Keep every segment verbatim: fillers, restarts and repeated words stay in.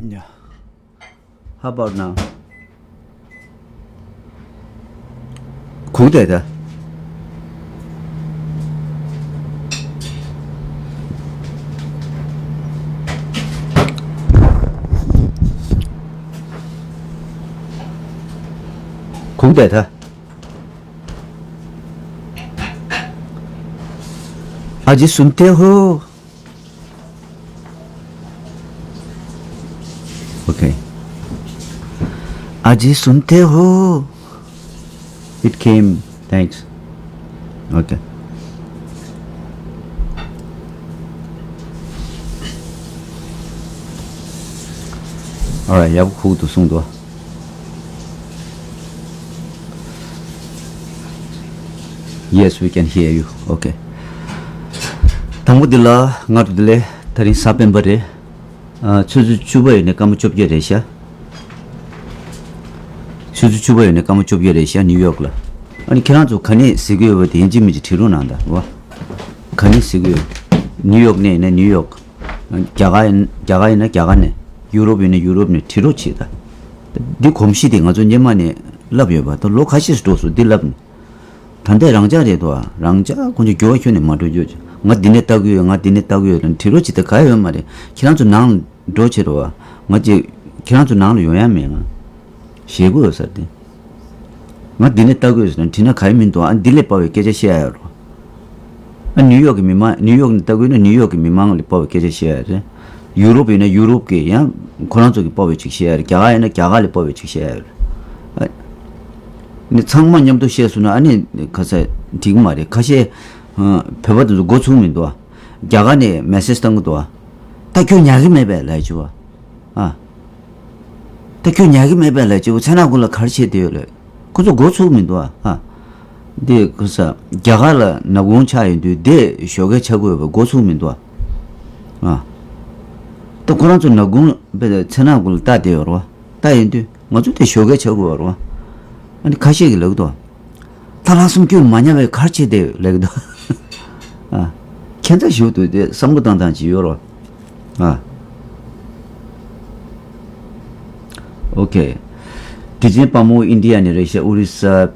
Yeah. How about now? གུག་བསྡད་ད། གུག་བསྡད་ད། ཨ་ཇི་སུན་ཏེ་ཧོ། Okay. ཨ་ཇི་སུན་ཏེ་ཧོ། It came. Thanks. Okay. Alright, ཡག་པོ་ཁུག་འདུག་གསུངས་འདུག Yes, we can hear you. Okay. དང་པོ་འདི་ལ་སྔ་དྲོ་བདེ་ལེགས། དེ་རིང་གཟའ་སྤེན་པ་རེད། ཨ། ཆུ་ཚོད་བཅུ་པ་ཡིན་ནའི་སྐར་མ་བཅོ་བརྒྱད་རེད་ཤག་ཆུ་ཚོད་བཅུ་པ་ཡིན་ནའི་སྐར་མ་བཅོ་བརྒྱད་རེད་ཤག་ནིའུ་ཡོག་ལ། ཨ་ནི་ཁྱེད་རང་ཚོ་ག་ནས་གཟིགས་ཀྱི་ཡོད་པ་དེ་ཡིན་གཅིག་མིན་གཅིག་བྲིས་རོགས་གནང་དང་། རེད་བ། ག་ནས་གཟིགས་ཀྱི་ཡོད། ནིའུ་ཡོག་ནས་ཡིན་ན་ནིའུ་ཡོག་རྒྱ་གར་ཡིན། རྒྱ་གར་ཡིན་ན་རྒྱ་གར་ནས། ཡུ་རོབ་ཡིན་ན་ཡུ་རོབ་ནས་བྲིས་རོགས་བྱེད་དང་། འདི་གོམས་གཤིས་དེ་ང་ཚོ་སྔོན་མ་ནས་བསླབས་ཡོད་པ། ད་ལོ་ཁ་ཤས་ཤིག་འགྲོ་སོང་འདི་བསླབས་ནས། ད་ལྟའི་རང་འཇགས་རེད་དོ། རང་འཇགས་ཁོང་ཚོ་འགྱུར་བ་ཁྱོན་ནས་མ་འགྲོ་རྒྱུ། ང་འདི་ནས་ལྟ་གི་ཡོད། ང་འདི་ནས་ལྟ་གི་ཡོད་ལ་བྲིས་རོགས་བྱེད་དེ་ག་ཡོད་མ་རེད། ཁྱེད་རང་ཚོ་ནང་འགྲོ་བྱེད་རོགས། ང་ཅིག་ཁྱེད་རང་ཚོ་ནང་ལ་ཡོང་ཡ་མེད། ང་ཞེད་དགོས་ཡོད་ས་དེ། ང་འདི་ནས་ལྟ་གི་ཡོད་ཟེར་ན་བྲིས་ན་ག་ཡོད་མི་འདུག་ཨ་འདི་ལས་དཔའ་བའི་སྐད་ཆ་བཤད་ཡ་ཡོད་རོགས། ཨ་ནིའུ་ཡོག་གི་མི་མང་། ནིའུ་ཡོག་ནས་ལྟ་གི་ཡོད་ན་ནིའུ་ཡོག་གི་མི་མང་ལས་དཔའ་བའི་སྐད་ཆ་བཤད་ཡ་རེད། ཡུ་རོབ་ཡིན་ན་ཡུ་རོབ་ཀྱི་ཡང་ཁོ་རང་ཚོ་གི་དཔའ་བའི་ཅིག་བཤད་ཡ་རེད། རྒྱ་གར་ཡིན་ན་རྒྱ་གར་ལས་དཔའ་བའི་ཅིག་བཤད་ཡ་རེད། ཨ། ནི་ཚང་མ་མཉམ་དུ་བཤད་སོང་ན་ཨ་ནི་ཁ་ས་འགྲིག་མ་རེད། ཁ་ཤས་ཨ་བོད་པ་དེ་ཚོ་མགོ་ཚུགས་མི་འདུག་ཨ། རྒྱ་གར་ནས་མེ་སེ་ཇི་བཏང་གི་འདུག་ཨ། ད་ཁྱོད་ཉར་གི་མེད་པས་ལབ་ཀྱི་བ། ཨ། ད་ཁྱོད་ཉར་གི་མེད་པས་ལབ་ཀྱི་བ། ཚེ་ན་ཀུན་ལ་ག་རེ་བྱས་བསྡད་ཡོད་ལབ། ཁོ་ཚོ་མགོ་ཚུགས་མི་འདུག་ཨ། ཨ། འདི་ཁ་ས་རྒྱ་གར་ལ་ནག་ཁུང་ཆགས་ཡོང་དུས་དེ་ཞོགས་ཀས་ཆགས་དགོས་པ་མགོ་ཚུགས་མི་འདུག་ཨ། ཨ། ད་ཁོ་རང་ཚོ་ནག་ཁུང་པའི་ཚེ་ན་ཀུན་ལ་ལྟ་བསྡད་ཡོད་རེད་བ། ལྟ་ཡིན་དུས་ང་ཚོ་དེ་ཞོགས་ཀས་ཆགས་དགོས་རེད་བ། ཨ་ནི་ཁ་ཤས་ཀྱིས་ལབ་ཀྱི་འདུག་ད་ལྷག་བསམ་སྐྱོན་མ་ཉར་བའི་ག་རེ་བྱས་བསྡད་ཡོད་ལབ་ཀྱི་འདུག་ཨ། ཁྱད་མཚར་ཞིག་འདུག་དེ་བསམ་བློ་བཏང་སྟངས་ཅིག་ཡོད་རེད་བ། ཨ། Okay. དྲིན་ཅན་དཔའ་མོ་ཨིན་ཌི་ཡ་ནས་རེད་ཤག་ཨོ་རི་ས།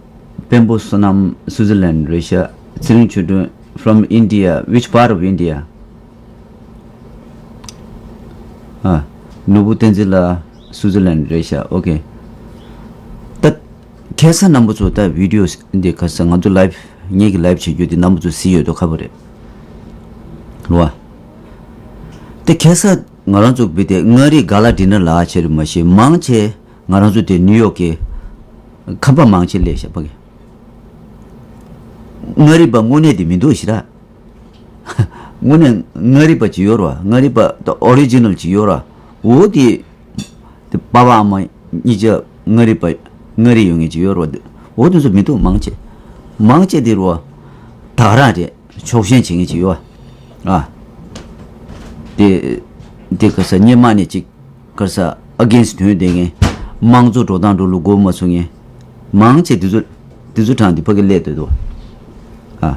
དཔོན་པོ་བསོད་ནམས་སུའུ་ཙི་ལན་རེད་ཤག་ཚེ་རིང་ཆོས་སྒྲོན། From India. Which part of India? ཨ། ནོར་བུ་བསྟན་འཛིན་ལགས་སུའུ་ཙི་ལན་རེད་ཤག Okay. ད་ཁ་སང་རྣམ་པ་ཚོ་ད་བི་ཌི་ཡོ་འདི་ཁ་སང་ང་ཚོ་ལའེབ་ངེད་ཀྱི་ལའེབ་བྱེད་རྒྱུ་འདི་རྣམ་པ་ཚོ་གཟིགས་ཡོད་དོ་ཁ་པོ་རེད། རེད་བ། ད་ཁ་སང་ང་རང་ཚོ་བི་དེ་མངའ་རིས་ག་ལ་ཌི་ནར་ལ་ཆེ་རུ་མ་ཤེས་མང་ཆེ་ང་རང་ཚོ་དེ་ནིའུ་ཡོག་གི་ཁང་པ་མང་ཆེ་སླེབས་ཤག་ཕ་གི། མངའ་རིས་པ་དངོས་གནས་དེ་མི་འདུག་ཞེ་དྲག་དངོས་གནས་མངའ་རིས་པ་ཅིག་ཡོད་རེད་བ། མངའ་རིས་པ་ད་ཨོ་རི་ཇི་ནལ་ཅིག་ཡོད་རེད་བ། འོ་དེ་དེ་པ་ཕ་ཨ་མ་གཉིས་ཆ་མངའ་རིས་པ་མངའ་རིས་ཡོད་མཁན་ཅིག་ཡོད་རེད་བ། འོ་དེ་ཚོ་མི་འདུག་མང་ཆེ། མང་ཆེ་དེ་རེད་བ། ད་ག་རང་རེད། ཕྱོགས་ཞེན་བྱེད་མཁན་ཅིག་ཡོད་བ། ཨ། དེ་དེ་ག་ས་སྔོན་མ་ནས་ཅིག་ག་ས་ཨ་གེན་སི་ཊི་ཐོན་བསྡད་མཁན། དམངས་གཙོ་འགྲོ་སྟངས་འགྲོ་ལུགས་མགོ་མ་ཚོས་མཁན། མང་ཆེ་དེ་ཚོ་དེ་ཚོ་གྲས་དེ་ཕ་གི་སླེབས་བསྡད་འདུག་ཨ།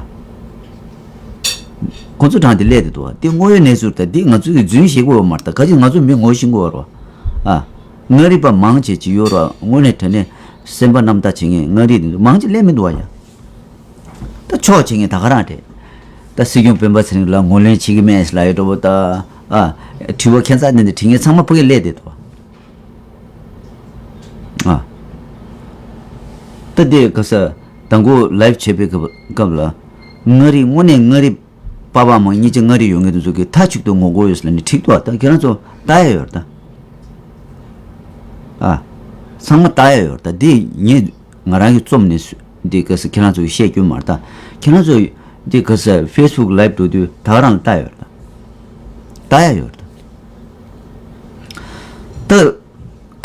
ཁོ་ཚོ་གྲས་དེ་སླེབས་བསྡད་འདུག་ཨ། དེ་དངོས་ཡོད་གནས་ཚུལ་ད་དེ་ང་ཚོས་ཀྱིས་རྫུན་བཤད་དགོས་པ་མ་རེད། ད་ག་ཅིག་ང་ཚོ་མི་ངོ་ཤེས་དགོས་པ་རེད་བ། ཨ། མངའ་རིས་པ་མང་ཆེ་ཅིག་ཡོད་རེད་བ། དངོས་གནས་དྲང་གནས་སེམས་པ་རྣམ་དག་བྱེད་མཁན་མངའ་རིས་དེ་ཚོ་མང་ཆེ་སླེབས་མི་འདུག་བ་ཡ། ད་ཕྱོགས་བྱེད་མཁན་ད་ག་རང་རེད། ད་སྲིད་སྐྱོང་སྤེན་པ་ཚེ་རིང་ལ་ངོས་ལེན་བྱེད་ཀྱི་མེད་ལབ་ཡ་འདྲ་པོ་ད། ཨ། དྲི་བ་ཁྱད་མཚར་ལྡན་འདི་དྲི་མཁན་ཚང་མ་ཕ་གི་སླེབས་བསྡད་འདུག་ཨ། ད་དེ་ག་ས་དང་པོ་ལའེབ་བྱེད་པའི་སྐབས་སྐབས་ལ། མངའ་རིས་དངོས་གནས་མངའ་རིས་པ་ཕ་མ་གཉིས་ཆ་མངའ་རིས་ཡོད་མཁན་དེ་ཚོ་གིས་མཐའ་གཅིག་ཏུ་ངོ་རྒོལ་ཡོད་ཟེར་ལབ་ནས་འགྲིག་འདུག་ཨ། ད་ཁྱེད་རང་ཚོ་ལྟ་ཡ་ཡོད་རེད་ད། ཨ། ཚང་མ་ལྟ་ཡ་ཡོད་རེད་ད། འདི་ངས་ང་རང་གིས་རྩོམ་ནས་འདི་ག་ས་ཁྱེད་རང་ཚོ་གིས་བཤད་རྒྱུ་མ་རེད་ད། ཁྱེད་རང་ཚོ་འདི་ག་ས་ཕེ་སི་བུག་ལའེབ་འགྲོ་དུས་ད་ག་རང་ལ་ལྟ་ཡོད་རེད་ད། ལྟ་ཡ་ཡོད་རེད་ད། ད་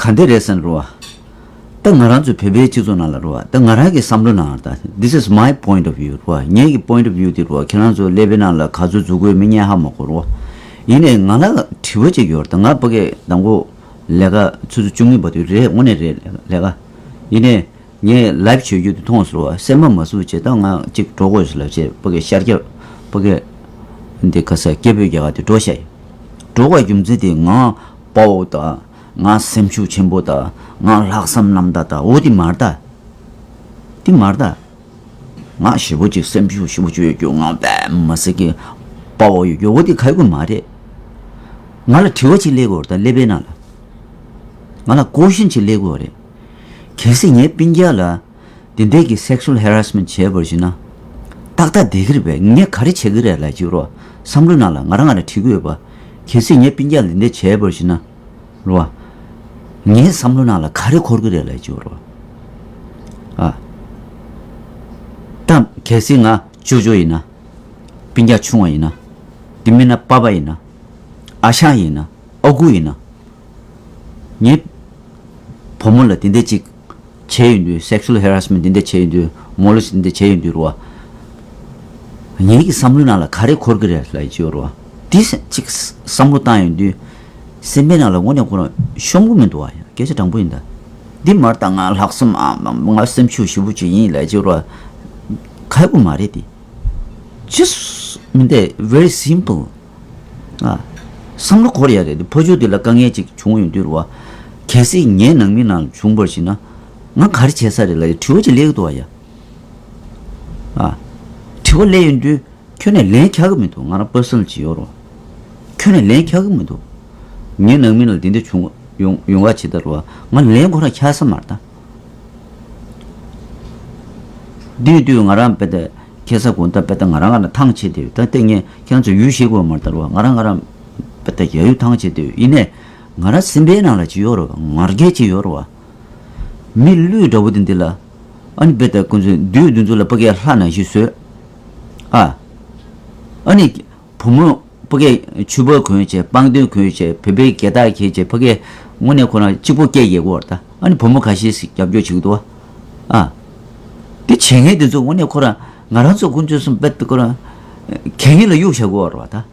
ག་འདྲ་རེད་ཟེར་ན་རེད་བ། ད་ང་རང་ཚོ་བོད་པའི་སྤྱི་ཚོགས་ནང་ལ་རེད་བ། ད་ང་རང་གི་བསམ་བློ་ནང་ད། This is my point of view རེད་བ། ངའི་གི་པོ་ཡིན་ཊི་ཨོཕ་ཝིའུ་དེ་རེད་བ། ཁྱེད་རང་ཚོ་ཀླད་པའི་ནང་ལ་ག་ཚོད་འཛུལ་དགོས་མིན་ངས་ཧ་མ་གོ་རེད་བ། ཡིན་ནའི་ང་ལ་དྲི་བ་གཅིག་ཡོད་རེད་ད། ང་ཕ་གི་དང་པོ་ལས་ཀ་ཆུ་ཚོད་བཅུ་གཉིས་བར་དུ་རེད། དངོས་གནས་རེད་ལས་ཀ། ཡིན་ནའི་ངས་ལའེབ་བྱེད་རྒྱུ་དེ་མཐོང་སོང་བ། སེམས་པ་མ་བཟོད་བྱས་ད་ང་གཅིག་འགྲོ་དགོས་ཟེར་ལབ་བྱས་ཕ་གི་ཤར་རྒྱག་ཕ་གི་འདི་ག་ས་སྐད་འབོད་རྒྱག་ག་དེ་འགྲོ་ཤག་ཡིན། འགྲོ་བའི་རྒྱུ་མཚན་དེ་ང་པའོ་དང་ ང་སེམས་ཤུགས་ཆེན་པོ་དང་ང་ལྷག་བསམ་རྣམ་དག་དང་འོ་དེ་མ་རེད་ད། དེ་མ་རེད་ད། ང་ཞེ་པོ་ཅིག་སེམས་ཤུགས་ཞེ་པོ་ཅིག་ཡོད་རྒྱུ། ང་དཔེ་མི་སྲིད་ཀྱི་དཔའ་བོ་ཡོད་རྒྱུ་འོ་དེ་ག་ཡོད་མ་རེད། ང་ལ་དྲི་བ་ཅིག་སླེབས་དགོས་རེད་ད། ཀླད་པའི་ནང་ལ་ང་ལ་ཀོ་ཤིན་ཅིག་སླེབས་དགོས་རེད། གལ་སྲིད་ངའི་སྤུན་ཀྱག་ལ་དེ་འདྲས་ཀྱི་sexual harassment་བྱས་པར་བྱས་ན་ཏག་ཏག་བསྡད་ཀྱི་རེད་པས། ངས་ག་རེ་བྱེད་ཀྱི་རེད་ལབ་ཅིག་རོ། བསམ་བློ་ནང་ལ་ང་རང་ང་རང་དྲི་གི་ཡོད་པ། གལ་སྲིད་ངའི་སྤུན་ཀྱག་ལ་དེ་འདྲས་བྱས་པར་བྱས་ན་རོ། ངའི་བསམ་བློ་ནང་ལ་ག་རེ་འཁོར་གི་རེད་ལབ་ཅིག་རོ། ཨ། ད་གལ་སྲིད་ང་ཅོ་ཅོ་ཡིན་ན། སྤུན་ཀྱག་ཆུང་བ་ཡིན་ན། དེ་མིན་ན་པ་ཕ་ཡིན་ན། ཨ་ཞང་ཡིན་ན། ཨ་ཁུ་ཡིན་ན། ངའི་བུ་མོ་ལ་དེ་འདྲ་ཅིག་བྱས་ཡོང་དུས། sexual harassment་དེ་འདྲ་བྱས་ཡོང་དུས། མོ་ལ་དེ་འདྲ་བྱས་ཡོང་དུས་རོ། ངའི་གི་བསམ་བློའི་ནང་ལ་ག་རེ་འཁོར་གི་རེད་ལབ་ཅིག་ཡོད་རོ། དེ་ཅིག་བསམ་བློ་བཏང་ཡོང་དུས། སེམས་པའི་ནང་ལ་དངོས་གནས་ཁོ་རང་ཤོམ་གི་མི་འདུག་ཨ། ཡ་སྐད་ཆ་དྲང་པོ་ཡིན་ད། འདི་མར་ད་ང་ལྷག་བསམ་ཨ་མ་ང་སེམས་ཤུགས་ཞེ་པོ་ཅིག་ཡིན་ལབ་ཅིག་རོ། ག་ཡོད་མ་རེད་དེ། Just མི་འདི་very simple། ཨ། བསམ་བློ་འཁོར་ཡ་རེད་དེ། ཕ་ཆོས་དེ་ལ་དཀའ་ངལ་ཅིག་བྱུང་ཡོང་དུས་རོ། གལ་སྲིད་ངའི་ནང་མི་ནང་བྱུང་བར་ཞིག་ན། ང་ག་རེ་བྱས་ས་རེད་ལབ་ཡ་དྲི་བ་ཅིག་སླེབས་ཀྱི་འདུག་ཨ་ཡ། ཨ། དྲི་བ་སླེབས་ཡོང་དུས། ཁྱོན་ནས་ལན་རྒྱག་གི་མི་འདུག་ང་རང་པར་སོ་ནལ་ཅིག་ཡོད་རོ། ཁྱོན་ནས་ལན་རྒྱག་གི་མི་འདུག་ངའི་ནང་མི་ལ་འདི་འདྲ་བྱུང་ཡོང་ཡོང་ག་ཇི་ལྟར་རོ། ང་ལན་ཁོ་རང་རྒྱག་ས་མ་རེད་ད། དུས་དུས་ང་རང་དཔེ་ད་ཁེ་ས་གོང་ད་དཔེ་ད་ང་རང་ང་རང་ཐང་ཆད་དེ་ད་ལྟ་ངས་ཁྱེད་རང་ཚོ་ཡུལ་ཤེས་དགོས་མ་རེད་ད་རོ། ང་རང་ང་རང་དཔེ་ད་ཡ་ཡུལ་ཐང་ཆད་དེ་ཡིན་ནས་ང་རང་སེམས་པའི་ནང་ལ་ཅིག་ཡོད་རོ། ངར་སྐད་ཅིག་ཡོད་རོ། མི་ལུས་འདྲ་བོ་དེ་འདི་ལ། ཨ་ནི་དཔེ་ལྟ་ཁོང་ཚོས་བདུད་འདི་ཚོ་ལ་ཕ་གིའི་ལྷ་ནང་བཞིན་བཟོས། ཨ། ཨ་ནི། བུ་མོ་ཕ་གིའི་ཕྱུ་པ་གོན་བྱས། པང་གདན་གོན་བྱས། བོད་པའི་རྒྱལ་དར་འཁྱེར་བྱས། ཕ་གིའི་དངོས་གནས་ཁོ་རང་གཅིག་པོ་སྐད་རྒྱག་གི་ཡོད་རེད་ད། ཨ་ནི་བུ་མོ་ཁ་ཤས་ཤིག་རྒྱབ་སྐྱོར་བྱེད་ཀྱི་འདུག་བ། ཨ། དེ་བྱེད་མཁན་དེ་ཚོ་དངོས་གནས་ཁོ་རང་ང་རང་ཚོ་ཀུན་སྤྱོད་གསུམ་དཔེ་ཁོ་རང་གད་སྙིགས་ལ་གཡུག་བཞག་གི་ཡོད་རེད་བ་ད།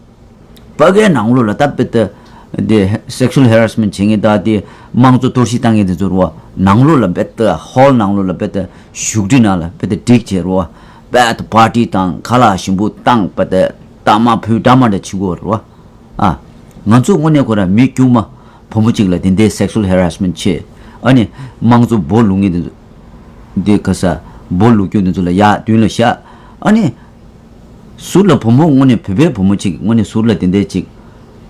ཕ་གིའི་ནང་ལོགས་ལ་ད་དཔེ་ད། དེ་sexual harassment་བྱེད་མཁན་ད་དེ་དམངས་གཙོ་གཏོར་བཤིག་བཏང་མཁན་དེ་ཚོ་རུ་བ་ནང་ལོགས་ལ་དཔེ་ད་ཧོལ་ནང་ལོགས་ལ་དཔེ་ད་བཞུགས་ཁྲི་ནང་ལ་དཔེ་ད་སྒྲིག་བྱས་རུ་བ་དཔེ་ད་པར་ཊི་དང་ཁ་ལག་ཞིམ་པོ་བཏང་དཔེ་ད་རྟགས་མ་ཕུལ་འདྲ་མ་འདྲ་བྱེད་དགོས་རུ་བ། ཨ། ང་ཚོ་དངོས་གནས་ཁོ་རང་མི་དཀྱུས་མ་བུ་མོ་གཅིག་ལ་དེ་འདྲའི་sexual harassment་བྱས། ཨ་ནི་དམངས་གཙོ་སྦོ་ལུག་མཁན་དེ་ཚོ་འདི་ག་ས་སྦོ་ལུག་རྒྱུ་དེ་ཚོ་ལ་ཡར་མདུན་ལ་བཞག་ཨ་ནི། ཟུར་ལ་བུ་མོ་དངོས་གནས་བོད་པའི་བུ་མོ་གཅིག་དངོས་གནས་ཟུར་ལ་དེ་འདྲའི་གཅིག་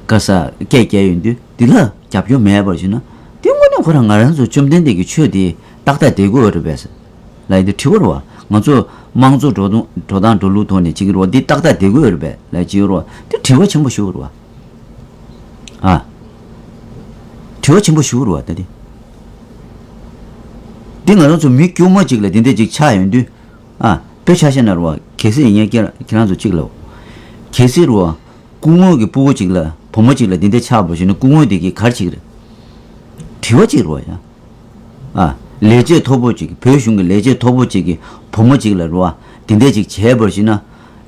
ག་ས་སྐད་རྒྱག་ཡོང་དུས་འདི་ལ་རྒྱབ་སྐྱོར་མེད་པར་བྱས་ན་དེ་དངོས་གནས་ཁོ་རང་ང་རང་ཚོ་བཅོམ་ལྡན་འདས་ཀྱི་ཆོས་དེ་ཏག་ཏག་བསྡད་དགོས་རེད་པས་ལབ་ཡོང་དུས་དྲི་བ་རེད་བ། ང་ཚོ་དམངས་གཙོ་འགྲོ་སྟངས་འགྲོ་སྟངས་འགྲོ་ལུགས་ཐོག་ནས་གཅིག་རེད་བ། འདི་ཏག་ཏག་བསྡད་དགོས་རེད་པས་ལབ་གཅིག་རེད་བ། དེ་དྲི་བ་ཆེན་པོ་ཞིག་རེད་བ། ཨ། དྲི་བ་ཆེན་པོ་ཞིག་རེད་བ་ད་དེ། འདི་ང་རང་ཚོ་མི་དཀྱུས་མ་གཅིག་ལ་དེ་འདྲ་གཅིག་ཆགས་ཡོང་དུས། ཨ། དཔེ་ཆ་བཞག་ན་རེད་བ། གལ་སྲིད་ཡིན་ངས་ཁྱེད་ཁྱེད་རང་ཚོ་གཅིག་ལ། གལ་སྲིད་རེད་བ། སྐུ་ངོ་གི་སྤུ་གུ་གཅིག་ལ་བུ་མོ་གཅིག་ལ་འདི་འདྲ་ཆགས་པ་བྱུང་ན་སྐུ་ངོ་དེ་གིས་ག་རེ་བྱེད་ཀྱི་རེད། དྲི་བ་གཅིག་རེད་བ་ཡ། ཨ། ལས་བྱེད་མཐོ་པོ་གཅིག་གིས་བོད་གཞུང་གི་ལས་བྱེད་མཐོ་པོ་གཅིག་གིས་བུ་མོ་གཅིག་ལ་རེད་བ། འདི་འདྲ་གཅིག་བྱས་པ་བྱུང་ན།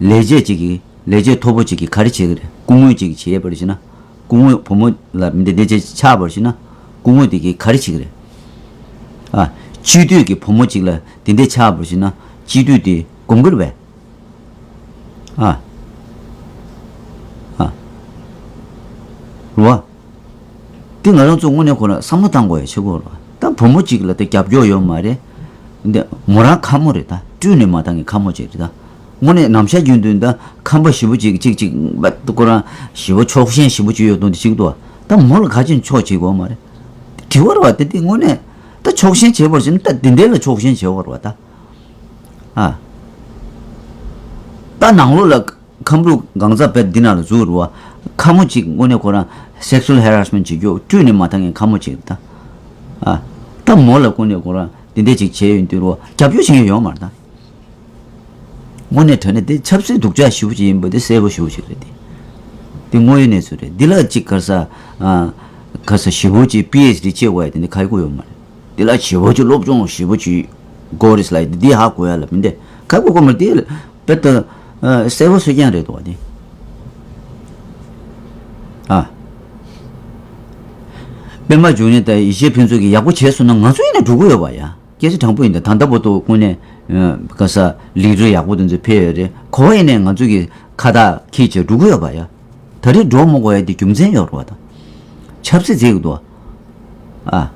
ལས་བྱེད་གཅིག་གིས་ལས་བྱེད་མཐོ་པོ་གཅིག་གིས་ག་རེ་བྱེད་ཀྱི་རེད། སྐུ་ངོ་གཅིག་གིས་བྱས་པ་བྱུང་ན། སྐུ་ངོ་བུ་མོ་ལ་མི་འདི་འདི་ཅིག་ཆགས་པར་བྱས་ན། སྐུ་ངོ་དེ་གིས་ག་རེ་བྱེད་ཀྱི་རེད། ཨ། སྤྱི་འཐུས་ཀྱི་བུ་མོ་གཅིག་ལ་དེ་འདྲ་ཆགས་པར་བྱས་ན་སྤྱི་འཐུས་དེ་དགོངས་ཀྱི་རེད་པས། ཨ། ཨ། རེད་བ། འདི་ང་རང་ཚོ་དངོས་གནས་ཁོ་ན་བསམ་བློ་བཏང་དགོས་ཡ་ཆེ་གོ་རེད་བ། ད་བུ་མོ་གཅིག་ལ་དེ་རྒྱབ་སྐྱོར་ཡོད་མ་རེད། འདི་མོ་རང་ཁ་མོ་རེད་ད། སྤྲུལ་ནས་མ་བཏང་གི་ཁ་མོ་གཅིག་རེད་ད། དངོས་གནས་ནམ་ཞག་རྒྱུན་དུ་ད་ཁམས་པ་ཞེ་པོ་ཅིག་ཅིག་ཅིག་ཁོ་རང་ཞེ་པོ་ཕྱོགས་ཞེན་ཞེ་པོ་ཅིག་ཡོད་དོན་དེ་ཅིག་འདུག་ད་མོ་ལ་ག་ཅིག་ཕྱོགས་བྱེད་དགོས་མ་རེད། དྲི་བ་རེད་བ། དེ་དེ་དངོས་གནས་ད་ཕྱོགས་ཞེན་བྱེད་པར་བྱས་ན་ད་དེ་འདྲ་ལ་ཕྱོགས་ཞེན་བྱེད་དགོས་རེད་བ་ད། ཨ། ད་ནང་ལོགས་ལ་ཁམས་ལུགས་གང་ཟག་དཔེ་འདི་ན་ལ་འཛུལ་རེད་བ། ཁ་མོ་ཅིག་དངོས་གནས་ཁོ་རང་sexual harassment་བྱེད་རྒྱུ་སྤྲུལ་ནས་མ་བཏང་མཁན་ཁ་མོ་ཅིག་རེད་ད། ཨ། ད་མོ་ལ་དངོས་གནས་ཁོ་རང་དེ་འདྲ་ཅིག་བྱས་ཡོང་དུས་རེད་བ། རྒྱབ་སྐྱོར་བྱེད་མཁན་ཡོད་མ་རེད་ད། དངོས་གནས་དྲང་གནས་དེ་ཆབ་སྲིད་སྡུག་ཅག་ཞེ་པོ་ཅིག་ཡིན་པ་དེ་གསལ་པོ་ཞེ་པོ་ཅིག་རེད་དེ། དེ་དངོས་ཡོད་གནས་ཚུལ་རེད། འདི་ལ་ཅིག་ག་ས། ཨ། ག་ས་ཞེ་པོ་ཅིག་པི་ཨེཆ་ཌི་བྱེད་དགོས་ཡ་དེ་འདི་ཁ་ཡོད་ཡོད་མ་རེད། འདི་ལ་ཞེ་པོ་ཅིག་སློབ་སྦྱོང་ཞེ་པོ་ཅིག་དགོས་རེད་ལབ་ཡ་དེ་འདི་ཧ་གོ་ཡ་ལ་མི་འདི་ཁ་ཡོད་གོ་མ་རེད། དེ་དཔེ་ད་གསལ་པོ་སོ་རྐྱང་རེད་དོ་དེ། ཨ། པད་མ་འབྱུང་གནས་དང་ཡེ་ཤེས་ཕུན་ཚོགས་ཀྱིས་ཡག་པོ་བྱས་སོང་ན་ང་ཚོ་ཡིན་ན་འགྲོ་གི་ཡོད་པ་ཡ། སྐད་ཆ་དྲང་པོ་ཡིན་ད། ད་ལྟ་བར་དུ་དངོས་གནས་ག་ས་ལི་ཌར་ཡག་པོ་དེ་ཚོ་ཕེབས་ཡོད་རེད། གོ་བ་ཡིན་ནས་ང་ཚོ་གི་ཁ་བཏགས་འཁྱེར་བྱས་འགྲོ་གི་ཡོད་པ་ཡ། ད་རེས་འགྲོ་མ་དགོས་ཡ་དེ་རྒྱུ་མཚན་ཡོད་རེད་བ་ད། ཆབ་སྲིད་རྩེད་ཀྱི་འདུག་ཨ།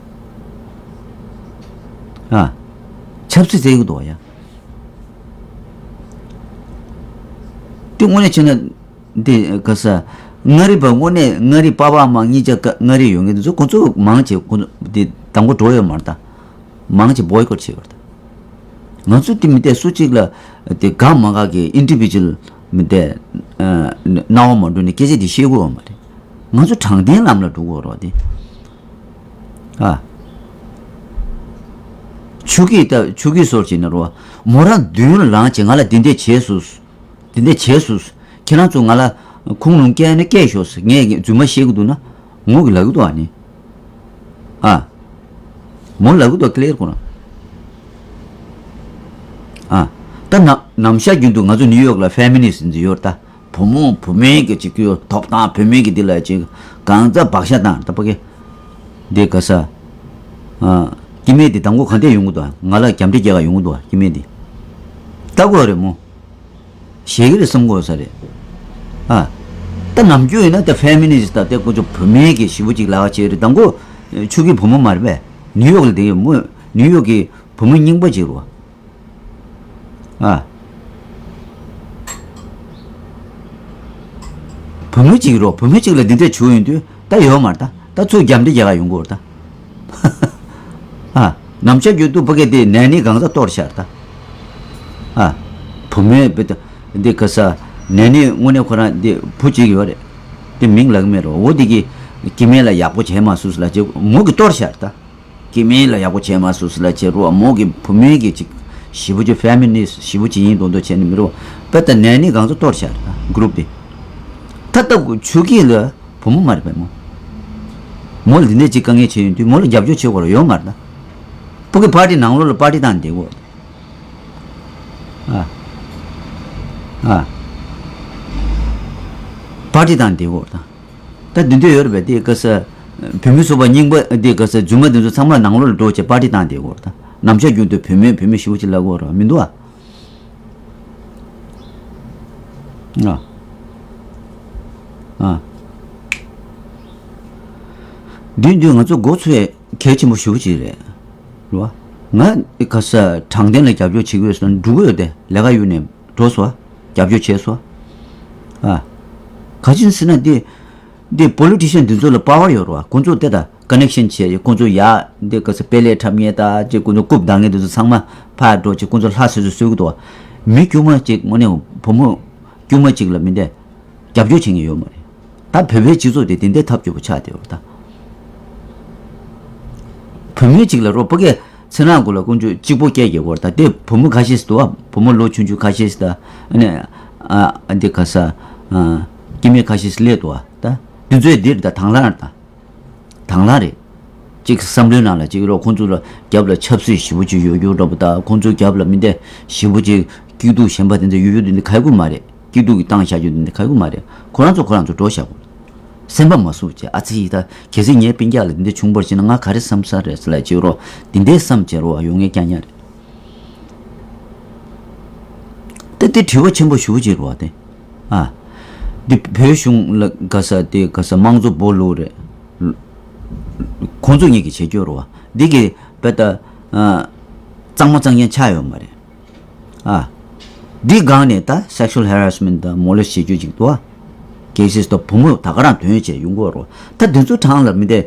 ཨ། ཆབ་སྲིད་བཙལ་གི་འདུག་ཡ། དེ་དངོས་གནས་བྱས་ན། འདི་ག་ས། མངའ་རིས་པ་དངོས་གནས་མངའ་རིས་པ་ཕ་མ་གཉིས་ཆ་ཀ་མངའ་རིས་ཡོང་མཁན་དེ་ཚོ་ཁོ་ཚོ་མང་ཆེ་ཁོ་ཚོ་འདི་དང་པོ་འགྲོ་ཡོད་མ་རེད་ད། མང་ཆེ་བོའི་ཀོཊ་བྱས་པ་རེད་ད། ང་ཚོ་དེ་མི་དེ་སུ་གཅིག་ལ་དེ་དགའ་མ་དགའ་གི་ཨིན་ཌི་བི་ཇུ་ཨལ་མི་དེ་རྣ་བ་མ་འགྲོ་ནས་སྐད་ཆ་དེ་བཤད་དགོས་པ་མ་རེད། ང་ཚོ་དྲང་བདེན་ལམ་ལ་འགྲོ་དགོས་རེད་དེ། ཨ། ཆོས་སྐད་ད་ཆོས་སྐད་སོར་བྱས་ན་རོ། མོ་རང་མདུན་ལ་ལངས་བྱས་ང་ལ་འདི་འདྲས་བྱས་སོང་། འདི་འདྲས་བྱས་སོང་། ཁྱེད་རང་ཚོ་ང་ལ་ཁུངས་ལུང་བསྐྱལ་ན་བསྐྱལ་ཤོག་ཟེར་ངས་རྫུན་མ་བཤད་གི་འདུག་ན། ངོ་གི་ལབ་གི་འདུག་ཨ་ནི། ཨ། མོ་ལབ་གི་འདུག་ཀི་ལེར་ཁོ་རང་། ཨ། ད་ནམ་ནམ་ཞག་རྒྱུན་དུ་ང་ཚོ་ནིའུ་ཡོག་ལ་ཕེ་མི་ནི་སི་ཟེར་ཡོད་ད། བུ་མོ་བུ་མོའི་གི་ཅིག་གི་ཐོབ་ཐང་བུ་མོའི་གི་འདི་ལ་ཅིག་གང་ཙམ་བག་ཆགས་བཏང་ད་པ་གི། འདི་ག་ས། ཨ། སྐྱེ་དམན་འདི་དང་པོ་ག་འདྲས་ཡོང་གི་འདུག་ང་ལ་རྒྱབ་འདྲེ་རྒྱག་ག་ཡོང་གི་འདུག་སྐྱེ་དམན་འདི། ལྟ་དགོས་རེད་མོ། ཞེ་གི་རེད་བསམ་དགོས་ས་རེད། ཨ། ད་ནམ་རྒྱུན་ཡིན་ན་ད་ཕེ་མི་ནི་སི་ད་དེ་ཁོ་ཚོ་བུ་མོའི་གི་ཞེ་པོ་ཅིག་ལབ་བྱས་རེད་དང་པོ། ཆོས་ཀྱི་བུ་མོ་མ་རེད་པས། ནིའུ་ཡོག་ལ་དེ་མོ་ནིའུ་ཡོག་གི་བུ་མོ་རྙིང་པ་ཅིག་རེད་བ། ཨ། བུ་མོ་གཅིག་རོ་བུ་མོ་གཅིག་ལ་འདི་འདྲས་བྱུང་ཡོང་དུས་ད་ཡོད་མ་རེད་ད། ད་ཚུར་རྒྱབ་འདྲེ་རྒྱག་ག་ཡོང་གི་རེད་ད། ཨ། ནམ་ཞག་རྒྱུན་དུ་ཕ་གི་དེ་ནན་ནི་གང་ས་གཏོར་ཤར་ད། ཨ། བུ་མོའི་བུ་ད་འདི་ག་ས་ནན་ནི་དངོས་གནས་ཁོ་རང་འདི་བུ་གཅིག་ཡོད་རེད། དེ་མིང་ལབ་གི་མེད་རོ་འོ་དེ་གི་སྐྱེ་དམན་ལ་ཡག་པོ་བྱས་མ་སོང་ལ་བྱས་མོ་གི་གཏོར་ཤར་ད། སྐྱེ་དམན་ལ་ཡག་པོ་བྱས་མ་སོང་ཟེར་ལ་བྱས་རོ་མོ་གི་བུ་མོའི་གི་ཅིག་ཞེ་པོ་ཅིག་ཕེ་མི་ནི་སི་ཞེ་པོ་ཅིག་ཡིན་མདོག་མདོག་བྱས་ནི་མི་རོ། པ་ད་ནན་ནི་གང་ཚོ་གཏོར་བཞག་རེད་ད་གུ་རུབ་དེ། ད་ལྟ་ཆོས་སྐད་ལ་བུ་མོ་མ་རེད་པས་མོ། མོ་ལ་འདི་འདྲས་ཅིག་དཀའ་ངལ་བྱས་ཡོང་དུས་མོ་ལ་རྒྱབ་སྐྱོར་བྱེད་དགོས་ར་ཡོད་མ་རེད་ད། ཕ་གི་པར་ཊི་ནང་ལོགས་ལ་པར་ཊི་བཏང་བསྡད་དགོས། ཨ། ཨ། པར་ཊི་བཏང་བསྡད་དགོས་རེད་ད། ད་འདི་འདྲ་ཡོད་རེད་པས་དེ་ག་ས། བུད་མེད་ཚོགས་པ་རྙིང་པ་དེ་ག་ས་རྫུན་མ་དེ་ཚོ་ཚང་མ་ནང་ལོགས་ལ་འགྲོ་བྱས་པར་ཊི་བཏང་བསྡད་དགོས་རེད་ད། ནམ་ཞག་རྒྱུན་དུ་བུད་མེད་བུད་མེད་ཞེ་པོ་ཅིག་ལབ་དགོས་རེད་མི་འདུག་ཨ། ཨ། འདི་འདི་ང་ཚོ་འགོ་ཚུགས་ཡས་གལ་ཆེན་པོ་ཞེ་པོ་ཅིག་རེད། རེད་བ། ང་ག་ས་དྲང་བདེན་ལ་རྒྱབ་སྐྱོར་བྱེད་ཀྱི་ཡོད་ཟེར་ན་འགྲོ་གི་ཡོད་དེ་ལས་ཀ་གཡུག་ནས། འགྲོ་སོང་། རྒྱབ་སྐྱོར་བྱས་སོང་། ཨ། ག་ཅིན་ཟེར་ན་འདི། འདི་པོ་ལི་ཊི་ཤན་འདི་ཚོ་ལ་པ་ཝར་ཡོད་རེད་བ། ཁོང་ཚོ་དེ་དང་ཀ་ནེག་ཤན་བྱས་ཁོང་ཚོ་ཡ། འདི་ག་ས་དཔེ་ལས་འཁྲབ་མཁན་དང་ཅིག་ཁོང་ཚོ་རྐུབ་ལྡག་མཁན་འདི་ཚོ་ཚང་མ་ཕར་འགྲོ་ཅིག་ཁོང་ཚོ་ལྷ་སོ་སོ་གསོད་ཀྱི་འདུག་བ། མི་དཀྱུས་མ་ཅིག་དངོས་གནས་བུ་མོ་དཀྱུས་མ་ཅིག་ལ་མི་འདས། རྒྱབ་སྐྱོར་བྱེད་མཁན་ཡོད་མ་རེད། ད་བོད་པའི་སྤྱི་ཚོགས་དེ་དེ་འདྲའི་ཐབས་སྐྱོ་པོ་ཆགས་བསྡད་ཡོད་རེད་ད། བུད་མེད་ཅིག་ལ་རོགས་པ་གས་མཚན་ནག་གུ་ལ་ཀུན་སྤྱོད་གཅིག་པོ་སྐད་རྒྱག་གོ་རེད་ད། དེ་བུ་མོ་ཁ་ཤས་ཤིག་འདུག་ཨ། བུ་མོ་ལོ་ཆུང་ཆུང་ཁ་ཤས་ཤིག་ད། ཨ་ནི། ཨ་འདི་ག་ས། ཨ། སྐྱེ་དམན་ཁ་ཤས་ཤིག་སླེབས་འདུག་ཨ། ད་འདི་ཚོའི་འདིར་ད་དང་བླངས་རེད་ད། དང་བླངས་རེད། གཅིག་བསམ་བློའི་ནང་ལ་གཅིག་རོགས་ཁོང་ཚོ་ལ་རྒྱབ་ལ་ཆབ་སྲིད་ཞེ་པོ་ཅིག་ཡོད་རྒྱུ་འདྲ་པོ་དང་ཁོང་ཚོའི་རྒྱབ་ལ་མི་འདྲ་ཞེ་པོ་ཅིག་སྐྱིད་སྡུག་ཞེན་པ་དེ་འདྲ་ཡོད་རྒྱུ་དེ་འདྲ་ག་ཡེ་མ་རེད། སྐྱིད་སྡུག་གི་བཏང་བཞག་རྒྱུ་དེ་འདྲ་ག་ཡེ་མ་རེད། ཁོ་རང་ཚོ་ཁོ་རང་ཚོ་འགྲོ་བཞག་གོ། སེམས་པ་མ་སྲུངས་བྱས་ཨ་ཙི་ཡི་ད་གལ་སྲིད་ངའི་སྤུན་ཀྱག་ལ་དེ་འདྲ་བྱུང་བར་བྱས་ན་ང་ག་རེ་བསམ་ས་རེད་ཟེར་ལ་བྱེད་རོགས་དེ་འདྲའི་བསམ་བྱེད་རོགས་ཡོང་ངེས་རྐྱང་རྐྱང་རེད། ད་དེ་དྲི་བ་ཆེན་པོ་ཞེ་པོ་ཅིག་རེད་བ་དེ། ཨ། འདི་བོད་གཞུང་ལ་ག་ས་དེ་ག་ས་དམངས་གཙོ་སྦོ་ལུགས་རེད། ཁོང་ཚོ་གཉིས་ཀྱི་བྱེད་སྤྱོད་རེད་བ། འདི་གི་བེ་ད། ཨ། གཙང་མ་གཙང་རྐྱང་ཆགས་ཡོད་མ་རེད། ཨ། འདི་སྒང་ནས་ད་sexual harassment་དང་molest་བྱེད་སྤྱོད་ཅིག་འདུག་ཨ། cases་དང་བུ་མོ་ད་ག་རང་དོན་བྱས་ཡོང་གི་ཡོད་རེད་བ། ད་འདི་ཚོ་གྲངས་ལ་མི་འདས།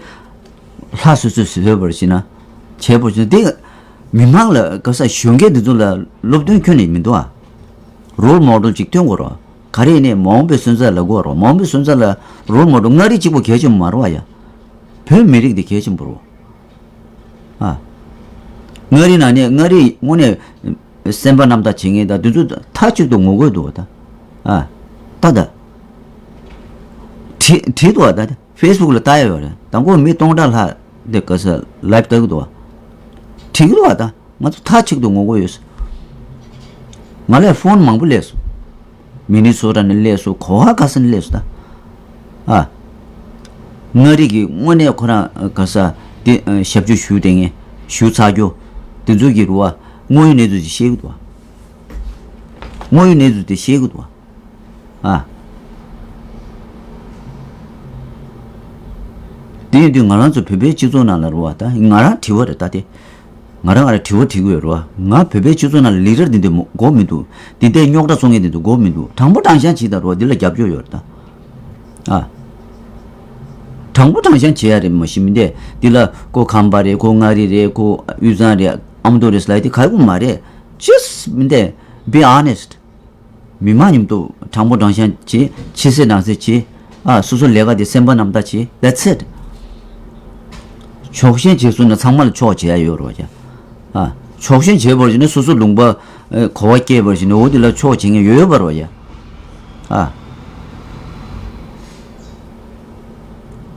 ལྷ་སོ་སོས་བཟོས་པར་བྱས་ན། བྱས་པར་བྱས་ན་དེ། མི་མང་ལ་ག་ས་གཞོན་སྐྱེས་འདི་ཚོ་ལ་སློབ་སྟོན་ཁྱོན་ནས་མི་འདུག་ཨ། role model་ཅིག་སྟོན་དགོས་རེད་བ། ག་རེ་ཡིན་ནའི་མ་འོངས་པའི་སོན་རྩ་ལ་དགོས་རེད་བ། མ་འོངས་པའི་སོན་རྩ་ལ་role model་མངའ་རིས་གཅིག་པོ་གལ་ཆེན་པོ་མ་རེད་བ་ཡ། བོད་མི་རིགས་འདི་གལ་ཆེན་པོ་རེད་བ། ཨ། མངའ་རིས་ནང་ནས་མངའ་རིས་དངོས་གནས་སེམས་པ་རྣམ་དག་བྱེད་མཁན་དང་འདི་ཚོ་མཐའ་གཅིག་ཏུ་ངོ་རྒོལ་འདུག་བ་ད། ཨ། ད་ད། བྲིས་བྲིས་འདུག་བ་ད། ཕེ་སི་བུག་ལ་ལྟ་ཡ་ཡོད་རེད། དང་པོ་མི་སྟོང་ཕྲག་ལྷག་འདི་ག་ས་ལའིབ་ལྟ་གི་འདུག་བ། བྲིས་གི་འདུག་བ་ད། ང་ཚོ་མཐའ་གཅིག་ཏུ་ངོ་རྒོལ་ཡོད། ང་ལ་ཕོན་མང་པོ་སླེབས་སོང་། མི་ནི་སོ་ཊ་ནས་སླེབས་སོང་། ག་བ་ག་ས་ནས་སླེབས་སོང་ད། ཨ། མངའ་རིས་ཀྱི་དངོས་གནས་ཁོ་རང་ག་ས་དེ་ཞབས་ཕྱི་ཞུ་བསྡད་མཁན་ཞུ་ཚར་རྒྱུ་དེ་ཚོ་གི་རུ་བ་དངོས་ཡོད་གནས་ཚུལ་ཅིག་བཤད་གི་འདུག་བ། དངོས་ཡོད་གནས་ཚུལ་དེ་བཤད་གི་འདུག་བ། ཨ། དེ་ཡིན་དུས་ང་རང་ཚོ་བོད་པའི་སྤྱི་ཚོགས་ནང་ལ་རེད་བ། ད་ང་རང་དྲི་བ་རེད་ད་དེ། ང་རང་ང་རང་དྲི་བ་དྲི་གི་ཡོད་རེད་བ། ང་བོད་པའི་སྤྱི་ཚོགས་ནང་ལ་ལི་ཌར་འདི་འདྲ་མོ་དགོས་མི་འདུག་འདི་འདྲའི་རྙོག་དྲ་བཟོ་མཁན་འདི་འདྲ་དགོས་མི་འདུག་དྲང་པོ་དྲང་བཞག་བྱེད་ད་རེད་བ། འདི་ལ་རྒྱབ་སྐྱོར་ཡོད་རེད་ད། ཨ། དྲང་པོ་དྲང་བཞག་བྱེད་ཡ་རེད་མ་གཞི་མི་འདས། འདི་ལ་ཁོ་ཁམས་པ་རེད། ཁོ་མངའ་རིས་རེད། ཁོ་དབུས་གཙང་རེད། ཨ་མདོ་རེད་ཟེར་ལབ་ཡ་དེ་ག་ཡོད་མ་རེད། Just མི་འདས། Be honest. མི་མང་མཉམ་དུ་དྲང་པོ་དྲང་བཞག་བྱེད། ཕྱི་གསལ་ནང་གསལ་བྱེད། ཨ། སོ་སོ་ལས་ཀ་དེ་སེམས་པ་རྣམ་དག་བྱེད། That's it. ཕྱོགས་ཞེན་བྱེད་སོང་ན་ཚང་མ་ལ་ཕྱོགས་བྱེད་ཡ་ཡོད་རེད་བ་ཡ། ཨ། ཕྱོགས་ཞེན་བྱེད་པར་བྱས་ནས་སོ་སོ་ལུང་པ་ཨེ་གོ་བ་སྐྱེས་པར་བྱས་ནས་འོ་དེ་ལ་ཕྱོགས་བྱེད་མཁན་ཡོད་ཡོད་པ་རེད་བ་ཡ། ཨ།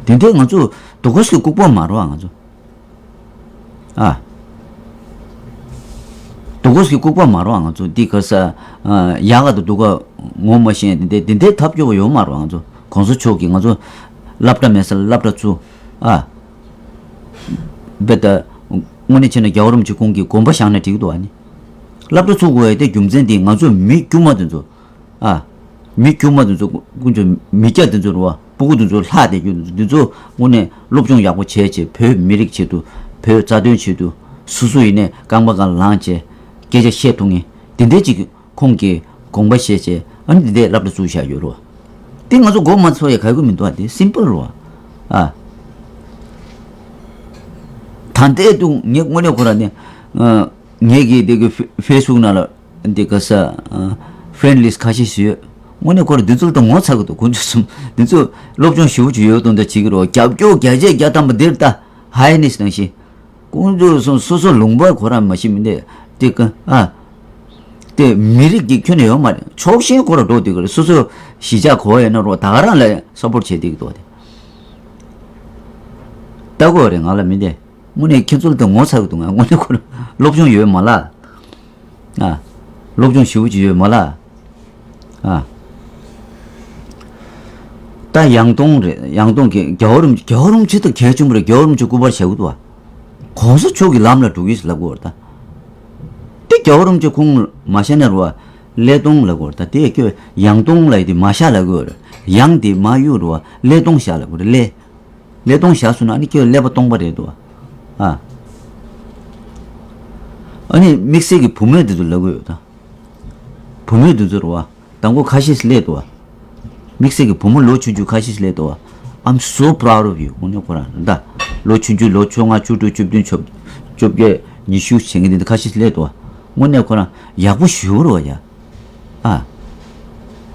དེ་འདྲའི་ང་ཚོ་དུ་གོ་སི་ལྐུགས་པ་མ་རེད་བ་ང་ཚོ། ཨ། དུ་གོ་སི་ལྐུགས་པ་མ་རེད་བ་ང་ཚོ། འདི་ག་ས། ཨ། ཡག་ག་དུ་སྡུག་ག་ངོ་མ་ཤེས། འདི་འདི་འདི་འདྲའི་ཐབས་སྐྱོ་བ་ཡོད་མ་རེད་བ་ང་ཚོ། གོང་ས་མཆོག་གིས་ང་ཚོ་སློབ་གྲྭ་མེད་ས་ལ་སློབ་གྲྭ་བཙུགས། ཨ། དཔེ་ད་དངོས་གནས་བྱས་ན་རྒྱལ་བ་རིན་པོ་ཆེ་ཁོང་གིས་དགོངས་པ་བཞག་ན་འགྲིག་གི་འདུག་ཨ་ནི། སློབ་གྲྭ་བཙུགས་དགོས་ཡ་དེ་རྒྱུ་མཚན་དེ་ང་ཚོ་མི་དཀྱུས་མ་དེ་ཚོ། ཨ། མི་དཀྱུས་མ་དེ་ཚོ་དཀོན་མཆོག་མི་སྐྱ་དེ་ཚོ་རེད་བ། སྤུ་གུ་དེ་ཚོ་ལྷག་བསྡད་རྒྱུ་དེ་ཚོ་དངོས་གནས་སློབ་སྦྱོང་ཡག་པོ་བྱས་བྱས་བོད་མི་རིགས་ཆེད་དུ། བོད་རྩ་དོན་ཆེད་དུ། སོ་སོ་ཡིན་ནས་རྐང་པ་སྒང་ལངས་བྱས་སྐད་ཆ་བཤད་ཐུབ་མཁན་དེ་འདྲའི་ཅིག་ཁོང་གིས་དགོངས་པ་བཞེས་བྱས་ཨ་ནི་དེ་འདྲའི་སློབ་གྲྭ་བཙུགས་བཞག་ཡོད་རེད་བ། དེ་ང་ཚོ་མགོ་མ་ཚོས་ཡ་ག་གི་མི་འདུག་ཨ། དེ་སིམ་པལ་རེད་བ། ཨ། ད་ལྟའི་དུས་ངས་དངོས་གནས་ཁོ་རང་ནས། ཨ། ངེད་ཀྱི་དེ་གི་ཕེ་ཕེ་སི་བུག་ནང་ལ་འདི་ག་ས་ཨ་ཕྲེན་ལིས་ཁ་ཤས་ཤིག་ཡོད། དངོས་གནས་ཁོ་རང་འདི་ཚོ་ལ་ད་ངོ་ཚ་གི་འདུག་དཀོན་མཆོག་གསུམ། འདི་ཚོ་སློབ་སྦྱོང་ཞེ་པོ་ཅིག་ཡོད་དོན་དག་བྱེད་ཀྱི་རེད། རྒྱབ་སྐྱོར་བརྒྱ་ཆ་བརྒྱ་ཐམ་པ་འདིར་ལྟ། ཧའི་ནེ་སི་ནང་བཞིན། དཀོན་མཆོག་གསུམ། སོ་སོ་ལུང་པ་ཁོ་རང་མ་གཞི་མི་འདི་དེ་ག་ཨ། དེ་མི་རིགས་ཀྱི་ཁྱོན་ནས་ཡོད་མ་རེད། ཕྱོགས་ཞེན་ཁོ་རང་འགྲོ་བསྡད་ཀྱི་རེད། སོ་སོ་གཞིས་ཆགས་ག་པར་ཡོད་ན་རོ་ད་ག་རང་ལ་སབ་པོར་ཊི་བྱེད་བསྡད་ཀྱི་འདུག་དེ། ལྟ་དགོས་རེད། ང་ལ་མི་འདི། དངོས་གནས་ཁྱེད་ཚོ་ལ་དེ་ངོ་ཚ་གི་འདུག་ང་དངོས་གནས་ཁོ་རང་སློབ་སྦྱོང་ཡོད་མ་ལ། ཨ། སློབ་སྦྱོང་ཞེ་པོ་ཅིག་ཡོད་མ་ལ། ཨ། ད་ཡང་སྟོང་རེད། ཡང་སྟོང་གི་རྒྱལ་བ་རིན་རྒྱལ་བ་རིན་པོ་ཆེ་ད་གལ་ཆེན་པོ་རེད། རྒྱལ་བ་རིན་པོ་ཆེ་སྐུ་པར་བཞག་གི་འདུག་བ། གོང་ས་མཆོག་གི་ལམ་ལ་འགྲོ་གི་ཟེར་ལབ་དགོས་རེད་ད། དེ་རྒྱལ་བ་རིན་པོ་ཆེ་ཁོང་མ་བཞག་ན་རེད་བ། ཀླད་སྟོང་ལབ་དགོས་རེད་ད། དེ་ཁྱོད་ཡང་སྟོང་ལབ་ཡ་དེ་མ་བཞག་ལབ་དགོས་རེད། ཡང་དེ་མ་གཡུག་རེད་བ། ཀླད་སྟོང་བཞག་ལབ་དགོས་རེད། ཀླད། ཀླད་སྟོང་བཞག་སོང་ན་ཨ་ནི་ཁྱོད་ཀླད་པ་སྟོང་པ་རེད་འདུག་བ། ཨ། ཨ་ནི་དམིགས་བསལ་གྱི་བུ་མོ་དེ་ཚོ་ལབ་དགོས་ཡོད་ད། བུ་མོ་དེ་ཚོ་རེད་བ། དང་པོ་ཁ་ཤས་སླེབས་འདུག་བ། དམིགས་བསལ་གྱི་བུ་མོ་ལོ་ཆུང་ཆུང་ཁ་ཤས་སླེབས་འདུག་བ། I'm so proud of you. དངོས་གནས་ཁོ་རང་ད། ལོ་ཆུང་ཆུང་ལོ་བཅོ་ལྔ་བཅུ་དྲུག་བཅུ་བདུན་བཅོ་བཅོ་བརྒྱད་ཉི་ཤུ་བྱེད་མཁན་དེ་འདྲ་ཁ་ཤས་སླེབས་འདུག་བ། དངོས་གནས་ཁོ་རང་ཡག་པོ་ཞེ་པོ་རེད་བ་ཡ། ཨ།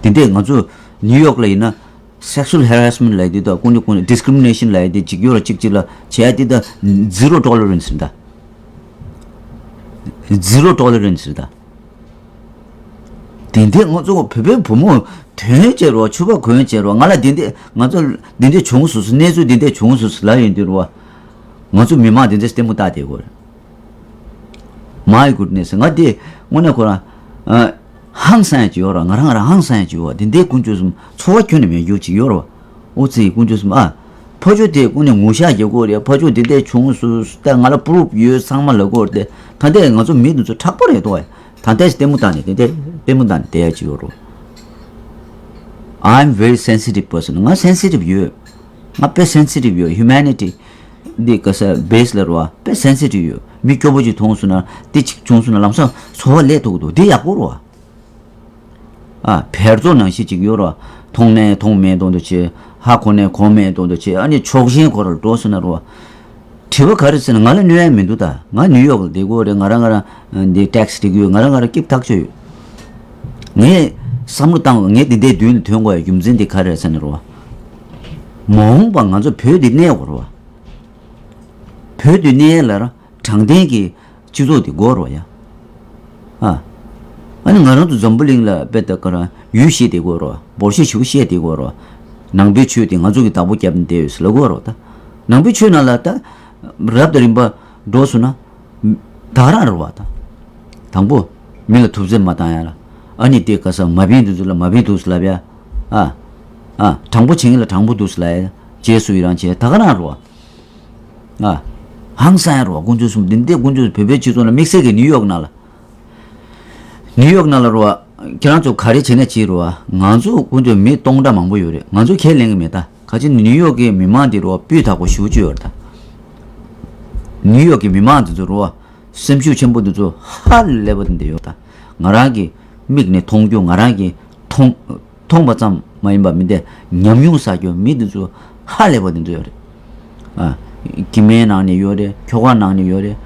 དེ་འདྲས་ང་ཚོ་ནིའུ་ཡོག་ལ་ཡིན་ན། Sexual harassment ལབ་ཡ་དེ་དང་ཀུན་ནས་ཀུན་ནས་discrimination ལབ་ཡ་དེ་གཅིག་གཡོར་གཅིག་གཅིག་ལ་བྱེད་ཡ་དེ་དང་zero tolerance རེད་ད། Zero tolerance རེད་ད། དེ་འདྲས་ང་ཚོ་བོད་པའི་བུ་མོ་དོན་བྱེད་རོགས། ཕྱུ་པ་གོན་བྱེད་རོགས། ང་ལ་དེ་འདྲས་ང་ཚོ་དེ་འདྲས་བྱུང་སོང་སོང་། གནས་ཚུལ་དེ་འདྲས་བྱུང་སོང་སོང་ལབ་ཡོང་དུས་རོ། ང་ཚོ་མི་མང་དེ་འདྲས་ལྟད་མོ་ལྟ་བསྡད་དགོས་རེད། My goodness. ང་དེ་དངོས་གནས་ཁོ་རང་ཨ་ཧང་སང་ཡ་ཅིག་ཡོད་ར། ང་རང་ང་རང་ཧང་སང་ཡ་ཅིག་ཡོད་བ། དེ་འདྲའི་དཀོན་མཆོག་གསུམ། ཚོར་བ་ཁྱོན་ནས་མེད་རྒྱུ་ཅིག་ཡོད་ར་བ། ཨོ་ཙི་དཀོན་མཆོག་གསུམ་ཨ། ཕ་ཆོས་དེ་དངོས་གནས་ངུ་ཤག་རྒྱག་གོ་རེད། ཕ་ཆོས་དེ་འདྲས་བྱུང་སོང་། ད་ང་ལ་པུ་རུབ་ཡོད་ཚང་མ་ལབ་གོ་རེད། ད་ལྟའི་ང་ཚོ་མི་དེ་ཚོ་ཁྲག་པ་རེད་དོ། ད་ལྟའི་ལྟད་མོ་བལྟས་ནས་དེ་འདྲས་ལྟད་མོ་བལྟས་ནས་བསྡད་ཡ་ཅིག་ཡོད་ར། I'm very sensitive person. ང་སེན་སི་ཊིབ་ཡོད། ང་དཔེ་སེན་སི་ཊིབ་ཡོད། Humanity འདི་ག་ས་བེ་སི་ལ་རོ། དཔེ་སེན་སི་ཊིབ་ཡོད། མི་སྐྱོ་པོ་ཅིག་མཐོང་སོང་ན། དེ་ཅིག་བྱུང་སོང་ན་ལམ་སང་ཚོར་བ་སླེབས་ཐུབ་ཀྱི་འདུག་འདི་ཡག་པོ་རོ། ཨ། བེར་ཙོ་ནང་བཞིན་ཅིག་ཡོད་རོ། མཐོང་ནས་མཐོང་མེད་མཐོང་དུ་བྱེད། ཧ་གོ་ནས་གོ་མེད་མཐོང་དུ་བྱེད། ཨ་ནི་ཕྱོགས་ཞེན་ཁོ་ར་འགྲོ་སོང་ན་རོ། དྲི་བ་ག་རེ་ཟེར་ན་ང་ལ་གནོད་ཡ་མི་འདུག་ད། ང་ནིའུ་ཡོག་ལ་བསྡད་ཀྱི་ཡོད་རེད། ང་རང་ང་རང་འདི་ཊེག་སི་སྒྲིག་གི་ཡོད། ང་རང་ང་རང་སྐྱིད་ཐག་ཆོད་ཡོད། ངས་བསམ་བློ་བཏང་བ་ངས་འདི་འདྲའི་མདུན་ལ་ཐོན་དགོས་ཡ་རྒྱུ་མཚན་དེ་ག་རེ་རེད་ཟེར་ན་རོ། མ་འོངས་པ་ང་ཚོ་བོད་འདི་གནས་དགོས་རེད་བ། བོད་འདི་གནས་ལ་ར་དྲང་བདེན་གྱི་སྤྱི་ཚོགས་འདི་དགོས་རེད་བ་ཡ། ཨ། ཨ་ནི་ང་རང་ཚོ་འཛམ་བུ་གླིང་ལ་དཔེ་ལྟ་ག་རང་ཡུལ་ཤེས་བསྡད་དགོས་རེད་བ། འབོར་ཤེས་ཞེ་པོ་བཤད་བསྡད་དགོས་རེད་བ། ནང་པའི་ཆོས་དེ་ང་ཚོ་གི་བདག་པོ་བརྒྱབ་ནས་བསྡད་ཡོད་ཟེར་ལབ་དགོས་རེད་བ་ད། ནང་པའི་ཆོས་ནང་ལ་ད་རབ་དང་རིམ་པ་འགྲོ་སོང་ན། ད་ག་རང་རེད་བ་ད། དང་པོ། མི་ལ་ཐུབ་ཚོད་མ་བཏང་ཡ་ལ། ཨ་ནི་དེ་ག་ས་མ་བིན་དུ་ཚུ་ལ་མ་བིན་དུ་ཚུ་ལབ་ཡ། ཨ། ཨ། དྲང་པོ་བྱེད་མཁན་ལ་དྲང་པོ་དུ་ཚུ་ལབ་ཡ། རྗེས་སུ་ཡི་རང་བྱེད་ད་ག་རང་རེད་བ། ཨ། ཧང་སང་ཡ་རེད་བ། དཀོན་མཆོག་གསུམ་འདི་འདྲའི་དཀོན་མཆོག་བོད་པའི་སྤྱི་ཚོགས་ནང་དམིགས་བསལ་གྱི་ནིའུ་ཡོག་ནང་ལ། ནིའུ་ཡོག་ནང་ལ་རེད་བ། ཁྱེད་རང་ཚོ་ག་རེ་བྱེད་ན་བྱེད་རེད་བ། ང་ཚོ་དཀོན་མཆོག་མི་སྟོང་ཕྲག་མང་པོ་ཡོད་རེད། ང་ཚོ་ཁས་ལེན་གྱི་མེད་ད། ག་ཅི་ནིའུ་ཡོག་གི་མི་མང་དེ་རོ་སྤུས་དག་པོ་ཞེ་པོ་ཅིག་ཡོད་རེད་ད། ནིའུ་ཡོག་གི་མི་མང་དེ་ཚོ་རོ་སེམས་ཤུགས་ཆེན་པོ་དེ་ཚོ་ཧ་ལས་པ་དེ་འདྲ་ཡོད་ད། ང་རང་གི་མིག་ནས་མཐོང་རྒྱུ། ང་རང་གི་མཐོང་མཐོང་པ་ཙམ་མ་ཡིན་པ་མི་འདི་ཉམས་མྱོང་བསགས་རྒྱུ། མི་འདི་ཚོ་ཧ་ལས་པ་འདི་ཚོ་ཡོད་རེད། ཨ། སྐྱེ་དམན་ནང་ནས་ཡོད་རེད། ཁྱོ་ག་ནང་ནས་ཡོད་རེད།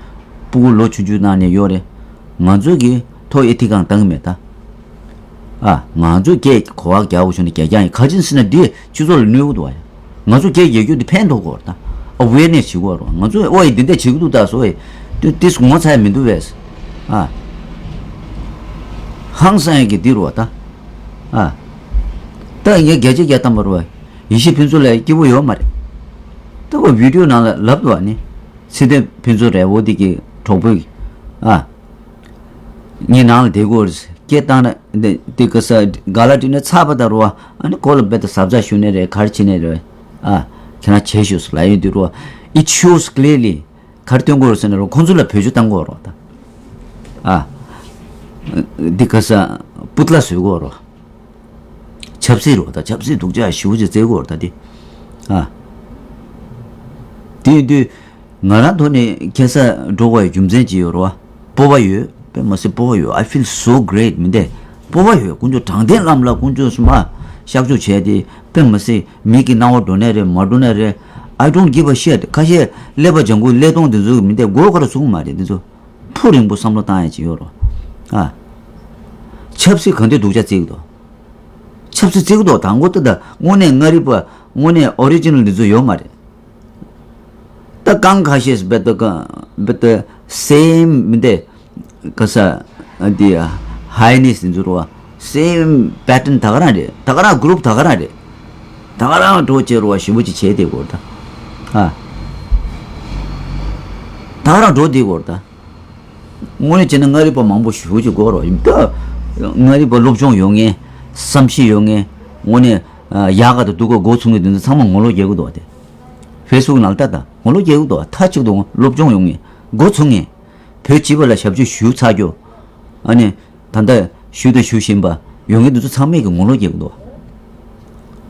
སྤུ་གུ་ལོ་ཆུང་ཆུང་ནང་ནས་ཡོད་རེད། ང་ཚོ་གི་ཐོག་ཨེ་ཐི་གང་བཏང་གི་མེད་ད། ཨ། ང་ཚོ་སྐད་གོ་བ་རྒྱག་དགོས་བྱུང་ན་རྒྱག་རྒྱག་ཡིན། ག་ཅི་ཟེར་ན་འདི་སྤྱི་ཚོགས་ལ་གནོད་གི་འདུག་བ་ཡ། ང་ཚོ་སྐད་རྒྱག་རྒྱུ་འདི་ཕན་ཐོགས་གི་རེད་ད། ཨ་ཝེར་ནེ་སི་བྱེད་དགོས་རེད། ང་ཚོ་ཨོ་ཡ་འདི་འདྲ་བྱེད་ཀྱི་འདུག་ད་སོ་ཡ། དེ་དེ་ངོ་ཚ་ཡ་མི་འདུག་བས། ཨ། ཧང་སང་ཡ་གི་འདི་རེད་བ་ད། ཨ། ད་ངས་བརྒྱ་ཆ་བརྒྱ་བཏང་པ་རེད་བ། ཡེ་ཤེས་ཕུན་ཚོགས་ལ་སྐྱིད་པོ་ཡོད་མ་རེད། ད་ཁོ་བི་ཌིའོ་ནང་ལ་ལབ་འདུག་བ་ནི། ཚེ་བརྟན་ཕུན་ཚོགས་རེད་བོ་འདི་གི་གྲོགས་པོ་གི། ཨ། ངའི་ནང་ལ་བསྡད་དགོས་རེད། སྐད་བཏང་ན་འདི་འདི་ག་ས་ག་ལ་དྲིས་ན་ཚ་བ་ད་རུ་བ། ཨ་ནི་ཁོ་ལ་རྦད་དེ་ཟབ་ཚ་ཞུ་ནི་རེད། ག་རེ་བྱེད་ནི་རེད། ཨ། ཁྱེད་རང་བྱེད་ཤོག་ཟེར་ལབ་ཡོང་དུས་རུ་བ། It shows clearly ག་རེ་སྟོན་དགོས་རེད་ཟེར་ན་རུ་ཁོང་ཚོ་ལ་བེད་སྤྱོད་བཏང་དགོས་རེད་ད། ཨ། འདི་ག་ས་པུཏ་ལ་བཟོས་དགོས་རེད། ཆབ་སྲིད་རེད་ད། ཆབ་སྲིད་སྡུག་ཅག་ཞེ་པོ་ཅིག་བརྩི་དགོས་རེད་ད་དེ། ཨ། དེ་ཡིན་དུས། ང་རང་ཐོག་ནས་ཁ་སང་འགྲོ་དགོས་ཡ་རྒྱུ་མཚན་ཅིག་ཡོད་རེད་བ། སྤོབས་པ་ཡོད། དཔེ་མི་སྲིད་སྤོབས་པ་ཡོད། I feel so great མི་འདྲ། སྤོབས་པ་ཡོད། དཀོན་མཆོག་དྲང་བདེན་ལམ་ལ་དཀོན་མཆོག་གསུམ་པ་གཤག་བཅོས་བྱས་ཏེ་དཔེ་མི་སྲིད་མི་གི་སྣང་བ་འགྲོ་ནའི་རེད། མ་འགྲོ་ནའི་རེད། I don't give a shit། ཁ་ཤས་ཀླད་པ་ལྗང་གུ་ཀླད་སྟོང་དེ་ཚོ་མི་འདྲ་མགོ་སྐོར་སོང་མ་རེད། དེ་ཚོ་ཕུ་རིང་པོ་བསམ་བློ་བཏང་ཡ་ཅིག་ཡོད་རེད། ཨ། ཆབ་སྲིད་གང་འདྲ་སྡུག་ཅག་བརྩི་གི་འདུག་ཆབ་སྲིད་བརྩི་གི་འདུག་ད་མགོ་ཏོ་ད་དངོས་གནས་མངའ་རིས་པ་དངོས་གནས་ཨོ་རི་ཇི་ནལ་འདི་ཚོ་ཡོད་མ་རེད། ད་གང་ཁ་ཤས་སུ་བེ་ཏོ་ག་བེ་ཏོ་སེམ་མི་འདི་ག་ས་འདི་ཧའི་ནེ་སི་འདི་ཚོ་རོ་སེམ་པེ་ཊན་ད་ག་རང་རེད། ད་ག་རང་གུ་རུབ་ད་ག་རང་རེད། ད་ག་རང་འགྲོ་བྱེད་རོ་བ་ཞིམ་པོ་ཅིག་བྱེད་དེ་གོ་ད། ཨ། ད་ག་རང་འགྲོ་དེ་གོ་ད། དངོས་གནས་བྱས་ན་མངའ་རིས་པ་མང་པོ་ཞེ་པོ་ཅིག་དགོས་རེད་ད། མངའ་རིས་པ་སློབ་སྦྱོང་ཡོད་མཁན། བསམ་ཤེས་ཡོད་མཁན། དངོས་གནས་ཡག་ག་དང་སྡུག་ག་མགོ་ཚོས་མཁན་དེ་ཚོ་ཚང་མ་ངོ་ལོག་རྒྱག་གི་འདུག་བ་དེ། ཕེ་སི་བུག་ནང་ལ་ལྟ་དང་ངོ་ལོག་རྒྱག་གི་འདུག་བ། མཐའ་གཅིག་ཏུ་སློབ་སྦྱོང་ཡོད་མཁན། མགོ་ཚོས་མཁན། བོད་སྤྱི་པ་ལ་ཞབས་ཕྱི་ཞུ་ཚར་རྒྱུ། ཨ་ནི། ད་ལྟ་ཞུ་དང་ཞུ་བཞིན་པ་ཡོང་མཁན་དེ་ཚོ་ཚང་མས་ཀྱི་ངོ་ལོག་རྒྱག་གི་འདུག་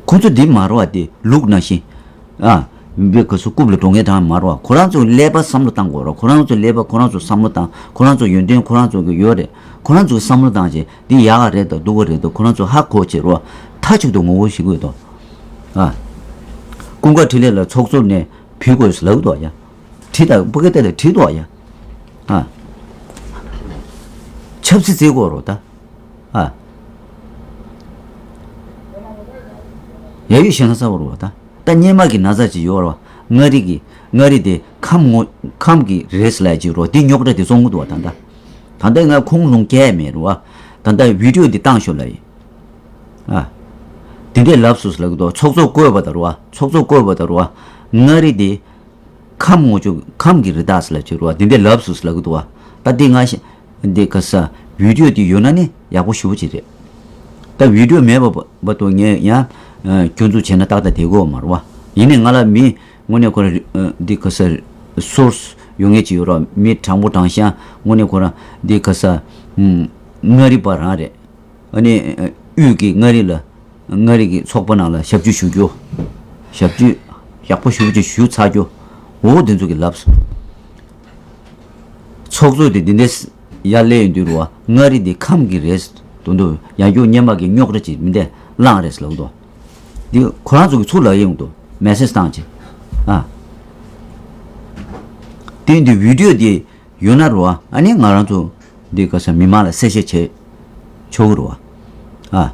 ཁོ་ཚོ་འདི་མ་རེད་བ། དེ་ལུག་ནང་བཞིན། ཨ། བེ་ཁོ་ཚོ་རྐུབ་ལ་འགྲོ་མཁན་དང་མ་རེད་བ། ཁོ་རང་ཚོ་ཀླད་པ་བསམ་བློ་བཏང་དགོས་རེད། ཁོ་རང་ཚོ་ཀླད་པ་ཁོ་རང་ཚོ་བསམ་བློ་བཏང་། ཁོ་རང་ཚོ་ཡོན་ཏན་ཁོ་རང་ཚོ་གི་ཡོད་རེད། ཁོ་རང་ཚོ་གི་བསམ་བློ་བཏང་བྱས་འདི་ཡག་ག་རེད་དང་སྡུག་ག་རེད་དང་ཁོ་རང་ཚོ་ཧ་གོ་བྱས་རོ། མཐའ་གཅིག་ཏུ་ངོ་རྒོལ་ཞིག་དགོས་དོ། ཨ། ཀུན་དགའ་འཕྲིན་ལས་ལ་ཚོགས་གཙོ་ནས་ཕུད་དགོས་ལབ་འདུག་ཡ། བྲིས་དང་སྤུ་གེ་ཏེ་ལ་བྲིས་འདུག་ཡ། ཨ། ཆབ་སྲིད་བརྩི་དགོས་རོ་ད། ཨ། ཡ་ཡུལ་ཞེ་ན་ས་བོ་རོ་ད། ད་སྙེ་མ་གི་ན་ཚ་ཅིག་ཡོད་རོ། མངའ་རིས་ཀྱི་མངའ་རིས་དེ་ཁམས་ངོ་ཁམས་ཀྱི་རེད་ལ་ཅིག་རོ། དེ་རྙོག་དྲ་དེ་བཙོང་གི་འདུག་བ་ད་ལྟ། ད་ལྟ་ང་ཁུངས་ལུང་སྐྱེལ་མེད་རོ། ད་ལྟ་བི་ཌིའོ་དེ་བཏང་ཤོག་ལ་ཡིན། ཨ། དེ་འདྲས་ལབ་སོང་ལབ་གི་འདུག་ཚོགས་གཙོ་བསྐོས་པ་དང་རོ། ཚོགས་གཙོ་བསྐོས་པ་དང་རོ། མངའ་རིས་དེ། ཁམས་ངོ་ཅོག་ཁམས་ཀྱི་རི་དྭགས་སུ་ལབ་བྱེད་རོ། འདི་འདྲའི་ལབ་སུ་ལབ་གི་འདུག་བ། ད་འདི་ང་ཤ་འདི་ག་ས་བི་ཌིའོ་འདི་ཡོད་ན་ནི་ཡག་པོ་ཞེ་པོ་ཅིག་རེད། ད་བི་ཌིའོ་མེད་པ་བར་དུ་ངས་ཡང་སྐྱོན་འཛུགས་བྱས་ན་ཏག་ཏག་བསྡད་ཀྱི་ཡོད་མ་རེད་བ། ཡིན་ནའི་ང་ལ་མི་དངོས་གནས་ཁོ་རང་འདི་ག་ས་སོར་སི་ཡོད་མཁན་ཅིག་ཡོད་ར། མི་དྲང་པོ་དྲང་བཞག་དངོས་གནས་ཁོ་རང་འདི་ག་ས་མངའ་རིས་པ་རང་རེད། ཨ་ནི་དབུས་ཀྱི་མངའ་རིས་ལ་མངའ་རིས་ཀྱི་ཚོགས་པ་ནང་ལ་ཞབས་ཕྱི་ཞུ་རྒྱུ། ཞབས་ཕྱི་ཡག་པོ་ཞེ་པོ་ཅིག་ཞུ་ཚར་རྒྱུ། འོ་དེ་ཚོ་གི་ལབ་སོང་། ཚོགས་གཙོ་དེ་འདི་འདྲས་ཡར་སླེབས་ཡོང་དུས་རུ་བ་མངའ་རིས་འདི་ཁམས་ཀྱི་རེད་དོ་འདུག་ཡང་རྒྱུ་སྙེ་མ་གི་རྙོག་དྲ་ཅིག་མི་འདྲ་བླངས་རེད་ལབ་འདུག་འདི་ཁོ་རང་ཚོ་གི་ཚུར་ལབ་ཡོང་འདུག་མེ་སེ་ཇི་བཏང་ཅིག་ཨ། དེ་འདི་བི་ཌིའོ་འདི་ཡོད་ན་རུ་བ། ཨ་ནི་ང་རང་ཚོ་འདི་ག་ས་མི་མང་ལ་གསལ་བཤད་བྱེད་ཆོག་གི་རུ་བ། ཨ།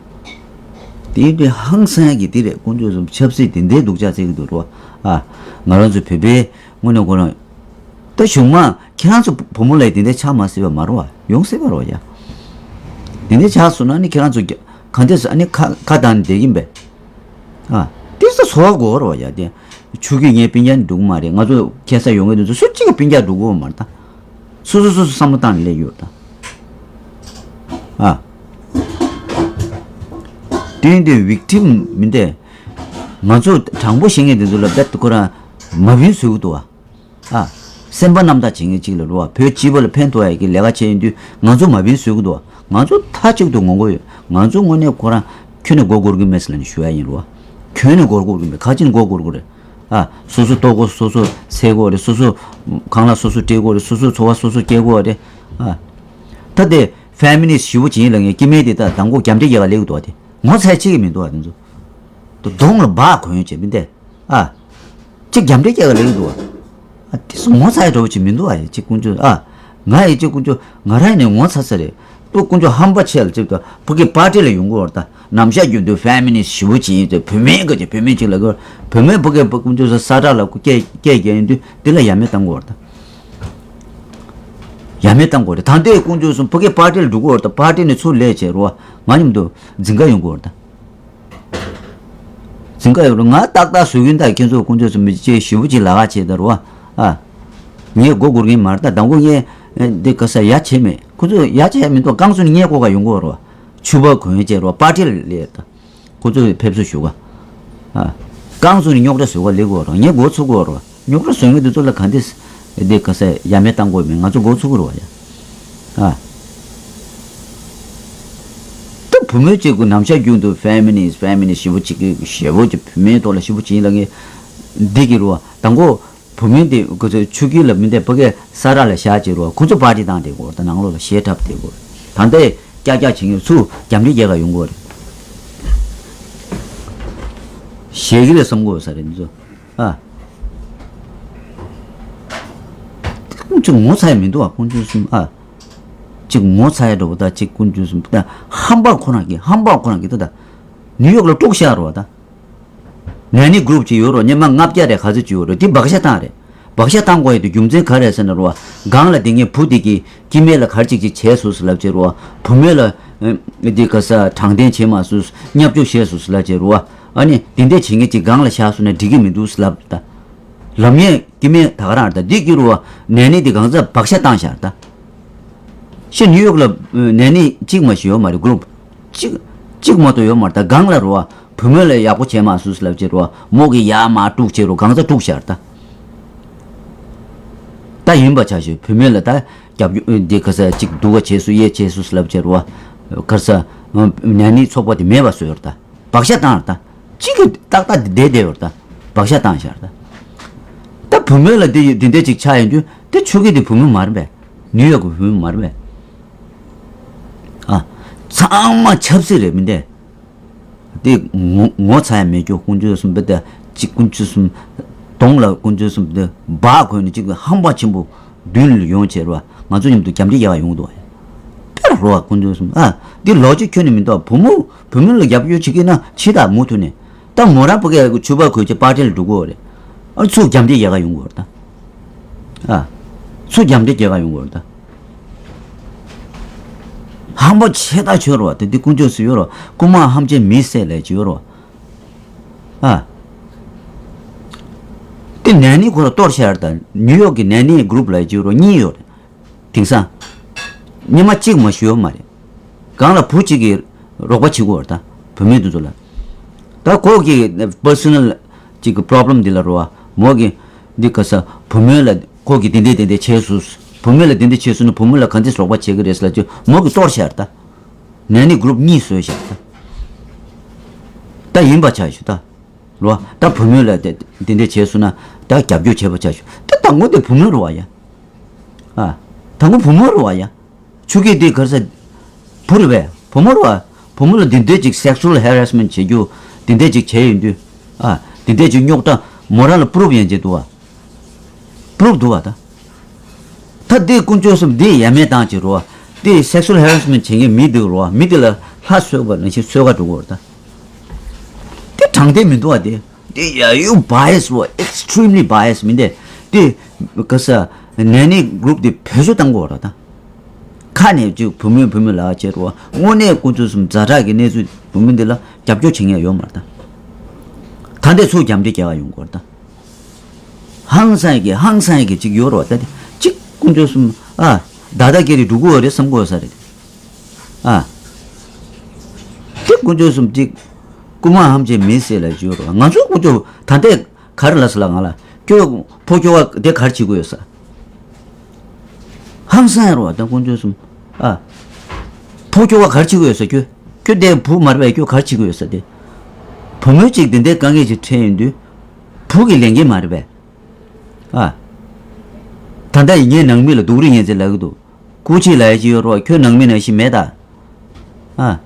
དེ་འདི་ཧང་སང་ཡ་གི་དེ་རེད། དཀོན་མཆོག་གསུམ་ཆབ་སྲིད་དེ་འདྲའི་སྡུག་ཅག་བརྩི་གི་འདུག་རུ་བ། ཨ། ང་རང་ཚོ་བོད་པའི་དངོས་གནས་ཁོ་རང་ད་གཞུང་མང་ཁྱེད་རང་ཚོ་བུ་མོ་ལ་དེ་འདྲའི་ཆགས་མ་སྲིད་པ་མ་རུ་བ། ཡོང་སྲིད་པ་རུ་བ་ཡ། དེ་འདྲའི་ཆགས་སོང་ན་ནི་ཁྱེད་རང་ཚོ་ག་འདྲས་ཨ་ནི་ཁ་ཁ་བཏང་ནས་བསྡད་ཀྱིན་པས། ཨ། དེ་ཚོ་ཚོར་བ་དགོས་རོ་ཡ་དེ། ཆུ་རྒྱུས་ངའི་སྤུན་ཀྱག་འགྲོ་གི་མ་རེད། ང་ཚོ་ཁ་སང་ཡོང་གི་འདུག་ཚོ་སུ་གཅིག་གི་སྤུན་ཀྱག་འགྲོ་གི་མ་རེད་ད། སོ་སོ་སོ་སོ་བསམ་བློ་བཏང་ནས་སླེབས་ཡོད་ད། ཨ། དེ་འདི་བིག་ཊིམ་མི་འདི། ང་ཚོ་དྲང་པོ་བཤད་མཁན་དེ་ཚོ་ལ་རྦད་དེ་ཁོ་རང་མ་བིན་བཟོ་གི་འདུག་ཨ། ཨ། སེམས་པ་རྣམ་དག་བྱེད་མཁན་གཅིག་ལ་རུ་བ། བོད་སྤྱི་པ་ལ་ཕན་ཐོགས་ཡ་གི་ལས་ཀ་བྱས་ཡོང་དུས་ང་ཚོ་མ་བིན་བཟོ་གི་འདུག་ང་ཚོ་མཐའ་གཅིག་ཏུ་ངོ་རྒོལ་ཡོད། ང་ཚོ་དངོས་གནས་ཁོ་རང་ཁྱོན་ནས་མགོ་སྒུར་གི་མེད་ཟེར་ལབ་ནས་ཞུ་ཡ་ཡིན་རུ་བ། ཁྱོན་ནས་སྒོར་སྒོར་གི་མེད། ཁ་ཅིག་སྒོར་སྒོར་གི་རེད། ཨ། སོ་སོ་ལྟོ་གོས་སོ་སོ་འཚོལ་དགོས་རེད། སོ་སོ་ཁང་གླ་སོ་སོ་སྤྲད་དགོས་རེད། སོ་སོ་འཚོ་བ་སོ་སོ་སྐྱེལ་དགོས་རེད། ཨ། ད་དེ་ཕེ་མི་ནི་སི་ཞི་བོ་ཅིན་ལ་ངས་སྐྱེ་དམན་དེ་ད་དང་པོ་རྒྱབ་འདྲེ་རྒྱག་ག་སླེབས་ཀྱི་འདུག་བ། དེ་ངོ་ཚ་ཡ་གཅིག་གི་མི་འདུག་བ། དེ་ཚོ་གདོང་ལ་འབག་གོན་ཡོད་བྱས་མི་འདས། ཨ། གཅིག་རྒྱབ་འདྲེ་རྒྱག་ག་སླེབས་ཀྱི་འདུག་བ། ཨ། དེ་ཚོ་ངོ་ཚ་ཡ་འདྲ་བོ་ཅིག་མི་འདུག་བ། ཡ་གཅིག་དཀོན་མཆོག་ཨ། ང་ཡི་གཅིག་དཀོན་མཆོག་ང་རང་ནས་ངོ་ཚ་ཚ་རེད། ཏུ་དཀོན་མཆོག་ཧམ་པ་ཆེ་ལ་ཅིག་ཏུ་ཕ་གི་པར་ཊི་ལ་ཡོང་གི་བར་ད་ནམ་ཞག་རྒྱུན་དུ་ཕེ་མི་ནི་སི་ཞི་བོ་ཅིན་ཏེ་བུད་མེད་ག་ཅིག་བུད་མེད་ཅིག་ལ་གི་བུད་མེད་ཕ་གི་དཀོན་མཆོག་ས་ས་ཁྲ་ལ་སྐད་སྐད་རྒྱག་ཡིན་དུས་དེ་ལ་ཡ་མེད་བཏང་གི་བར་ད། ཡ་མེད་བཏང་དགོས་རེད། ད་ལྟའི་དཀོན་མཆོག་གསུམ་ཕ་གི་པར་ཊི་ལ་འགྲོ་གི་བར་ད་པར་ཊི་ནས་ཚུར་སླེབས་བྱས་རོ། ང་མཉམ་དུ་འཛིང་ག་ཡོང་གི་བར་ད། འཛིང་ག་ཡོང་རོ། ང་ཏག་ཏག་བཟོ་གིན་ད་ཁྱེད་ཚོ་དཀོན་མཆོག་གསུམ་མི་ཅེ་ཞི་བོ་ཅིག་ལ་ག་བྱས་ད་རོ། ཨ། ངས་མགོ་སྒུར་གིན་མར་ད་དང་པོ་ངས་འདི་ག་ས་ཡ་བྱས་མེད། ཁོ་ཚོ་ཡ་བྱས་མི་འདུག་རྐང་བཙུགས་ནས་ངས་ཀོ་ག་ཡོང་གི་རོ། ཕྱུ་པ་གོན་བྱས་རོ། པར་ཊི་ལ་སླེབས་ད། ཁོ་ཚོས་ཕེབས་བསུ་ཞུ་ག་ཨ། རྐང་བཙུགས་ནས་རྙོག་དྲ་བཟོ་ག་སླེབས་ཀྱི་ཡོད་རེད། ངས་མགོ་ཚོས་ཀྱི་ཡོད་རེད། རྙོག་དྲ་བཟོ་མཁན་དེ་ཚོ་ལ་ག་འདྲས་འདི་ག་ས་ཡ་མེད་བཏང་དགོས་མིན་ང་ཚོ་མགོ་ཚོས་ཀྱི་རེད་བ་ཡ། ཨ། ད་བུ་མོ་གཅིག་གི་ནམ་ཞག་རྒྱུན་དུ་ཕེ་མི་ནི་སི་ཕེ་མི་ནི་སི་ཞི་བོ་གཅིག་གི་ཞི་བོ་གཅིག་བུད་མེད་ཐོག་ལ་ཞི་བོ་གཅིག་ཡིན་ལ་ངས་འདི་གི་རེད་བ། དང་པོ། བུ་མོ་དེ་ཁོ་ཚོའི་ཆུ་ཁྱི་ལ་མི་འདས་ཕ་གིའི་ས་ར་ལ་བཞག་བྱས་རོ། ཁོ་ཚོ་པར་ཊི་བཏང་བསྡད་ཀྱི་ཡོད་རེད། ནང་ལོགས་ལ་གཞས་འཁྲབ་བསྡད་ཀྱི་ཡོད་རེད། ད་ལྟའི་ཀྱག་ཀྱག་བྱེད་མཁན་ཚུར་རྒྱབ་འདྲེ་རྒྱག་ག་ཡོང་གི་ཡོད་རེད། གཞས་ཀྱི་རེད་བསམ་གྱི་ཡོད་ས་རེད་འདི་ཚོ། ཨ། ཁོང་ཚོ་ངོ་ཚ་ཡ་མི་འདུག་ཨ། དཀོན་མཆོག་གསུམ་ཨ། གཅིག་ངོ་ཚ་ཡ་འདྲ་པོ་ད་གཅིག་དཀོན་མཆོག་གསུམ་ད་ཧམ་པ་ཁོ་རང་གིས་ཧམ་པ་ཁོ་རང་གིས་ད་ད་ནིའུ་ཡོག་ལ་དཀྲུགས་བཞག་རོ་ད། ནན་ནི་གུ་རུབ་ཅིག་ཡོད་རོ། སྙེ་མ་ལྔ་བརྒྱ་རེ་ག་ཚོད་ཅིག་ཡོད་རོ། དེ་བག་ཆགས་བཏང་རེད། བག་ཆགས་བཏང་དགོས་ཡ་དེ་རྒྱུ་མཚན་ག་རེ་ཟེར་ན་རོ། སྒང་ལ་དེ་ངས་བུ་དེ་གི་སྐྱེ་དམན་ལ་ག་རེ་ཅིག་ཅིག་བྱས་སོང་ཟེར་ལབ་བྱས་རོ། བུ་མོ་ལ་ཨ་དེ་ག་ས་དྲང་བདེན་བྱས་མ་སོང་། བརྙས་བཅོས་བྱས་སོང་ཟེར་ལབ་བྱས་རོ། ཨ་ནི་དེ་འདྲས་བྱེད་མཁན་ཅིག་སྒང་ལ་བཞག་སོང་ན་འགྲིག་གི་མི་འདུག་ཟེར་ལབ་ད། ལབ་མཁན་སྐྱེ་དམན་ད་ག་རང་རེད་ད། འདི་གི་རོ་ནན་ནི་དེ་གང་ཟག་བག་ཆགས་བཏང་བཞག་རེད་ད། ཤི་ནིའུ་ཡོག་ལ་ནན་ནི་གཅིག་མ་ཞིག་ཡོད་མ་རེད། གུ་རུབ་གཅིག་གཅིག་མ་གཏོགས་ཡོད་མ་རེད། ད་སྒང་ལ་རོ་བུ་མོ་ལ་ཡག་པོ་བྱས་མ་སོང་ཟེར་ལབ་བྱས་རོ། མོ་གི་ཡར་མར་དཀྲུགས་བྱས་རོ། གང་ཟག་དཀྲུགས་བཞག་རེད་ད། ད་ཡིན་པ་ཆ་ཞིག་བུ་མོ་ལ་ད་རྒྱབ་སྐྱོར་འདི་ག་ས་གཅིག་སྡུག་ག་བྱས་སོང་། གཡས་བྱས་སོང་ཟེར་ལབ་བྱས་རོ། ག་ས་ནན་ནི་ཚོགས་པ་དེ་མེད་པ་བཟོས་རེད་ད། བག་ཆགས་བཏང་རེད་ད། གཅིག་གི་ཏག་ཏག་དེ་བསྡད་བསྡད་ཡོད་རེད་ད། བག་ཆགས་བཏང་བཞག་རེད་ད། ད་བུ་མོ་ལ་དེ་དེ་འདྲ་ཅིག་ཆགས་ཡོང་དུས་དེ་ཆུ་ཁྱི་དེ་བུ་མོ་མ་རེད་པས། ནིའུ་ཡོག་གི་བུ་མོ་མ་རེད་པས། ཨ། ཚང་མ་ཆབ་སྲིད་རེད་མི་འདས། དེ་ངོ་ངོ་ཚ་ཡ་མེད་རྒྱུ་དཀོན་མཆོག་གསུམ་པོ་དེ་གཅིག་དཀོན་མཆོག་གསུམ། གདོང་ལ་དཀོན་མཆོག་གསུམ་དེ་འབག་གོན་ནས་གཅིག་ཧམ་པ་ཆེན་པོ་མདུན་ལ་ཡོང་བྱས་རོ། ང་ཚོ་མཉམ་དུ་རྒྱབ་འདྲེ་རྒྱག་ཡོང་འདུག་བ། དཔེ་རོ་བ་དཀོན་མཆོག་གསུམ་ཨ། འདི་ལོ་རྒྱུས་ཁྱོན་ནས་མི་འདུག་བུ་མོ་བུ་མོ་ལ་རྒྱབ་སྐྱོར་བྱེད་ཀྱི་ན་ཕྱི་དང་མུ་མཐུད་ནས། ད་མོ་རང་ཕ་གིའི་ཕྱུ་པ་གོན་བྱས་པར་ཊི་ལ་འགྲོ་གི་ཡོད་རེད། ཨ་ཚུར་རྒྱབ་འདྲེ་རྒྱག་ག་ཡོང་གི་ཡོད་རེད་ད། ཨ། ཚུར་རྒྱབ་འདྲེ་རྒྱག་ག་ཡོང་གི་ཡོད་རེད་ད། ཧམ་པ་ཆེ་ད་ཆོས་རོ་བ། དེ་འདི་དཀོན་མཆོག་གསུམ་ཡོད་རོ། རྐུན་མ་ཧམ་ཆེན་མི་བསད་ལས་ཅི་ཡོད་རོ། ཨ། དེ་ནན་ནི་ཁོ་ར་གཏོར་བཞག་རེད་ད། ནིའུ་ཡོག་གི་ནན་ནི་གུ་རུབ་ལ་ཅི་ཡོད་རོ་གཉིས་ཡོད་རེད། དེང་སང་། སྙེ་མ་གཅིག་མ་ཞུ་ཡོད་མ་རེད། སྒང་ལ་བུ་གཅིག་གིས་རོགས་པ་བྱེད་དགོས་རེད་ད། བུད་མེད་དེ་ཚོ་ལ། ད་ཁོ་གི་པར་སོ་ནལ་གཅིག་གི་པོ་རོབ་ལེམ་འདི་ལ་རོ་བ། མོ་གི་འདི་ག་ས་བུ་མོ་ལ་ཁོ་གི་དེ་འདྲས་དེ་འདྲས་བྱས་སོང་། བུ་མོ་ལ་དེ་འདྲས་བྱས་སོང་ན་བུ་མོ་ལ་ག་འདྲས་རོགས་པ་བྱེད་ཀྱི་རེད་ཟེར་ལབ་ཅིག་མོ་གིས་གཏོར་བཞག་རེད་ད། ནན་ནི་གུ་རུབ་གཉིས་བཟོས་བཞག་རེད་ད། ད་ཡིན་པ་ཆ་ཞུ་ད། རོ། ད་བུ་མོ་ལ་དེ་དེ་འདྲས་བྱས་སོང་ན་ད་རྒྱབ་སྐྱོར་བྱས་པ་ཆ་ཞུ། ད་དང་པོ་དེ་བུ་མོ་རོ་བ་ཡ། ཨ། དང་པོ་བུ་མོ་རོ་བ་ཡ། ཆུ་སྐྱེས་དེ་ག་རེ་ཟ། བུ་རེད་པས། བུ་མོ་རེད་པ། བུ་མོ་ལ་འདི་འདྲས་ཅིག་sexual harassment་བྱེད་རྒྱུ། འདི་འདྲས་ཅིག་བྱས་ཡོང་དུས། ཨ། འདི་འདྲས་ཅིག་རྙོག་དྲ་མོ་རང་ལ་པུ་རུབ་ཡན་ཆད་འདུག་བ། པུ་རུབ་འདུག་བ་ད། ད་འདི་དཀོན་མཆོག་གསུམ་འདི་ཡ་མེད་བཏང་བྱེད་རོ། འདི་sexual harassment་བྱེད་མཁན་མི་འདི་རོ། མི་འདི་ལ་ལྷ་གསོལ་བ་ནང་བཞིན་གསོལ་ག་འགྲོ་གི་རེད་ད། འདི་དྲང་བདེན་མི་འདུག་བ་འདི། འདི་ཡ་ཡུ་bias་བ། extremely bias་མི་འདི། འདི་ག་ས་ནན་ནི་གུ་རུབ་འདི་བེད་སྤྱོད་བཏང་གི་ཡོད་རེད་ད། ཁ་ནས་ཅིག་བུ་མོས་བུ་མོ་ལ་བྱེད་རོགས། དངོས་གནས་དཀོན་མཆོག་གསུམ་ཛ་དྲག་གི་གནས་ཚུལ་བུ་མོ་འདི་ལ་རྒྱབ་སྐྱོར་བྱེད་མཁན་ཡོད་མ་རེད་ད། ད་འདི་ཚོ་རྒྱབ་འདྲེ་རྒྱག་ག་ཡོང་གི་ཡོད་རེད་ད། ཧང་སང་ཡི་གེ་ཧང་སང་ཡི་གེ་ཅིག་ཡོད་རེད་བ། ད་དེ་ཅིག་དཀོན་མཆོག་གསུམ་ཨ། ད་ད་ཀེ་རི་འགྲོ་གི་ཡོད་རེད་བསམ་གི་ཡོད་ས་རེད། ཨ། དེ་དཀོན་མཆོག་གསུམ་ཅིག་རྐུན་མ་ཧམ་ཆེན་མི་བསད་ལ་ཡོད་རེད་བ། ང་ཚོ་དཀོན་མཆོག་ད་ལྟའི་ག་རེ་ལབ་ས་ལ་ང་ལ་ཁྱོད་ཕོ་ཁྱོ་ག་དེ་ག་རེ་བྱེད་ཀྱི་ཡོད་ས། ཧང་སང་ཡ་རོ་བ་ད་དཀོན་མཆོག་གསུམ། ཨ། ཕོ་ཁྱོ་ག་ག་རེ་བྱེད་ཀྱི་ཡོད་ས་ཁྱོད། ཁྱོད་དེ་བུ་མ་རེད་པས་ཁྱོད་ག་རེ་བྱེད་ཀྱི་ཡོད་ས་དེ། བུ་མོ་གཅིག་དེ་འདྲའི་དཀའ་ངལ་ཅིག་འཕྲད་ཡོང་དུས། བུ་གི་ལས་འགན་མ་རེད་པས། ཨ། ད་ལྟ་ཡིན་ངའི་ནང་མི་ལ་སྡུག་རུས་ངན་ཚད་ལབ་ཀྱི་འདུག་སྐུ་མཁྱེན་ལབ་ཡ་ཅིག་ཡོད་རེད་བ། ཁྱོད་ནང་མི་ནང་བཞིན་མེད་ད། ཨ།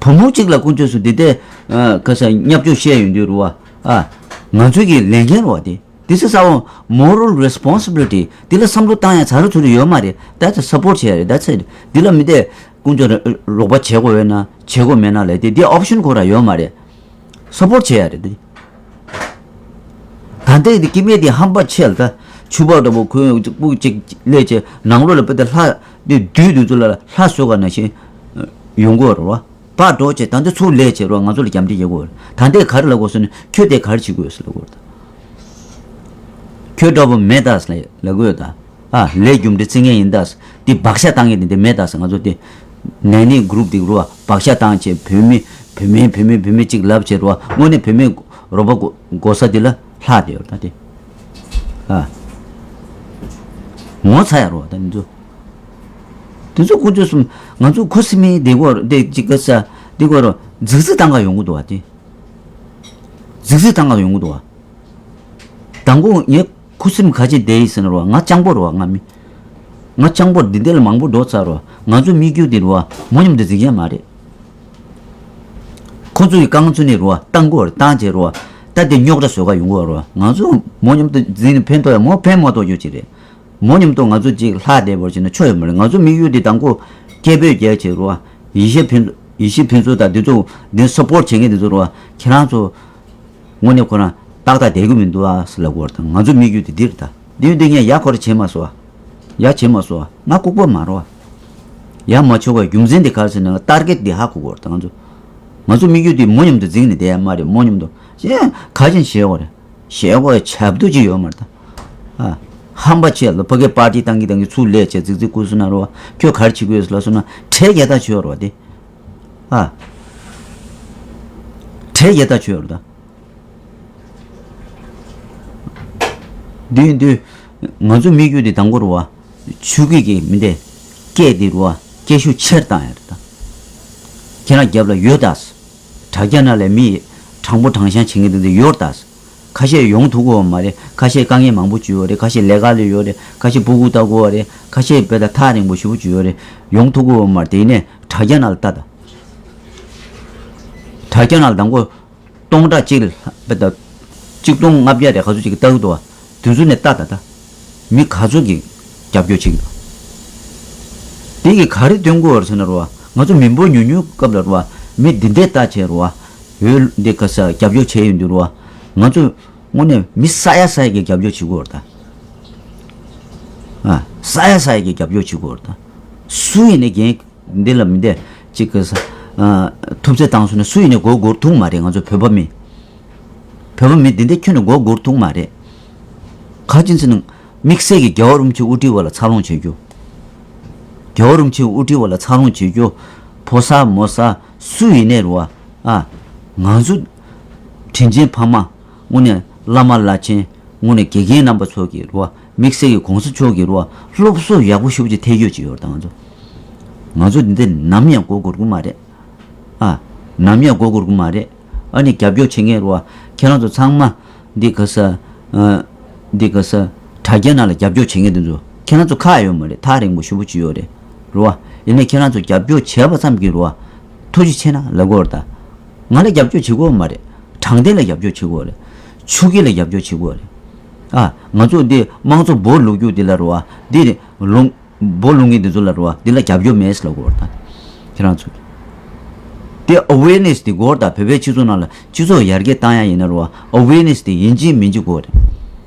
བུ་མོ་གཅིག་ལ་དཀོན་མཆོག་གསུམ་དེ་འདྲའི། ཨ། ག་ས་བརྙས་བཅོས་བཤད་ཡོང་དུས་རེད་བ། ཨ། ང་ཚོའི་གི་ལས་འགན་རེད་བ་དེ། This is our moral responsibility. འདི་ལ་བསམ་བློ་བཏང་ཡ་ཚ་རུ་ཚུ་རུ་ཡོད་མ་རེད། That's a support བྱས་རེད། That's it. འདི་ལ་མི་དེ་དཀོན་མཆོག་རོགས་པ་བྱེད་དགོས་ཡོད་ན་བྱེད་དགོས་མེད་ན་ལས་དེ་འདི་option ཁོ་ར་ཡོད་མ་རེད། Support བྱེད་ཡ་རེད་འདི། ད་ལྟའི་འདི་སྐྱེ་དམན་འདི་ཧམ་པ་ཆེ་ལ་ད་ཆུ་བག་འདྲ་པོ་ཁོས་སྤུ་གཅིག་ལས་བྱས་ནང་ལོགས་ལ་དཔེ་དེ་ལྷ་འདི་བདུད་འདི་ཚོ་ལ་ལྷ་བཟོ་ག་ནང་བཞིན་ཡོང་གི་ཡོད་རེད་བ། བག་འགྲོ་བྱས་ད་འདི་ཚུར་ལས་བྱས་རོགས་ང་ཚོ་ལ་རྒྱབ་འདྲི་བྱེད་དགོས། ད་འདི་ག་རེ་ལབ་དགོས་ཟེར་ན་ཁྱོད་དེ་ག་རེ་བྱེད་དགོས་ཟེར་ལབ་དགོས་རེད། ཁྱོད་འདྲ་པོ་མེད་ད་ཟེར་ལབ་དགོས་ད། ཨ་ལས་རྒྱུ་འབྲས་བརྩི་མཁན་ཡིན་ད་ཟེར། འདི་བག་ཆགས་བཏང་མཁན་དེ་འདི་མེད་ད་ཟེར། ང་ཚོ་དེ་ནད་ནི་གུ་རུབ་འདི་རུ་བ་བག་ཆགས་བཏང་བྱས་བོད་མི་བོད་མི་བོད་མི་བོད་མི་གཅིག་ལབ་བྱས་རུ་བ་དངོས་གནས་བོད་མི་རོགས་པ་དགོས་དགོས་ས་དེ་ལ་ལྷག་བསྡད་ཡོད་ད་དེ། ཨ་ངོ་ཚ་ཡ་རུ་བ་ད་འདི་ཚོ། དེ་ཚོ་ཁོ་ཚོས་སུམ་ང་ཚོ་ཁུ་སིམ་མེ་དེ་གོ་དེ་གཅིག་ག་ས་དེ་གོ་རོ་རྫིག་རྫིག་བཏང་ག་ཡོང་གི་འདུག་བ་དེ། རྫིག་རྫིག་བཏང་ག་ཡོང་གི་འདུག་བ། དང་པོ་ངས་ཁུ་སིམ་ག་ཅི་བསྡད་ཡིན་ཟེར་ན་རོ་ང་སྤྱང་པོ་རོ་ང་མི། ང་སྤྱང་པོ་འདི་འདྲ་ལ་མང་པོ་འགྲོ་ཚར་རོ། ང་ཚོ་མི་རྒྱུད་འདི་རོ་མོ་མཉམ་དུ་རྫིག་ཡ་མ་རེད། ཁོ་ཚོ་ཡི་རྐང་ཚུ་ནས་རོ་བཏང་གོ་བཏང་བྱས་རོ། ད་དེ་རྙོག་དྲ་བཟོ་ག་ཡོང་གོ་རོ། ང་ཚོ་མོ་མཉམ་དུ་འཛིན་ནས་ཕན་ཐོགས་ཡ་མོ་ཕན་མ་ཐོགས་རྒྱུ་ཅི་རེད། མོ་མཉམ་དུ་ང་ཚོ་གཅིག་ལྷག་བསྡད་པར་བྱས་ན་ཆོ་ཡོད་མ་རེད། ང་ཚོ་དམིགས་ཡུལ་འདི་དང་པོ་སྐད་འབོད་རྒྱག་བྱས་རོ། ཡེ་ཤེས་ཕུན་ཡེ་ཤེས་ཕུན་ཚོགས་དང་འདི་ཚོ་འདི་སབ་པོར་བྱེད་མཁན་འདི་ཚོ་རོ། ཁྱེད་རང་ཚོ་དངོས་གནས་ཁོ་རང་ཏག་ཏག་བསྡད་ཀྱི་མི་འདུག་ཨ་ཟེར་ལབ་དགོས་རེད། ད་ང་ཚོ་དམིགས་ཡུལ་འདི་འདིར་ད་འདི་ཡུལ་འདི་ངས་ཡ་ཁོ་ར་བྱེད་མ་སོང་ཨ། ཡ་བྱེད་མ་སོང་ཨ། ང་ལྐུགས་པ་མ་རོ་ཨ། ཡ་མ་ཆོག་པའི་རྒྱུ་མཚན་འདི་ག་རེ་ཟེར་ན་ང་ཊར་གེཊ་འདི་ཧ་གོ་དགོས་རེད། ད་ང་ཚོ་ང་ཚོ་དམིགས་ཡུལ་འདི་མོ་མཉམ་དུ་འཛིང་ནས་བསྡད་ཡ་མ་རེད། མོ་མཉམ་དུ་ཞེ་ག་ཅན་བྱེད་དགོས་རེད། ཞེ་གོ་ཆབ་ཏུ་ཅི་ཡོད་མ་རེད་ད། ཨ། ཧམ་པ་ཆེ་ལ་ཕ་གི་པར་ཊི་བཏང་གི་བཏང་གི་ཚུར་ལས་བྱས་རྫིག་རྫིག་སྐུ་སུ་ན་རོ། ཁྱོད་ག་རེ་བྱེད་དགོས་ལ་སོ་ན་ཁྲལ་རྒྱ་ཐག་ཆོད་རོ་དེ། ཨ། ཁྲལ་རྒྱ་ཐག་ཆོད་རོ་ད། འདུས་འདུས། ང་ཚོ་མི་རྒྱུད་དེ་དང་པོ་རོ་བ། ཆུ་སྐྱེས་ཀྱི་མི་འདས། སྐད་དེ་རོ་བ། སྐད་ཤུགས་ཆེར་བཏང་ཡ་རེད་ད། ཁྱེད་རང་རྒྱབ་ལ་ཡོད་ད། དྲ་རྒྱ་ནང་ལས་མི་དྲང་པོ་དྲང་བཞག་བྱེད་མཁན་དེ་འདྲ་ཡོད་ད། ཁ་ཤས་ཡོང་ཐུབ་ཀྱི་ཡོད་མ་རེད། ཁ་ཤས་དཀའ་ངལ་མང་པོ་བྱུང་ཡོད་རེད། ཁ་ཤས་ལས་ཀ་ལས་ཡོད་རེད། ཁ་ཤས་སྤུ་གུ་ལྟ་དགོས་རེད། ཁ་ཤས་དཔེ་ལྟ་ཐག་རིང་པོ་ཞེ་པོ་བྱུང་ཡོད་རེད། ཡོང་ཐུབ་ཀྱི་ཡོད་མ་རེད། དེ་ནས་དྲ་རྒྱ་ནང་ལ་ལྟ་ད། དྲ་རྒྱ་ནང་ལ་དང་པོ་སྟོང་ཕྲག་གཅིག་ལ་དཔེ་ལྟ། གཅིག་སྟོང་ལྔ་བརྒྱ་རེད་ག་ཚོད་ཅིག་ལྟ་གི་འདུག་བ། དེ་ཚོ་ནས་ལྟ་ད་ད། མི་ག་ཚོད་ཀྱིས་རྒྱབ་སྐྱོར་བྱེད་ཀྱི་འདུག་དེ་གིས་ག་རེ་སྟོན་དགོས་རེད་ཟེར་ན་རོ་བ། ང་ཚོ་མི་འབོར་ཉུང་ཉུང་སྐབས་ལ་རོ་བ། མི་འདི་འདྲས་ལྟ་བྱས་རོ་བ། འོས་འདི་ག་ས་རྒྱབ་སྐྱོར་བྱས་ཡོང་དུས་རོ་བ། ང་ཚོ་དངོས་གནས་མི་ས་ཡ་ས་ཡ་གིས་རྒྱབ་སྐྱོར་བྱེད་དགོས་རེད་ད། ཨ། ས་ཡ་ས་ཡ་གིས་རྒྱབ་སྐྱོར་བྱེད་དགོས་རེད་ད། སུ་ཡིན་ནའི་འགན་འདི་ལ་མི་འདས་གཅིག་གི་ས། ཨ། ཐུབ་ཚོད་བཏང་སོང་ན་སུ་ཡིན་ནའི་མགོ་སྒུར་ཐུབ་མ་རེད། ང་ཚོ་བོད་པ་མི། བོད་པ་མི་འདི་འདྲས་ཁྱོན་ནས་མགོ་སྒུར་ཐུབ་མ་རེད། ག་ཅིན་ཟེར་ན་དམིགས་བསལ་གྱི་རྒྱལ་བ་རིན་པོ་ཆེ་དབུ་ཁྲིད་བ་ལ་འཚར་ལོངས་བྱེད་རྒྱུ། རྒྱལ་བ་རིན་པོ་ཆེ་དབུ་ཁྲིད་བ་ལ་འཚར་ལོངས་བྱེད་རྒྱུ། ཕོ་གསར་མོ་གསར་སུ་ཡིན་ནའི་རུ་བ། ཨ། ང་ཚོ་དྲིན་ཆེན་ཕ་མ། དངོས་གནས་བླ་མ་བླ་ཆེན། དངོས་གནས་དགེ་རྒན་རྣམ་པ་ཚོ་གི་རུ་བ། དམིགས་བསལ་གྱི་གོང་ས་མཆོག་གི་རུ་བ། སློབ་གསོ་ཡག་པོ་ཞེ་པོ་ཅིག་ཐེབས་རྒྱུ་ཅིག་ཡོད་རེད་ད་ང་ཚོ། ང་ཚོ་འདི་འདྲས་ནམ་ཡང་མགོ་སྒུར་གི་མ་རེད། ཨ། ནམ་ཡང་མགོ་སྒུར་གི་མ་རེད། ཨ་ནི་རྒྱབ་སྐྱོར་བྱེད་མཁན་རུ་བ། ཁྱེད་རང་ཚོ་ཚང་མ་འདི་ག་ས། ཨ། འདི་ག་ས། དྲ་རྒྱ་ནང་ལ་རྒྱབ་སྐྱོར་བྱེད་མཁན་དེ་ཚོ་ཁྱེད་རང་ཚོ་ཁག་ཡོད་མ་རེད། ཐག་རིང་པོ་ཞེ་པོ་ཅིག་ཡོད་རེད། རུ་བ། ཡིན་ནའི་ཁྱེད་རང་ཚོ་རྒྱབ་སྐྱོར་བྱས་པ་ཙམ་གྱིས་རུ་བ། ཐུགས་རྗེ་ཆེ་ན་ལབ་དགོས་རེད་ད། ང་ལ་རྒྱབ་སྐྱོར་བྱེད་དགོས་མ་རེད། དྲང་བདེན་ལ་རྒྱབ་སྐྱོར་བྱེད་དགོས་རེད། ཆོས་སྐད་ལ་རྒྱབ་སྐྱོར་བྱེད་དགོས་རེད། ཨ། ང་ཚོ་འདི་དམངས་གཙོ་འབོར་ལུག་རྒྱུ་འདི་ལ་རུ་བ། འདི་ལུང་འབོར་ལུང་གི་འདི་ཚོ་ལ་རུ་བ་འདི་ལ་རྒྱབ་སྐྱོར་མེད་ཟེར་ལབ་དགོས་རེད་ད། ཁྱེད་རང་ཚོས། དེ་ཨ་ཝེར་ནེ་སི་དེ་དགོས་རེད་ད། བོད་པའི་སྤྱི་ཚོགས་ནང་ལ་སྤྱི་ཚོགས་ཡར་རྒྱས་བཏང་ཡ་ཡིན་ན་རུ་བ་ཨ་ཝེར་ནེ་སི་དེ་ཡིན་གཅིག་མིན་གཅིག་དགོས་རེད།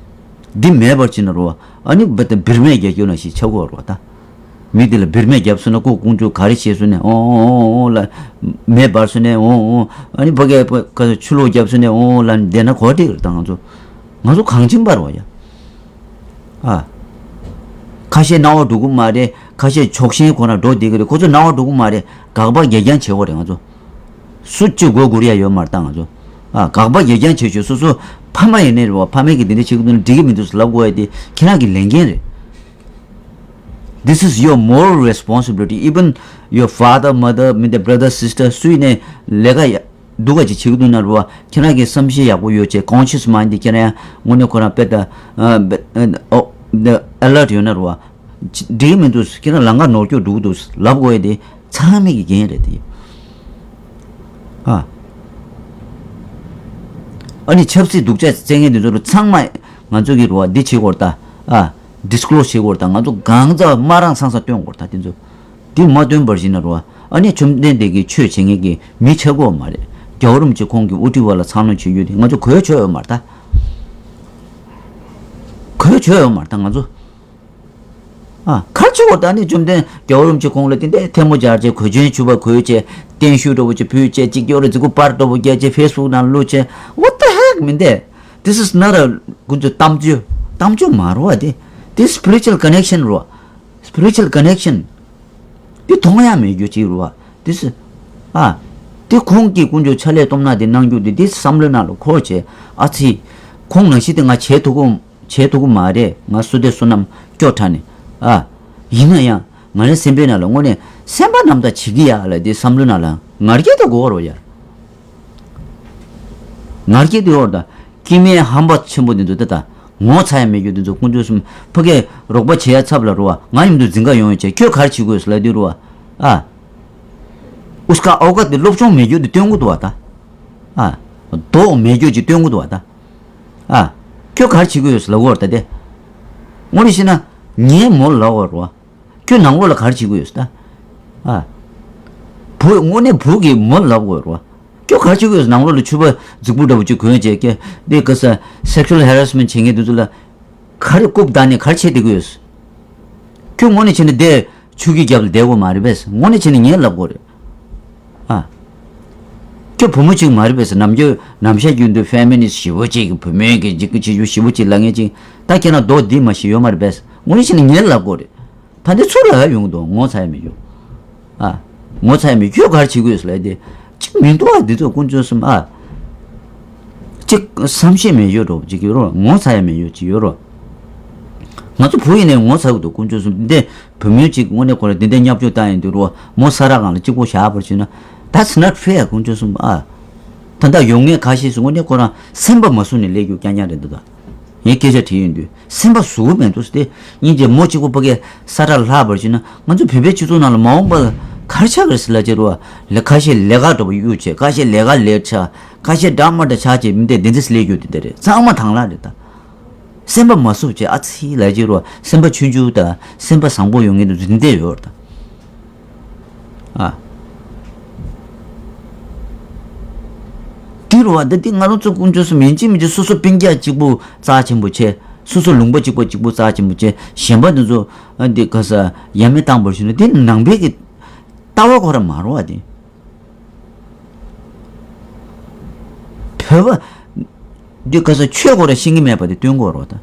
འདི་མེད་པར་ཕྱིན་ན་རུ་བ་ཨ་ནི་བ་དེ་བིར་མས་རྒྱག་རྒྱུ་ན་ཞིག་ཆགས་དགོས་རུ་བ་ད། མི་དེ་ལ་བིར་མས་རྒྱབ་སོང་ན་ལྐུགས་ཀོང་ཇོ་ག་རེ་བྱས་སོང་ནས་ཨོ་ཨོ་ཨོ་ཨོ་ལ་མེ་འབར་སོང་ནས་ཨོ་ཨོ་ཨ་ནི་ཕ་གིའི་ཕ་ག་ཆུ་ལོག་རྒྱབ་སོང་ནས་ཨོ་ཨོ་ལ་བསྡད་ན་གོ་བདེ་གི་རེད་ད། ང་ཚོ་ང་ཚོ་གང་ཕྱིན་པ་རུ་བ་ཡ། ཨ། ཁ་ཤས་སྣང་བ་འགྲོ་གི་མ་རེད། ཁ་ཤས་ཕྱོགས་ཞེན་ཁོ་ན་འགྲོ་བསྡད་ཀྱི་རེད། ཁོ་ཚོ་སྣང་བ་འགྲོ་གི་མ་རེད། དགག་པ་གད་རྒྱངས་བྱེད་དགོས་རེད་ང་ཚོ། སུ་གཅིག་མགོ་སྒུར་ཡ་ཡོད་མ་རེད་ད་ང་ཚོ། ཨ། དགག་པ་གད་རྒྱངས་བྱེད་ཆོག་སོ་སོ་ཕ་མ་ཡིན་ནའི་རེད་བ། ཕ་མས་ཀྱི་འདི་འདྲ་བྱེད་ཀྱི་འདུག་ན་འགྲིག་གི་མི་འདུག་ཟེར་ལབ་དགོས་ཡ་དེ་ཁྱེད་རང་གི་ལས་འགན་རེད། This is your moral responsibility. Even your father, mother, མི་འདི་brother, sister སུ་ཡིན་ནའི་ལས་ཀ་ཡ། སྡུག་ག་ཅིག་བྱེད་ཀྱི་འདུག་ན་རུ་བ། ཁྱེད་རང་གི་བསམ་ཤེས་ཡག་པོ་ཡོད་ཅེས་conscious mind དེ་ཁྱེད་རང་ཡང་དངོས་གནས་ཁོ་རང་དཔེ་ད་ཨ་ཨོ་ཨ་ལར་ཊི་ཡོད་ན་རུ་བ། འགྲིག་མི་འདུག་ཁྱེད་རང་ལམ་ཁ་ནོར་སྐྱོ་འགྲོ་གི་འདུག་ལབ་དགོས་ཡ་དེ་ཚང་མས་ཀྱི་འགན་རེད་དེ། ཨ་ཨ་ནི་ཆབ་སྲིད་སྡུག་ཅག་བཙལ་མཁན་དེ་ཚོ་ལ་ཚང་མ་ང་ཚོ་གི་རུ་བ་འདི་བྱེད་དགོས་རེད་ད། ཨ་ཌི་སི་ཀི་ལོ་སི་བྱེད་དགོས་རེད་ད། ང་ཚོ་གང་ཚ་མ་རང་སང་ས་སྟོན་དགོས་རེད་ད་དེ་ཚོ། དེ་མ་སྟོན་པར་བཞིན་ན་རུ་བ། ཨ་ནི་བཅོམ་ལྡན་འདས་ཀྱི་ཆོས་བྱེད་མཁན་གྱི་མི་ཆགས་ཀྱི་ཡོད་མ་རེད། རྒྱལ་བ་རིན་པོ་ཆེ་ཁོང་གི་དབུ་ཁྲིད་འོག་ལ་འཚར་ལོངས་བྱེད་རྒྱུ་དེ་ང་ཚོ་གོ་ཆོད་ཡོད་མ་རེད་ད། གོ་ཆོད་ཡོད་མ་རེད་ད་ང་ཚོ། ཨ་ག་རེ་བྱེད་དགོས་རེད་ད། ཨ་ནི་བཅོམ་ལྡན་རྒྱལ་བ་རིན་པོ་ཆེ་ཁོང་ལ་དེ་འདྲའི་ཐལ་མོ་སྦྱར་བྱས་གོས་ཆེན་ཕྱུ་པ་གོན་བྱས་བརྟན་བཞུགས་འདྲ་པོ་ཅིག་ཕུལ་བྱས་གཅིག་གྱོར་རེ་མཛུབ་གུ་པར་འདྲ་པོ་བརྒྱབ་བྱས་ཕེ་སི་བུག་ནང་བླུགས་བྱས། What the heck མིན་ཏེ། This is not a ཀུན་སྤྱོད་གཏམ་བརྗོད། གཏམ་བརྗོད་མ་རེད་བ་དེ། This spiritual connection རེད་བ། Spiritual connection དེ་མཐོང་ཡ་མེད་རྒྱུ་ཅིག་རེད་བ། དེ་སུ། ཨ། དེ་ཁོང་གིས་དཀོན་མཆོག་ཕྱག་ལས་གཏོང་ན་དེ་གནང་རྒྱུ་དེ་དེ་བསམ་བློའི་ནང་ལ་འཁོར་བྱས། ཨ་ཙི། ཁོང་ནང་བཞིན་དེ་ང་བྱེད་ཐུབ་ཀྱི་བྱེད་ཐུབ་ཀྱི་མ་རེད། ང་བསོད་བདེ་བསོད་ནམས་སྐྱོ་དྲགས་ནས། ཨ། ཡིན་ན་ཡང་ང་རའི་སེམས་པའི་ནང་ལ་དངོས་གནས་སེམས་པ་རྣམ་དག་བྱེད་ཀྱི་ཡ་ལ་དེ་བསམ་བློའི་ནང་ལ་ང་རྒྱལ་དེ་དགོས་རོགས་ཡ། ང་རྒྱལ་དེ་ཡོད་རེད་ད། སྐྱེ་དམན་ཧམ་པ་ཆེན་པོ་འདི་ཚོ་དེ་ད་ངོ་ཚ་ཡ་མེད་རྒྱུ་འདི་ཚོ། དཀོན་མཆོག་གསུམ་ཕ་གིར་རོགས་པ་བྱེད་ཡ་ཚབ་ལ་རུ་བ། ང་མཉམ་དུ་འཛིང་ག་ཡོང་ཡོད་ཅེས། ཁྱོད་ག་རེ་བྱེད་དགོས་ཟེར་ལབ་དུས་རུ་བ། ཨ། ཨུ་སྐ་ཨོ་ཀ་དེ་སློབ་སྦྱོང་མེད་རྒྱུ་འདི་སྟོན་གི་འདུག་བ་ད། ཨ། མདོག་མེད་རྒྱུ་ཅིག་སྟོན་གི་འདུག་བ་ད། ཨ། ཁྱོད་ག་རེ་བྱེད་དགོས་ཟེར་ལབ་གོ་ར་ད་དེ། དངོས་གནས་བཤད་ན་ངས་མོ་ལབ་གོ་རུ་བ། ཁྱོད་ནང་ལོགས་ལ་ག་རེ་བྱེད་ཀྱི་ཡོད་ཟེར་ད། ཨ། བུ་དངོས་གནས་བུ་གིས་མོ་ལབ་དགོས་རེད་བ། ཁྱོད་ག་རེ་བྱེད་ཀྱི་ཡོད་ཟེར། ནང་ལོགས་ལ་ཕྱུ་པ་རྫིག་པོ་འདྲ་པོ་ཅིག་གོན་བྱས་ཀྱི་འདི་ག་ས་sexual harassment བྱེད་མཁན་དེ་ཚོ་ལ་ག་རེ་རྐུབ་བདའ་ནས་ག་རེ་བྱེད་བསྡད་ཀྱི་ཡོད་ཟེར། ཁྱོད་དངོས་གནས་བྱས་ན་འདི་ཆུ་གི་རྒྱབ་ལ་བསྡད་དགོས་མ་རེད་པས། དངོས་གནས་བྱས་ན་ངས་ལབ་དགོས་རེད། ཨ། ཁྱོད་བུ་མོ་གཅིག་མ་རེད་པས། ནམ་རྒྱུན་ནམ་ཞག་རྒྱུན་དུ་feminist ཞེ་པོ་གཅིག་གིས་བུ་མོའི་གི་འཇིགས་སྐུལ་བྱེད་རྒྱུ་ཞེ་པོ་གཅིག་ལབ་མཁན་གཅིག་ད་ཁྱེད་རང་མདོག་འདི་མ་ཞིག་ཡོད་མ་རེད་པས། དངོས་གནས་བྱས་ན་ངས་ལབ་དགོས་རེད། ད་འདི་ཚུར་ལ་ཡ་ཡོང་གི་འདུག་ངོ་ཚ་ཡ་མེད་རྒྱུ། ཨ། ངོ་ཚ་ཡ་མེད། ཁྱོད་ག་རེ་བྱེད་ཀྱི་ཡོད་ཟེར་ལབ་དེ། གཅིག་མི་འདུག་ཨ། འདི་ཚོ་དཀོན་མཆོག་གསུམ་ཨ། གཅིག་བསམ་ཤེས་མེད་རྒྱུ་འདྲ་པོ་ཅིག་ཡོད་རོ། ངོ་ཚ་ཡ་མེད་རྒྱུ་ཅིག་ཡོད་རོ། ང་ཚོ་བུ་ཡིན་ནའི་ངོ་ཚ་གི་འདུག་དཀོན་མཆོག་གསུམ། འདི་བུ་མོ་གཅིག་དངོས་གནས་ཁོ་རང་འདི་འདྲའི་བརྙས་བཅོས་བཏང་ཡོང་དུས་རོ། མོ་ས་ར་སྒང་ལ་གཅིག་པོ་བཞག་པར་བྱས་ན། That's not fair དཀོན་མཆོག་གསུམ་ཨ། ད་ལྟ་ཡོང་མཁན་ཁ་ཤས་སུ་དངོས་གནས་ཁོ་རང་སེམས་པ་མ་བཟོད་ནས་སླེབས་རྒྱུ་རྐྱང་རྐྱང་རེད་འདུག་ད། ངས་སྐད་ཆ་དྲིས་ཡོང་དུས་སེམས་པ་བཟོ་གི་མི་འདུག་ཟེར་ཏེ། སྙིང་རྗེ། མོ་གཅིག་པོ་ཕ་གིར་ས་ཁྲ་ལྷག་པར་བྱས་ན་ང་ཚོ་བོད་པའི་སྤྱི་ཚོགས་ནང་ལ་མ་འོངས་པ་ལ་ག་རེ་ཆགས་ཀྱི་རེད་ཟེར་ལབ་བྱས་རོ། ལས་ཁ་ཤས་ལས་ཀ་འདྲ་པོ་གཡུག་བྱས། ཁ་ཤས་ལས་ཀ་ལས་ཆགས། ཁ་ཤས་འདྲ་མ་འདྲ་ཆགས་བྱས་མི་འདྲ་འདི་འདྲ་སླེབས་རྒྱུ་དེ་འདྲ་རེད། ཚང་མ་དང་བླངས་རེད་ད། སེམས་པ་མ་བཟོད་བྱས་ཨ་ཙི་ལབ་བྱས་རོ། སེམས་པ་ཆུང་ཆུང་དང་སེམས་པ་བཟང་པོ་ཡོང་མཁན་དེ་འདི་འདྲ་ཡོད་རེད་ད། ཨ། དེ་རུ་བ་འདི་འདི་ང་རང་ཚོ་དཀོན་མཆོག་གསུམ་ཡིན་གཅིག་མིན་གཅིག་སོ་སོ་སྤུན་ཀྱག་གཅིག་པུ་རྩ་ཆེན་པོ་བྱས། སོ་སོ་ལུང་པ་གཅིག་པ་གཅིག་པུ་རྩ་ཆེན་པོ་བྱས། གཞན་པ་འདི་ཚོ་ཨ་འདི་ག་ས་ཡ་མེད་བཏང་བར་ཞུ་ན་འདི་ནང་པའི་གི་ལྟ་བ་ཁོ་ར་མ་རུ་བ་འདི། བོད་པ་འདི་ག་ས་ཆོས་ཁོ་ར་ཤེས་ཀྱི་མེད་པ་འདི་སྟོན་དགོས་རོགས་ད།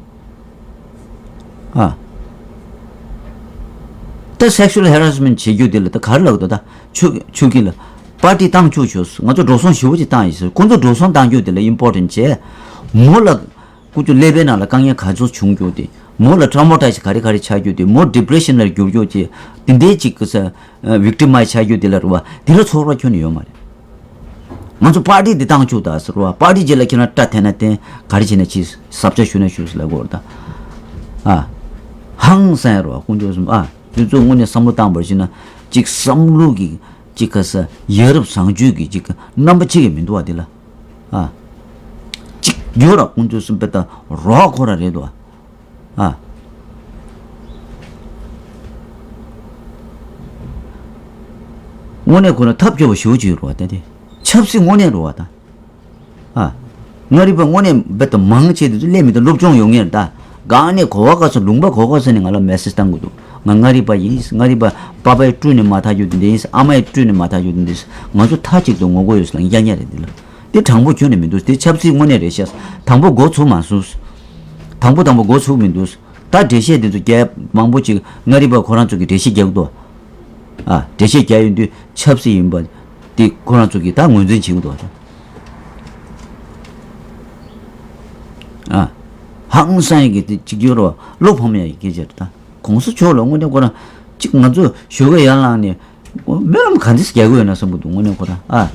ཨ། ད་sexual harassment བྱེད་རྒྱུ་དེ་ལ་ད་ག་རེ་ལབ་འདུག་ད་ཆུ་ཆུ་གི་ལ་པར་ཊི་བཏང་བཅུག་བྱོས། ང་ཚོ་འགྲོ་སོང་ཞེ་པོ་ཅིག་བཏང་ཡིན་ཟེར། ཁོང་ཚོ་འགྲོ་སོང་བཏང་རྒྱུ་དེ་ལ་important བྱས། མོ་ལ་ཁོ་ཚོ་ཀླད་པའི་ནང་ལ་དཀའ་ངལ་ག་ཚོད་བྱུང་རྒྱུ་དེ། མོ་ལ་traumatize ག་རེ་ག་རེ་ཆགས་རྒྱུ་དེ། མོ་depression ལ་འགྱུར་རྒྱུ་དེ། དེ་འདྲའི་ཅིག་གི་ས་victimize ཆགས་རྒྱུ་དེ་ལ་རུ་བ་དེ་ལ་ཚོར་བ་ཁྱོན་ནས་ཡོད་མ་རེད། ང་ཚོ་པར་ཊི་འདི་བཏང་བཅུག་ད་ཟེར་བ། པར་ཊི་རྗེས་ལ་ཁྱེད་རང་སྐྲ་འཐེན་ན་འཐེན། ག་རེ་བྱས་ན་བྱེད། ཟབ་ཆ་ཞུ་ན་ཞུ་ཟེར་ལབ་དགོས་རེད་ད། ཨ། ཧང་སང་རོ་དཀོན་མཆོག་གསུམ་ཨ། འདི་ཚོ་དངོས་གནས་བསམ་བློ་བཏང་བར་བྱས་ན་གཅིག་བསམ་བློ་གི་གཅིག་ག་ས་ཡ་རབས་བཟང་སྤྱོད་ཀྱི་གཅིག་རྣམ་པ་གཅིག་གི་མི་འདུག་ཨ་འདི་ལ། ཨ། གཅིག་ཡོད་ར་དཀོན་མཆོག་གསུམ་དཔེ་ད་རོགས་ཁོ་ར་རེད་དོ། ཨ། དངོས་གནས་ཁོ་ན་ཐབས་སྐྱོ་བོ་ཞེ་པོ་ཅིག་ཡོད་རེད་བ་ད་དེ། ཆབ་སྲིད་དངོས་གནས་རེད་བ་ད། ཨ། མངའ་རིས་པ་དངོས་གནས་རྦད་དེ་མང་ཆེ་དེ་ཚོ་སླེབས་མི་འདུག་སློབ་སྦྱོང་ཡོད་མཁན་རེད་ད། གང་ནས་གོ་བ་ག་ཚོད་ལུང་པ་གོ་ག་ཚོད་ནས་ང་ལ་མེ་སེ་ཇི་བཏང་གི་འདུག་ང་མངའ་རིས་པ་ཡིན། མངའ་རིས་པ་པ་ཕའི་སྤྲུལ་ནས་མ་ཐག་རྒྱུ་དེ་འདྲ་ཡིན། ཨ་མའི་སྤྲུལ་ནས་མ་ཐག་རྒྱུ་དེ་འདྲ་ཡིན། ང་ཚོ་མཐའ་གཅིག་ཏུ་ངོ་རྒོལ་ཡོད་ཟེར་ལ་ཡ་ཉ་རེད་འདི་ལ། དེ་དྲང་པོ་ཁྱོན་ནས་མི་འདུག་དེ་ཆབ་སྲིད་དངོས་གནས་རེད་ཤག་དང་པོ་འགོ་ཚུགས་མ་སོང་། དང་པོ་དང་པོ་འགོ་ཚུགས་མི་འདུག་ད་འགྲེལ་བཤད་དེ་ཚོ་རྒྱག་མང་པོ་ཅིག་མངའ་རིས་པ་ཁོ་རང་ཚོ་གི་འགྲེལ་བཤད་རྒྱག་གི་འདུག་ཨ། འགྲེལ་བཤད་རྒྱག་ཡོང་དུས་ཆབ་སྲིད་ཡིན་པ་དེ་ཁོ་རང་ཚོ་གིས་ད་ངོས་འཛིན་བྱེད་ཀྱི་འདུག་ཨ། ཧང་སང་ཡི་གི་དེ་གཅིག་གྱུར་རོ་བློ་ཕམ་ཡ་ཡི་སྐད་ཆ་རེད་ད། གོང་ས་མཆོག་ལ་དངོས་གནས་ཁོ་རང་གཅིག་ང་ཚོ་ཞོགས་ཀས་ཡར་ལངས་ནས་སྨོན་ལམ་ག་འདྲས་རྒྱག་གི་ཡོད་ན་བསམ་གི་འདུག་དངོས་གནས་ཁོ་རང་ཨ།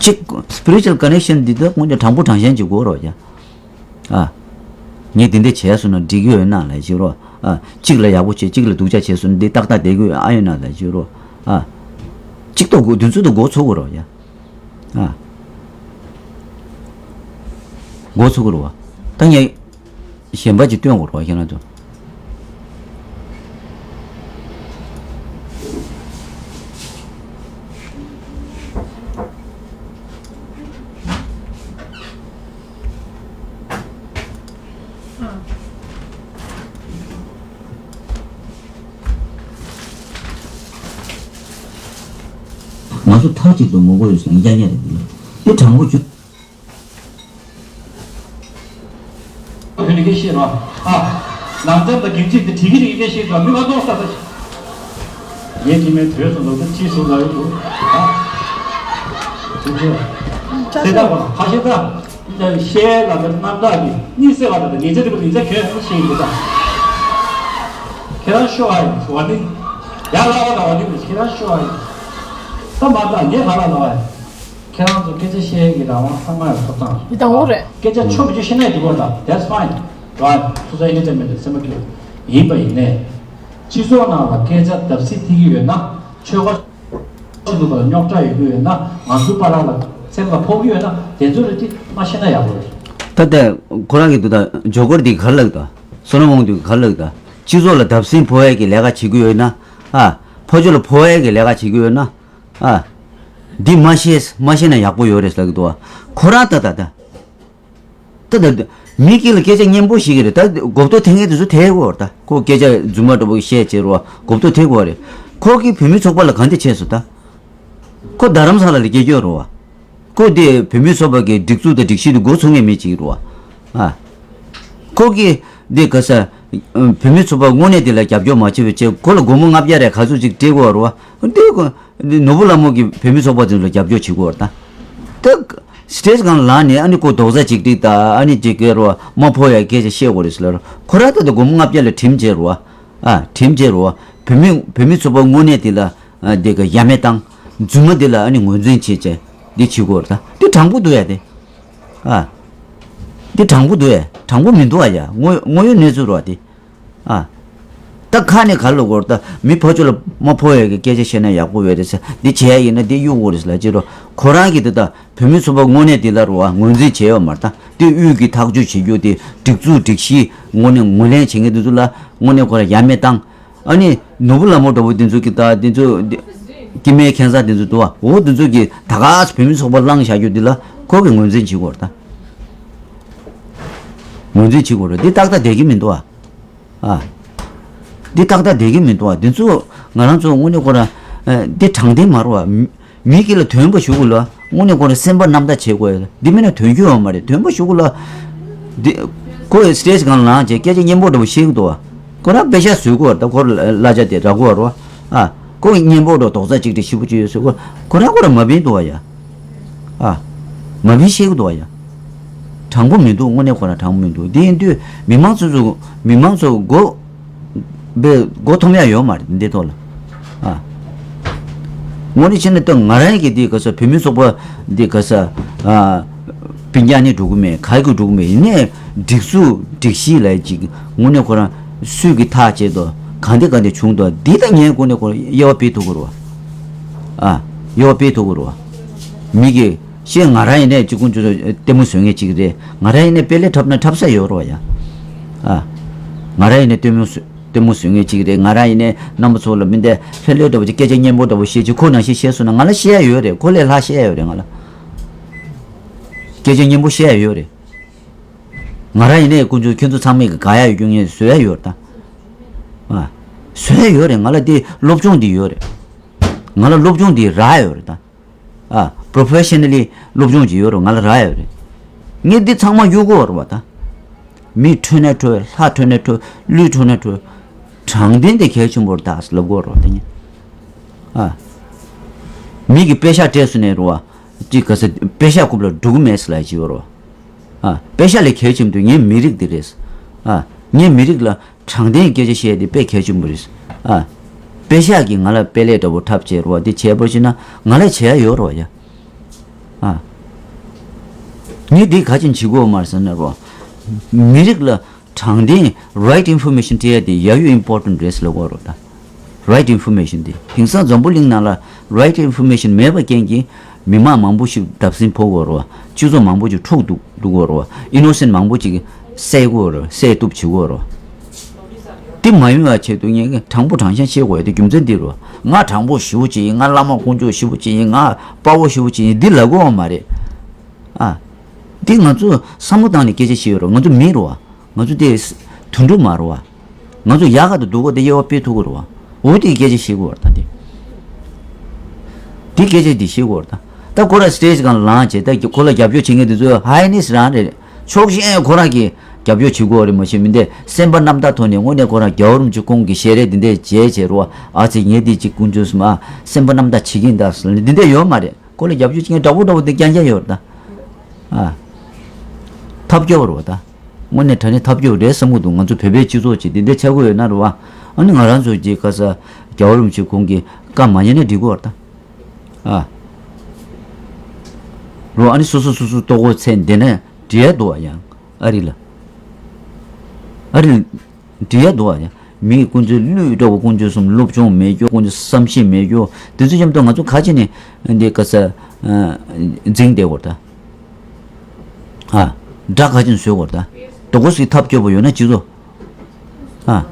གཅིག་spiritual connection འདི་དག་དངོས་གནས་དྲང་པོ་དྲང་བཞིན་གྱི་དགོས་རོགས་ཀྱང་། ཨ། ངས་འདི་འདྲ་བྱས་སོང་ན་འགྲིག་གི་ཡོད་ན་ལབ་ཞུ་རོགས། ཨ། གཅིག་ལ་ཡག་པོ་བྱས་གཅིག་ལ་སྡུག་ཅག་བྱས་སོང་ན་འདི་ཏག་ཏག་བསྡད་ཀྱི་ཡོད་ཨ་ཡོད་ན་ལབ་ཞུ་རོགས། ཨ། གཅིག་ཏུ་འགོ་འདི་ཚོ་དུ་འགོ་ཚུགས་དགོས་རོགས་ཀྱང་། ཨ། འགོ་ཚུགས་དགོས་རོགས། ད་ངས། གཞན་པ་ཅིག་སྟོན་དགོས་རེད་བ་ཁྱེད་རང་ཚོ། ང་ཚོ་མཐའ་གཅིག་ཏུ་ངོ་རྒོལ་ཡོད་ཟེར་ན་རྒྱ་ཉེ་རེད་འདུག་དེ་དྲང་པོ་བྱུང་། ཁྱོད་ནི་སྐད་ཤེས་རོགས། ཨ། ནང་ཚན་དང་གིག་ཅིག་དེ་བྲིས་ཀྱི་རིགས་སྐད་ཤེས་རོགས། མི་མ་གཏོགས་ས་ས་ཤི། ངས་ཅི་མེད་བོད་སོ་ལོ་ཚོ་ཁྲིད་སོང་ལ་ཡོད་འདུག་ཨ། དེ་ཚོ། དེ་ལྟ་བ་ཁ་ཤས་ད། ཤེས་ལ་དེ་རྣམ་དག་གི་གཉིད་སད་པ་དང་ཉེས་ཆད་དེ་ཉེས་ཆད་གྱོན་ཤེས་ཡིན་འདུག་ད། ཁྱེད་རང་ཤོག་ཨ་ཡིན་ཟེར་བ་ནི། ཡར་ལབ་པ་དང་བ་ནི་ཁྱེད་རང་ཤོག་ཨ་ཡིན། ད་མ་ད་ངས་ལབ་ལ་ལབ་ཨ་ཡིན། ཁྱེད་རང་ཚོ་སྐད་ཆ་བཤད་ཡས་ཀྱི་རང་དབང་ཚང་མ་ཡང་ཐོབ་ཐང་རེད། དེ་དང་པོ་རེད། སྐད་ཆ་ཆོ་མི་ཆོ་བཤད་ན་འགྲིག་གི་རེད་ད། That's fine. Right. ཐུགས་ས་ཡིན་ནི་ཅང་མེད་དེ་སེམས་པ་སྐྱིད། ཡིན་པ་ཡིན་ནས། སྤྱི་ཚོགས་ནང་ལ་སྐད་ཆ་བརྡབ་གསིག་ཐེབས་ཀྱི་ཡོད་ན་ཆོལ་ཁ་ཆོས་ལུགས་ལ་རྙོག་དྲ་ཡོད་ཀྱི་ཡོད་ན་ང་ཚོའི་བར་ལ་སེམས་ཁ་ཕོག་གི་ཡོད་ན་དེ་ཚོ་ལ་དེ་མ་བཤད་ན་ཡག་པོ་རེད། ད་ལྟ་ཁོ་རང་གི་འདུག་ད་ཇོ་ཀོར་འདི་ག་རེ་ལབ་ད། སོ་ལོ་མོན་འདི་ག་རེ་ལབ་ད། སྤྱི་ཚོགས་ལ་བརྡབ་གསིག་ཕོག་ཡས་ཀྱི་ལས་ཀ་བྱེད་ཀྱི་ཡོད་ན། ཨ། ཕོ་ཆོས་ལ་ཕོག་ཡས་ཀྱི་ལས་ཀ་བྱེད་ཀྱི་ཡོད་ན། ཨ། འདི་མ་ཤེས་མ་ཤེས་ན་ཡག་པོ་ཡོད་རེད་ཟེར་གི་འདུག་བ། ཁོ་རང་ད་ད་ད། ད་ད་ད། མི་སྒེར་ལ་སྐད་ཆ་སྙན་པོ་ཞིག་གི་རེད་ད། གོ་བརྡ་འཐེན་མཁན་དེ་ཚོ་ཐེ་གོ་ར་ད། ཁོ་སྐད་ཆ་རྫུན་མ་འདྲ་པོ་བཤད་བྱེད་རོ་བ་གོ་བརྡ་ཐེ་གོ་རེད། ཁོ་གི་བོད་མི་ཚོགས་པ་ལ་གང་དེ་བྱས་སོ་ད། ཁོ་རྡ་རམ་ས་ལ་ལ་སྐད་སྐྱོད་རོ་བ། ཁོ་དེ་བོད་མི་ཚོགས་པ་གི་སྒྲིག་འཛུགས་དང་སྒྲིག་གཞི་དེ་འགོ་ཚུགས་མཁན་མི་གཅིག་རོ་བ། ཨ། ཁོ་གི་དེ་ག་ས། བོད་མི་ཚོགས་པ་དངོས་གནས་དེ་ལ་རྒྱབ་སྐྱོར་མ་བྱེད་པའི་ཆེད་ཁོ་ལ་སྒོར་མོ་ལྔ་བརྒྱ་རེ་ག་ཚོད་ཅིག་སྤྲད་དགོས་རོ་བ། དེ་ཁོ། འདི་ནོར་བུ་ལྷ་མོ་གིས་བོད་མི་ཚོགས་པ་ཚོ་ལ་རྒྱབ་སྐྱོར་བྱེད་དགོས་རེད་ད། ད། སི་ཊེ་ཇི་སྒང་ལངས་ནས་ཨ་ནི་ཁོ་རྡོག་རྩ་གཅིག་སྒྲིལ་དང་ཨ་ནི་ཅིག་སྐད་རོ་མ་ཕོ་ཡ་སྐད་ཆ་བཤད་དགོས་རེད་ཟེར་ལ་རོ། ཁོ་རང་ད་ལྟ་སྒོར་མོ་ལྔ་བརྒྱ་ལ་ཁྲིམས་བྱས་རོ། ཨ། ཁྲིམས་བྱས་རོ། བོད་མི་བོད་མི་ཚོགས་པ་དངོས་གནས་དེ་ལ་ཨ་དེ་ག་ཡ་མེད་བཏང་། རྫུན་མ་དེ་ལ་ཨ་ནི་ངོས་འཛིན་བྱེད་བྱས་འདི་བྱེད་དགོས་རེད་ད། འདི་དྲང་པོ་འདུག་ཡ་དེ། ཨ། འདི་དྲང་པོ་འདུག་ཡ། དྲང་པོ་མི་འདུག་ཨ་ཡ། དངོས་དངོས་ཡོད་གནས་ཚུལ་རོ་དེ། ཨ། ད་ཁ་ནས་ག་ལ་གོ་ར་ད་མི་ཕོ་ཆོས་ལ་མ་ཕོ་ཡ་གི་སྐད་ཆ་བཤད་ན་ཡག་པོ་ཡོད་རེད་ཟེར། འདི་བྱེད་ཡ་ཡིན་ན་འདི་གཡུག་དགོས་རེད་ཟེར་ལ་ཅི་རོ། ཁོ་རང་གིས་འདི་ད་བོད་མི་ཚོགས་པ་དངོས་གནས་འདི་ལ་རོ་བ་ངོས་འཛིན་བྱས་ཡོད་མ་རེད་ད། འདི་དབུས་ཀྱི་ཐག་གཅོད་བྱེད་རྒྱུ་དེ་སྒྲིག་འཛུགས་སྒྲིག་གཞི་དངོས་གནས་ངོས་ལེན་བྱེད་མཁན་འདི་ཚོ་ལ་དངོས་གནས་ཁོ་རང་ཡ་མེད་བཏང་། ཨ་ནི་ནོར་བུ་ལྷ་མོ་འདྲ་བོ་འདི་ཚོ་གི་ད་འདི་ཚོ་འདི་སྐྱེ་དམན་ཁྱད་མཚར་འདི་ཚོ་འདུག་བ། འོ་འདི་ཚོ་གི་ད་ག་སེ་བོད་མི་ཚོགས་པ་བླངས་བཞག་རྒྱུ་འདི་ལ་ཁོ་གིས་ངོས་འཛིན་བྱེད་དགོས་རེད་ད། ངོས་འཛིན་བྱེད་དགོས་རེད། འདི་ཏག་ཏག་བསྡད་ཀྱི་མི་འདུག་བ། ཨ། འདི་ཏག་ཏག་བསྡད་ཀྱི་མི་འདུག་བ། འདི་ཚོ་ང་རང་ཚོ་དངོས་གནས་ཁོ་རང་ཨ་འདི་དྲང་བདེན་མ་རེད་བ། མི་མི་སྒེར་ལ་དོན་པ་ཞུ་དགོས་ལ་དངོས་གནས་ཁོ་རང་སེམས་པ་རྣམ་དག་བྱེད་དགོས། འདི་མིན་ན་དོན་རྒྱུ་ཡོད་མ་རེད། དོན་པ་ཞུ་དགོས་ལ་འདི་ཁོ་ཡི་སི་ཊེ་ཇི་སྒང་ལངས་བྱས་སྐད་ཆ་སྙན་པོ་འདྲ་པོ་བཤད་ཀྱི་འདུག་བ། ཁོ་རང་པེ་ཤག་བཟོས་ཀྱི་ཡོད་རེད་ད། ཁོ་རང་གླ་ཆ་དེ་རག་གི་ཡོད་རེད་བ། ཨ། ཁོ་གི་སྙན་པོ་འདྲ་རྡོག་རྩ་གཅིག་སྒྲིལ་ཞེ་པོ་ཅིག་ཡོད་ཟེར། ཁོ་ཁོ་རང་ཁོ་རང་མ་བིན་འདུག་བ་ཡ། ཨ། མ་བིན་བཤད་ཀྱི་འདུག་བ་ཡ། དྲང་པོ་མི་འདུག་དངོས་གནས་ཁོ་རང་དྲང་པོ་མི་འདུག་དེ་ཡིན་དུས་མི་མང་ཚོ་ཚོ་མི་མང་ཚོ་མགོ་བའི་མགོ་འཐོམ་ཡ་ཡོད་མ་རེད་འདི་ཐོག་ལ། ཨ། དངོས་གནས་བྱས་ན་ད་ང་རང་གི་འདི་ག་ས་བོད་མི་ཚོགས་པ་འདི་ག་ས། ཨ། སྤུན་ཀྱག་ནི་འགྲོ་གི་མེད་ག་གི་འགྲོ་གི་མེད། ཡིན་ནའི་སྒྲིག་འཛུགས་སྒྲིག་གཞི་ལ་ཅིག་དངོས་གནས་ཁོ་རང་སུས་ཀྱི་ཐག་བཅད་དོ་གང་དེ་གང་དེ་བྱུང་དོ་འདི་ད་ངས་དངོས་གནས་ཁོ་རང་དབྱེ་བ་འབྱེད་ཐུབ་ཀྱི་རེད་བ། ཨ། དབྱེ་བ་འབྱེད་ཐུབ་ཀྱི་རེད་བ། མི་གི་ཤེས་ང་རང་ཡིན་ནའི་གཅིག་ཀུན་སྤྱོད་ལྟད་མོ་བཟོ་མཁན་གཅིག་རེད། ང་རང་ཡིན་ནའི་དཔེ་ལས་འཁྲབ་ན་འཁྲབ་ས་ཡོད་རེད་བ་ཡ། ཨ། ང་རང་ཡིན་ནའི་ལྟད་མོ་བཟོ་ལྟད་མོ་བཟོ་མཁན་གཅིག་རེད། ང་རང་ཡིན་ནའི་རྣམ་པ་ཚོ་ལ་མི་འདི་ལྷོད་ལྷོད་འདྲ་པོ་ཅིག་སྐད་ཆ་སྙན་པོ་འདྲ་པོ་བཤད་ཅིག་ཁོ་ནང་བཞིན་བཤད་སོང་ན་ང་ལ་བཤད་ཡ་ཡོད་རེད། ཁོ་ལས་ལྷག་བཤད་ཡ་ཡོད་རེད་ང་ལ། སྐད་ཆ་སྙན་པོ་བཤད་ཡ་ཡོད་རེད། ང་རང་ཡིན་ནའི་ཀུན་སྤྱོད་ཁྱོད་ཚོ་ཚང་མས་གི་དགའ་ཡ་ཡོད་རྒྱུ་ངས་བཟོ་ཡ་ཡོད་རེད་ད། ཨ། བཟོ་ཡ་ཡོད་རེད། ང་ལ་དེ་སློབ་སྦྱོང་དེ་ཡོད་རེད། ང་ལ་སློབ་སྦྱོང་དེ་རག་ཡོད་རེད་ད། ཨ། པོ་རོ་ཕེ་ཤ་ནལ་ལི་སློབ་སྦྱོང་ཅིག་ཡོད་རེད། ང་ལ་རག་ཡོད་རེད། ངས་འདི་ཚང་མ་གཡུག་གི་ཡོད་རེད་བ་ད། མི་ཁྲོས་ན་ཁྲོས། ལྷ་ཁྲོས་ན་ཁྲོས། ཀླུ་ཁྲོས་ན་ཁྲོས། དྲང་བདེན་དེ་གལ་ཆེན་པོ་རེད་ད་ལབ་གི་ཡོད་རེད་བ་ད་ངས། ཨ། མི་གིས་པེ་ཤག་སྤྲད་སོང་ནས་རེད་བ། ཅིག་ག་ས་པེ་ཤག་རྐུབ་ལ་འགྲོ་གི་མེད་ཟེར་ལབ་ཀྱི་ཡོད་རེད་བ། ཨ། པེ་ཤག་ལས་གལ་ཆེན་པོ་དེ་ངའི་མི་རིགས་འདི་རེད། ཨ། ངའི་མི་རིགས་ལ་དྲང་བདེན་སྐད་ཆ་བཤད་དེ་དཔེ་གལ་ཆེན་པོ་རེད། ཨ། པེ་ཤག་གིས་ང་ལ་དཔེ་ལས་འདྲ་པོ་འཁྲབ་བྱས་རོ། དེ་བྱས་པར་བྱས་ན་ང་ལ་བྱེད་ཡ་ཡོད་རོ་ཡ། ཨ། ངས་འདི་ག་ཅིན་བྱེད་དགོས་མ་རེད་ཟེར་ན་རོ། མི་རིགས་ལ་དྲང་བདེན་right information སྤྲད་ཡ་དེ་ཡ་ཡོ་important རེད་ཟེར་ལབ་དགོས་རོ་ད། right information དེ་དེང་སང་འཛམ་བུ་གླིང་ནང་ལ་right information མེད་པ་རྐྱེན་གྱིས་མི་མང་མང་པོ་ཞིག་བརྡབ་གསིག་ཕོག་དགོས་རོ། སྤྱི་ཚོགས་མང་པོ་ཞིག་འཁྲུག་འདུག་འདུག་དགོས་རོ། innocent མང་པོ་ཞིག་བསད་དགོས་རོ། བསད་གཏུབ་བྱེད་དགོས་རོ། དེ་མ་ཡོང་བ་ཆེད་དུ་ངས་དྲང་པོ་དྲང་བཞག་བཤད་དགོས་ཡ་དེ་རྒྱུ་མཚན་འདི་རོ། ང་དྲང་པོ་ཞེ་པོ་ཅིག་ཡིན། ང་བླ་མ་དཀོན་མཆོག་ཞེ་པོ་ཅིག་ཡིན། ང་དཔའ་བོ་ཞེ་པོ་ཅིག་ཡིན། འདི་ལབ་དགོས་པ་མ་རེད། ཨ། འདི་ང་ཚོ་བསམ་བློ་བཏང་ནས་སྐད་ཆ་བཤད་ཡོད་རོ། ང་ཚོ་མི་རོ། ང་ཚོ་དེ་དུད་འགྲོ་མ་རོ། ང་ཚོ་ཡག་ག་དུ་སྡུག་ག་དེ་དབྱེ་བ་སྤེལ་ཐུབ་ཀྱི་རོ། འོ་དེ་སྐད་ཆ་བཤད་དགོས་རེད་ད་དེ། དེ་སྐད་ཆ་དེ་བཤད་དགོས་རེད་ད། ད་ཁོ་ར་སི་ཊེ་ཇི་སྒང་ལངས་བྱས་ད་ཁོ་ལ་རྒྱབ་སྐྱོར་བྱེད་མཁན་དེ་ཚོ་ཧའི་ནེ་སི་རང་རེད། ཕྱོགས་ཞེན་ཁོ་རང་གིས་རྒྱབ་སྐྱོར་བྱེད་དགོས་རེད་མ་གཞི་མི་འདི་སེམས་པ་རྣམ་དག་ཐོག་ནས་དངོས་གནས་ཁོ་རང་རྒྱལ་བ་རིན་པོ་ཆེ་ཁོང་གི་ཞལ་རས་འདི་འདྲས་མཇལ་བྱས་རོ། ཨ་ཙི་ངས་འདི་ཅིག་དཀོན་མཆོག་གསུམ་ཨ་སེམས་པ་རྣམ་དག་བྱེད་ཀྱིན་གདའ་ཟེར་ནས་འདི་འདྲས་ཡོད་མ་རེད། ཁོ་ལ་རྒྱབ་སྐྱོར་བྱེད་མཁན་འདྲ་པོ་འདྲ་པོ་འདི་རྐྱང་རྐྱང་ཡོད་རེད་ད། ཨ། ཐབས་སྐྱོ་བ་རེད་བ་ད། དངོས་གནས་དྲང་གནས་ཐབས་སྐྱོ་བ་རེད་བསམ་གྱི་འདུག་ང་ཚོ་བོད་པའི་སྤྱི་ཚོགས་ཅིག་འདི་འདྲ་ཆགས་ཀྱི་ཡོད་ན་རེད་བ། ཨ་ནི་ང་རང་ཚོ་གི་ག་ས་རྒྱལ་བ་རིན་པོ་ཆེ་ཁོང་གི་བཀའ་མ་ཉན་ན་འགྲིག་གི་རེད་ད། ཨ། རོ། ཨ་ནི་སོ་སོ་སོ་སོ་ལྟོ་གོས་འཚོལ་བསྡད་ན་འགྲིག་ཡ་འདུག་བ་ཡང་ཨ་རི་ལ། ཨ་རི་ལ་འགྲིག་ཡ་འདུག་བ་ཡང་། མི་དཀོན་མཆོག་གླུད་འགྲོ་བ་དཀོན་མཆོག་གསུམ་སློབ་སྦྱོང་མེད་རྒྱུ། དཀོན་མཆོག་བསམ་ཤེས་མེད་རྒྱུ། དེ་ཚོ་མཉམ་དུ་ང་ཚོ་ག་ཅི་ནས་འདི་ག་ས་འཛིང་བསྡད་དགོས་ད། ཨ། དགྲ་ག་ཅི་ནས་བཟོས་དགོས་ད། དོ་གོ་སི་ཐབས་སྐྱོ་པོ་ཡོད་ན་སྤྱི་ཚོགས། ཨ།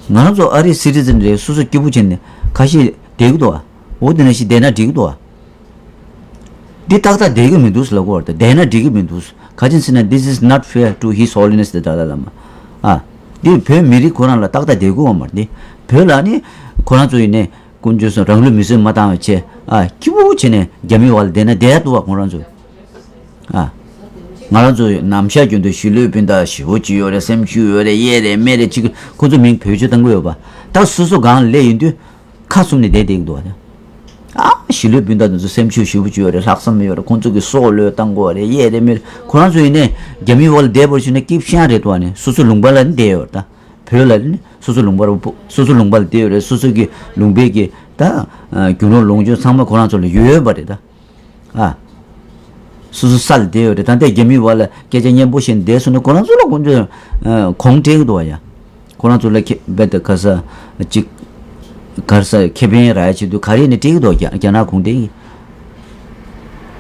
ང་རང་ཚོ་ཨ་རིའི་སི་ཊི་ཛན་རེད། སོ་སོ་སྐྱིད་པོ་བྱས་ནས་ཁ་ཤས་བསྡད་ཀྱི་འདུག་ཨ། འོ་དེ་ནང་བཞིན་བསྡད་ན་འགྲིག་གི་འདུག་ཨ། འདི་ཏག་ཏག་བསྡད་ཀྱི་མི་འདུག་ལབ་དགོས་རེད། བསྡད་ན་འགྲིག་གི་མི་འདུག་ག་ཅི་ཟེར་ན། This is not fair to His Holiness the Dalai Lama. ཨ། འདི་བོད་མི་རིགས་ཁོ་རང་ལ་ཏག་ཏག་བསྡད་དགོས་པ་མ་རེད། འདི་བོད་ལ་ནི་ཁོ་རང་ཚོ་ཡིན་ནས་དཀོན་མཆོག་གསུམ་རང་ལུས་མེར་སྲེག་མ་བཏང་བའི་ཆེད་ཨ་སྐྱིད་པོ་བྱས་ནས་རྒྱ་མི་བར་ལ་བསྡད་ན་བསྡད་ཡ་འདུག་བ་ཁོ་རང་ཚོ། ཨ། ང་རང་ཚོ་ནམ་ཞག་རྒྱུན་དུ་ཞི་ལུའི་སྤུན་ཟླ་ཞེ་པོ་ཅིག་ཡོད་རེད། སེམས་ཤུགས་ཡོད་རེད། གཡས་རེད་མེད་རེད་ཅིག་ཁོ་ཚོ་མིང་བེད་སྤྱོད་བཏང་གི་ཡོད་པ། ད་སོ་སོ་སྒང་ལ་སླེབས་ཡོང་དུས། ཁ་བཙུམ་ནས་བསྡད་བསྡད་ཀྱི་འདུག་བ། ཨ། ཞི་ལུའི་སྤུན་ཟླ་དེ་ཚོ་སེམས་ཤུགས་ཞེ་པོ་ཅིག་ཡོད་རེད། ལྷག་བསམ་ཡོད་རེད། ཁོང་ཚོ་གིས་སྲོག་བློས་བཏང་དགོས་རེད། གཡས་རེད་མེད་རེད། ཁོ་རང་ཚོ་ཡིན་ནའི་རྒྱ་མི་བར་ལ་བསྡད་པར་ཞུས་ན་སྐྱིད་ཤང་རེད་འདུག་བ། ནི་སོ་སོ་ལུང་པ་ལ་ནི་བསྡད་ཡོད་རེད་ད། བོད་ལ་ནི་སོ་སོ་ལུང་པ་ལ་སོ་སོ་ལུང་པ་ལ་བསྡད་ཡོད་རེད། སོ་སོ་གི་ལུང་པའི་གི་ད་རྒྱུ་ནོར་ལོངས་སྤྱོད་ཚང་མ་ཁོ་རང་ཚོ་ལ་ཡོད་པ་རེད་ད། ཨ། སོ་སོ་ས་ལ་བསྡད་ཡོད་རེད། ད་ལྟའི་རྒྱ་མི་བར་ལ་སྐད་ཆ་སྙན་པོ་བཤད་བསྡད་སོང་ན་ཁོ་རང་ཚོ་ལ་དཀོན་མཆོག་གསུམ་དགོངས་སྤྲད་ཀྱི་འདུག་བ་ཡ། ཁོ་རང་ཚོ་ལ་ཁེ་རྦད་དེ་ག་ས་ཅིག་ག་ས་ཁེ་ཕན་རག་ཡ་ཆེད་དུ་ག་རེ་ནས་སྤྲད་ཀྱི་འདུག་རྒྱ་རྒྱ་ནག་གུང་ཁྲན་གྱིས།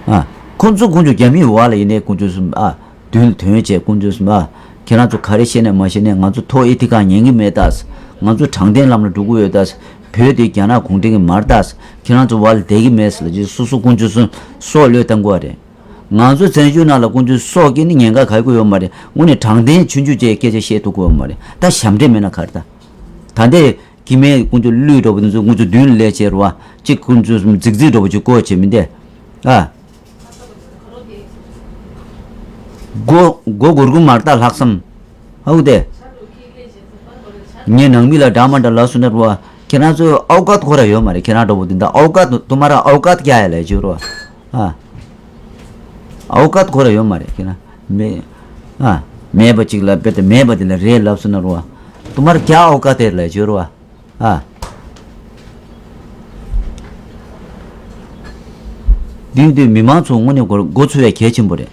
ཨ། ཁོ་ཚོ་དཀོན་མཆོག་གསུམ་རྒྱ་མི་བར་ལ་ཡིན་ནའི་དཀོན་མཆོག་གསུམ་ཨ། མདུན་ལ་ཐོན་བྱས་དཀོན་མཆོག་གསུམ་ཨ། ཁྱེད་རང་ཚོ་ག་རེ་བཤད་ནས་མ་བཤད་ནས་ང་ཚོ་ཐོག་ཨེ་ཐི་ཀ་ཉན་གྱི་མེད་ད། ང་ཚོ་དྲང་བདེན་ལམ་ལ་འགྲོ་གི་ཡོད་ད། བོད་དེ་རྒྱ་ནག་གུང་ཁྲན་གྱི་མ་རེད་ད། ཁྱེད་རང་ཚོ་བར་ལ་བསྡད་ཀྱི་མེད་ཟེར་ལབ་རྗེས་སོ་སོ་དཀོན་མཆོག་གསུམ་སྲོག་བློས་བཏང་དགོས་རེད། ང་ཚོ་བཙན་བྱོལ་ནང་ལ་དཀོན་མཆོག་སྲོག་སྐྱེལ་ནི་ཉེན་ཁ་ག་གི་ཡོད་མ་རེད། དངོས་གནས་དྲང་བདེན་ཆུང་ཆུང་བཅས་སྐད་ཆ་བཤད་ཐུབ་ཀྱི་ཡོད་མ་རེད། ད་ཞབས་འདྲེན་མེད་ན་ག་རེ་ད། ད་ལྟའི་སྐྱེ་དམན་དཀོན་མཆོག་གླུད་འགྲོ་བ་དེ་ཚོ་དཀོན་མཆོག་མདུན་ལ་སླེབས་བྱས་རེད་བ། གཅིག་དཀོན་མཆོག་གསུམ་རྫིག་རྫིག་འགྲོ་བ་ཅིག་བཀོད་བྱས་མི་འདས། ཨ། མགོ་མགོ་སྒུར་གི་མ་རེད་ད་ལྷག་བསམ། ཨའུ་དེ། ངས་ནང་མི་ལ་འདྲ་མ་འདྲ་ལབ་སོང་ན་རེད་བ། ཁྱེད་རང་ཚོའི་ཨའུ་ཀཱད་ཁོ་ར་ཡོད་མ་རེད། ཁྱེད་རང་འདྲ་པོ་དེ་འདྲ་ཨའུ་ཀཱད་དུ་མ་ར་ཨའུ་ཀཱད་ཀྱ་ཡ་ལབ་ཀྱི་ཡོད་རེད་བ། ཨ། ཨའུ་ཀཱད་ཁོ་ར་ཡོད་མ་རེད། ཁྱེད་རང་མེད། ཨ། མེད་པ་ཅིག་ལ་དཔེ་དེ་མེད་པ་དེ་ལ་རེད་ལབ་སོང་ན་རེད་བ། དུ་མ་ར་ཀྱ་ཨའུ་ཀཱད་དེ་ལབ་ཀྱི་ཡོད་རེད་བ། ཨ། འདི་འདི་མི་མང་ཚོ་དངོས་གནས་མགོ་མགོ་ཚོས་ཡ་གལ་ཆེན་པོ་རེད།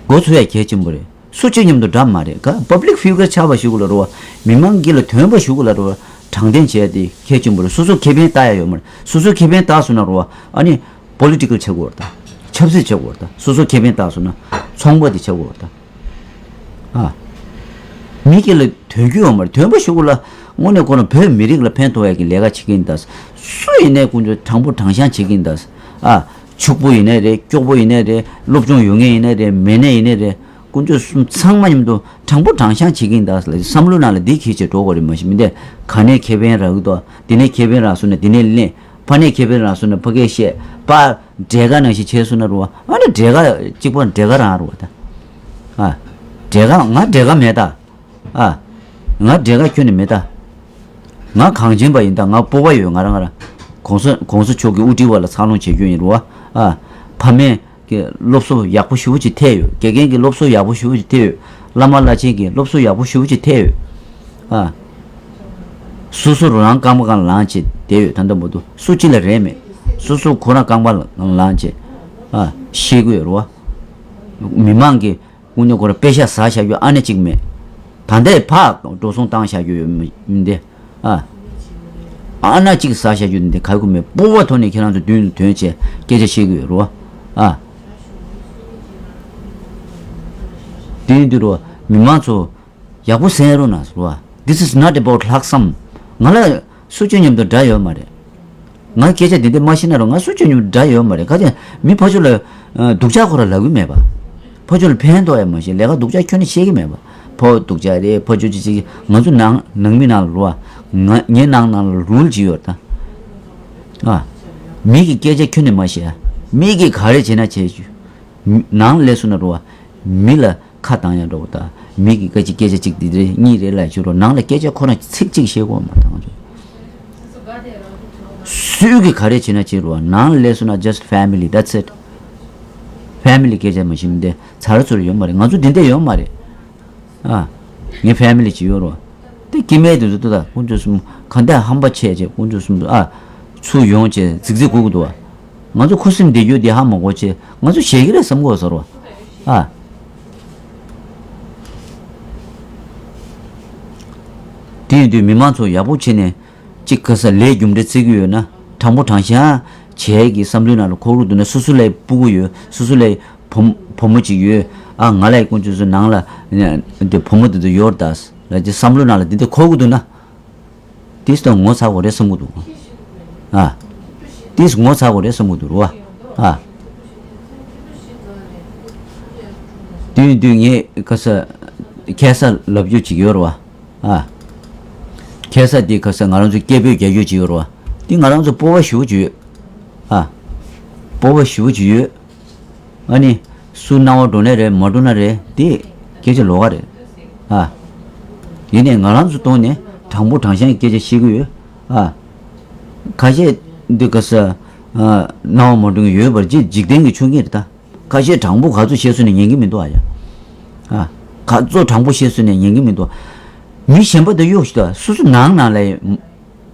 མགོ་ཚོས་ཡ་གལ་ཆེན་པོ་རེད། སུ་གཅིག་མཉམ་དུ་འདྲ་མ་རེད། ག་པབ་ལིག་ཕི་གར་ཆགས་པ་ཞིག་ལ་རོ། མི་མང་གི་ལ་ཐོན་པ་ཞིག་ལ་རོ། དྲང་བདེན་བྱས་ཏེ་གལ་ཆེན་པོ་རེད། སོ་སོ་ཁེ་ཕན་ལྟ་ཡ་ཡོད་མ་རེད། སོ་སོ་ཁེ་ཕན་ལྟ་སོང་ན་རོ། ཨ་ནི་པོ་ལི་ཊི་ཀལ་ཆགས་དགོས་རེད་ད། ཆབ་སྲིད་ཆགས་དགོས་རེད་ད། སོ་སོ་ཁེ་ཕན་ལྟ་སོང་ན་ཚོང་པ་དེ་ཆགས་དགོས་རེད་ད། ཨ། མི་སྒེར་ལ་དོན་རྒྱུ་ཡོད་མ་རེད། དོན་པ་ཞུ་གི་ལ་དངོས་གནས་ཁོ་རང་བོད་མི་རིགས་ལ་ཕན་ཐོགས་ཡག་གི་ལས་ཀ་བྱེད་ཀྱི་ཡིན་ད། སུ་ཡིན་ནའི་དཀོན་མཆོག་དྲང་པོ་དྲང་བཞག་བྱེད་ཀྱི་ཡིན་ད། ཨ། ཕྱུག་པོ་ཡིན་ནའི་རེད། སྐྱོག་པོ་ཡིན་ནའི་རེད། སློབ་སྦྱོང་ཡོད་མཁན་ཡིན་ནའི་རེད། མེད་ནའི་ཡིན་ནའི་རེད། དཀོན་མཆོག་གསུམ་ཚང་མ་མཉམ་དུ་དྲང་པོ་དྲང་བཞག་བྱེད་ཀྱི་ཡིན་ད་ལ་བསམ་བློ་ནང་ལ་འདི་གིས་བྱེད་འགྲོ་དགོས་རེད། མ་གཞི་མི་འདས་ག་ནས་ཁེ་ཕན་རག་གི་འདུག་འདི་ནས་ཁེ་ཕན་རག་སོང་ན་འདི་ནས་ལེན། ཕ་ནས་ཁེ་ཕན་རག་སོང་ན་ཕ་གིས་བཤད། པ། འབྲས་དཀར་ནང་བཞིན་བྱས་སོང་ན་རུ་བ། ཨ་ནི་འབྲས་དཀར་གཅིག་པོ་འབྲས་དཀར་རང་རུ་བ་ད། ཨ། འབྲས་དཀར་ང་འབྲས་དཀར་མེད་ད། ཨ། ང་འབྲས་དཀར་ཁྱོན་ནས་མེད་ད། ང་གངས་ཅན་པ་ཡིན་ད། ང་སྤོབས་པ་ཡོད། ང་རང་ང་རང་གོང་ས་གོང་ས་མཆོག་གི་དབུ་ཁྲིད་པ་ལ་འཚར་ལོངས་བྱེད་རྒྱུ་ཡིན་རུ་བ། ཨ། ཕ་མས་ཀྱི་སློབ་གསོ་ཡག་པོ་ཞེ་པོ་ཅིག་ཐེབས་ཡོད། དགེ་རྒན་གྱི་སློབ་གསོ་ཡག་པོ་ཞེ་པོ་ཅིག་ཐེབས་ཡོད། བླ་མ་བླ་ཆེན་གྱི་སློབ་གསོ་ཡག་པོ་ཞེ་པོ་ཅིག་ཐེབས་ཡོད། ཨ། སོ་སོ་རང་རྐང་པ་སྒང་ལངས་བྱས་བསྡད་ཡོད། ད་ལྟ་མ་གཏོགས་སུ་གཅིག་ལ་རེད་མེད། སོ་སོ་ཁོ་རང་རྐང་པ་ལངས་བྱས། ཨ། ཤེས་དགོས་རེད་བ། མི་མང་གི་དངོས་གནས་ཁོ་རང་པེ་ཤ་ཟ་བཞག་རྒྱུ་ཨ་ནེ་གཅིག་མེད། ད་ལྟའི་ཕར་འགྲོ་སོང་བཏང་བཞག་རྒྱུ་ཡོད་མི་མི་འདི། ཨ། ཨ་ན་གཅིག་ཟ་བཞག་རྒྱུ་འདི་ག་གུ་མེད། སྤོབས་པ་ཐོག་ནས་ཁྱེད་རང་ཚོ་མདུན་དུ་ཐོན་བྱས་སྐད་ཆ་བཤད་དགོས་རེད་བ། ཨ། དེ་ཡིན་དུས་རེད་བ། མི་མང་ཚོ་ཡག་པོ་གསན་རོགས་གནང་ཟེར་བ། This is not about ལྷག་བསམ། ང་ལ་སུ་གཅིག་མཉམ་དུ་དགྲ་ཡོད་མ་རེད། ང་སྐད་ཆ་འདི་འདྲ་མ་ཤེས་ན་རོགས། ང་སུ་གཅིག་མཉམ་དུ་དགྲ་ཡོད་མ་རེད། ག་ཚོད་མི་ཕར་ཕྱོགས་ལ་ཨ་སྡུག་ཅག་ཁོ་རང་ལབ་གི་མེད་པ། ཕར་ཕྱོགས་ལ་ཕན་ཐོགས་ཡ་མ་ཤེས། ལས་ཀ་སྡུག་ཅག་ཁྱོན་ནས་བཤད་གི་མེད་པ། ཕོ་སྡུག་ཅག་རེད། ཕར་ཕྱོགས་ཅི་ཅི། ང་ཚོ་ནང་ནང་མི་ནང་ལ་རོ། ང་ངའི་ནང་ནང་ལ་རུལ་ཅིག་ཡོད་ད། ཨ། མི་གི་སྐད་ཆ་ཁྱོན་ནས་མ་བཤད། མི་གི་ག་རེ་བྱེད་ན་བྱེད་རྒྱུ། ནང་ལ་སླེབས་སོང་ན་རོ། མི་ལ་ཁ་བཏང་ཡ་འགྲོ་བ་དང་། མི་གི་སྐད་ཆ་སྐད་ཆ་གཅིག་འདི་རེད་གཉིས་རེད་ལབ་ཞུ་རོགས། ནང་ལ་སྐད་ཆ་ཁོ་རང་ཚིག་གཅིག་བཤད་དགོས་མ་རེད་ང་ཚོ། སུས་གི་ག་རེ་བྱེད་ན་བྱེད་རོགས། ནང་ལ་སླེབས་སོང་ན་just family, that's it. Family སྐད་ཆ་མ་ཤེས་མི་འདི་ཚར་ཚུར་ཡོད་མ་རེད། ང་ཚོ་འདི་འདྲ་ཡོད་མ་རེད། ཨ། ངའི་family ཅིག་ཡོད་རོགས། དེ་སྐྱེ་དམན་དེ་ཚོ་ལྟོས་དང་། དཀོན་མཆོག་གསུམ་ག་འདྲ་ཧམ་པ་ཆེ་ཆེ། དཀོན་མཆོག་གསུམ་ཨ་ཚུར་ཡོང་བྱས་རྫིག་རྫིག་སྒུག་གི་འདུག་བ། ང་ཚོ་ཁུ་སིམ་བསྡད་རྒྱུ་དེ་ཧ་མ་གོ་བྱས། ང་ཚོ་ཞེད་ཀྱི་རེད་བསམ་གོ་ཟེར་བ། ཨ། དེ་ཡིན་དུས་མི་མང་ཚོ་ཡག་པོ་བྱས་ནས་གཅིག་ག་ས་ལས་རྒྱུ་འབྲས་བརྩི་གི་ཡོད་ན། དྲང་པོ་དྲང་བཞག་བྱས་ཀྱི་བསམ་བློའི་ནང་ལ་འཁོར་གི་འདུག་ན། སོ་སོ་ལ་སྤུ་གུ་ཡོད། སོ་སོ་ལ་བུ་བུ་མོ་གཅིག་ཡོད། ཨ། ང་ལ་དཀོན་མཆོག་གསུམ་ནང་ལ་དེ་བུ་མོ་དེ་ཚོ་ཡོད་རེད་ད་ལབ་ཀྱི་བསམ་བློའི་ནང་ལ་འདི་འདྲ་འཁོར་གི་འདུག་ན། དེ་ད་ངོ་ཚ་དགོས་རེད་བསམ་གི་འདུག་ཨ། དེ་ངོ་ཚ་དགོས་རེད་བསམ་གི་འདུག་རོ། ཨ། དེ་ཡིན་དུས་ངས་ག་ས་ཁ་སང་ལབ་རྒྱུ་ཅིག་ཡོད་རེད་བ། ཨ། ཁ་སང་དེ་ག་ས་ང་རང་ཚོ་སྐད་འབོད་རྒྱག་རྒྱུ་ཅིག་ཡོད་རེད་བ། དེ་ང་རང་ཚོ་སྤོབས་པ་ཞེ་པོ་ཅིག་ཡོད། ཨ། སྤོབས་པ་ཞེ་པོ་ཅིག་ཡོད། ཨ་ནི། སུ་སྣང་བ་འགྲོ་ནའི་རེད། མ་འགྲོ་ན་རེད། དེ་སྐད་ཆ་ལོགས་ཀ་རེད། ཨ། ཡིན་ནའི་ང་རང་ཚོ་ཐོག་ནས་དྲང་པོ་དྲང་བཞག་གི་སྐད་ཆ་བཤད་ཀྱི་ཡོད། ཨ། ཁ་ཤས་འདི་ག་ས། ཨ། སྣང་བ་མ་འགྲོ་མཁན་ཡོད་པ་རེད། འཇིག་རྟེན་གྱི་ཆོས་ཉིད་རེད་ད། ཁ་ཤས་དྲང་པོ་ག་ཚོད་བཤད་སོང་ནའི་ཉན་གྱི་མི་འདུག་ཨ་ཡ། ཨ། ག་ཚོད་དྲང་པོ་བཤད་སོང་ནའི་ཉན་གྱི་མི་འདུག་མི་གཞན་པ་དང་གཡོག་ཞིག་ད། སོ་སོ་ནང་ནང་ལ་ཡ།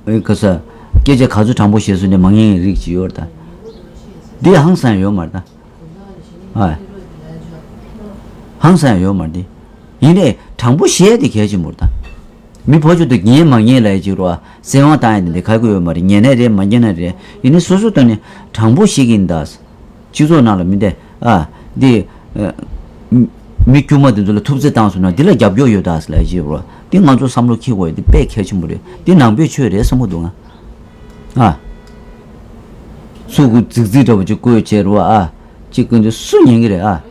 ཨེ། ག་ས། སྐད་ཆ་ག་ཚོད་དྲང་པོ་བཤད་སོང་ནའི་མ་ཉན་རིགས་ཅིག་ཡོད་རེད་ད། འདི་ཧང་སང་ཡོད་མ་རེད་ད། ཨ། ཧང་སང་ཡོད་མ་རེད་དེ། ཡིན་ནའི་དྲང་པོ་བཤད་དེ་གལ་ཆེན་པོ་རེད་ད། མི་ཕོ་ཆོས་དེ་ཉན་མ་ཉན་ལབ་ཡ་ཅིག་རོ། བཙན་དབང་བཏང་ཡ་དེ་འདི་ག་གི་ཡོད་མ་རེད། ཉན་ནའི་རེད། མ་ཉན་ནའི་རེད། ཡིན་ནའི་སོ་སོ་ཐོག་ནས་དྲང་པོ་བཤད་ཀྱི་ཡིན་ད། སྤྱི་ཚོགས་ནང་ལ་མི་འདི། ཨ། འདི། ཨ། མི་མི་དཀྱུས་མ་དེ་ཚོ་ལ་ཐུབ་ཚོད་བཏང་སོང་ན་འདི་ལ་རྒྱབ་སྐྱོར་ཡོད་ད་ལབ་ཡ་ཅིག་རོ། འདི་ང་ཚོ་བསམ་བློ་འཁྱེར་དགོས་ཡ་འདི་དཔེ་གལ་ཆེན་པོ་རེད། འདི་ནང་པའི་ཆོས་རེད་བསམ་གི་འདུག་ང་། ཨ། ཚུར་གུ་རྫིག་རྫིག་འདྲ་པོ་ཅིག་བཀོད་བྱས་རོ། ཨ། ཅིག་ཀུན་ཏུ་སུ་ཉན་གི་རེད། ཨ།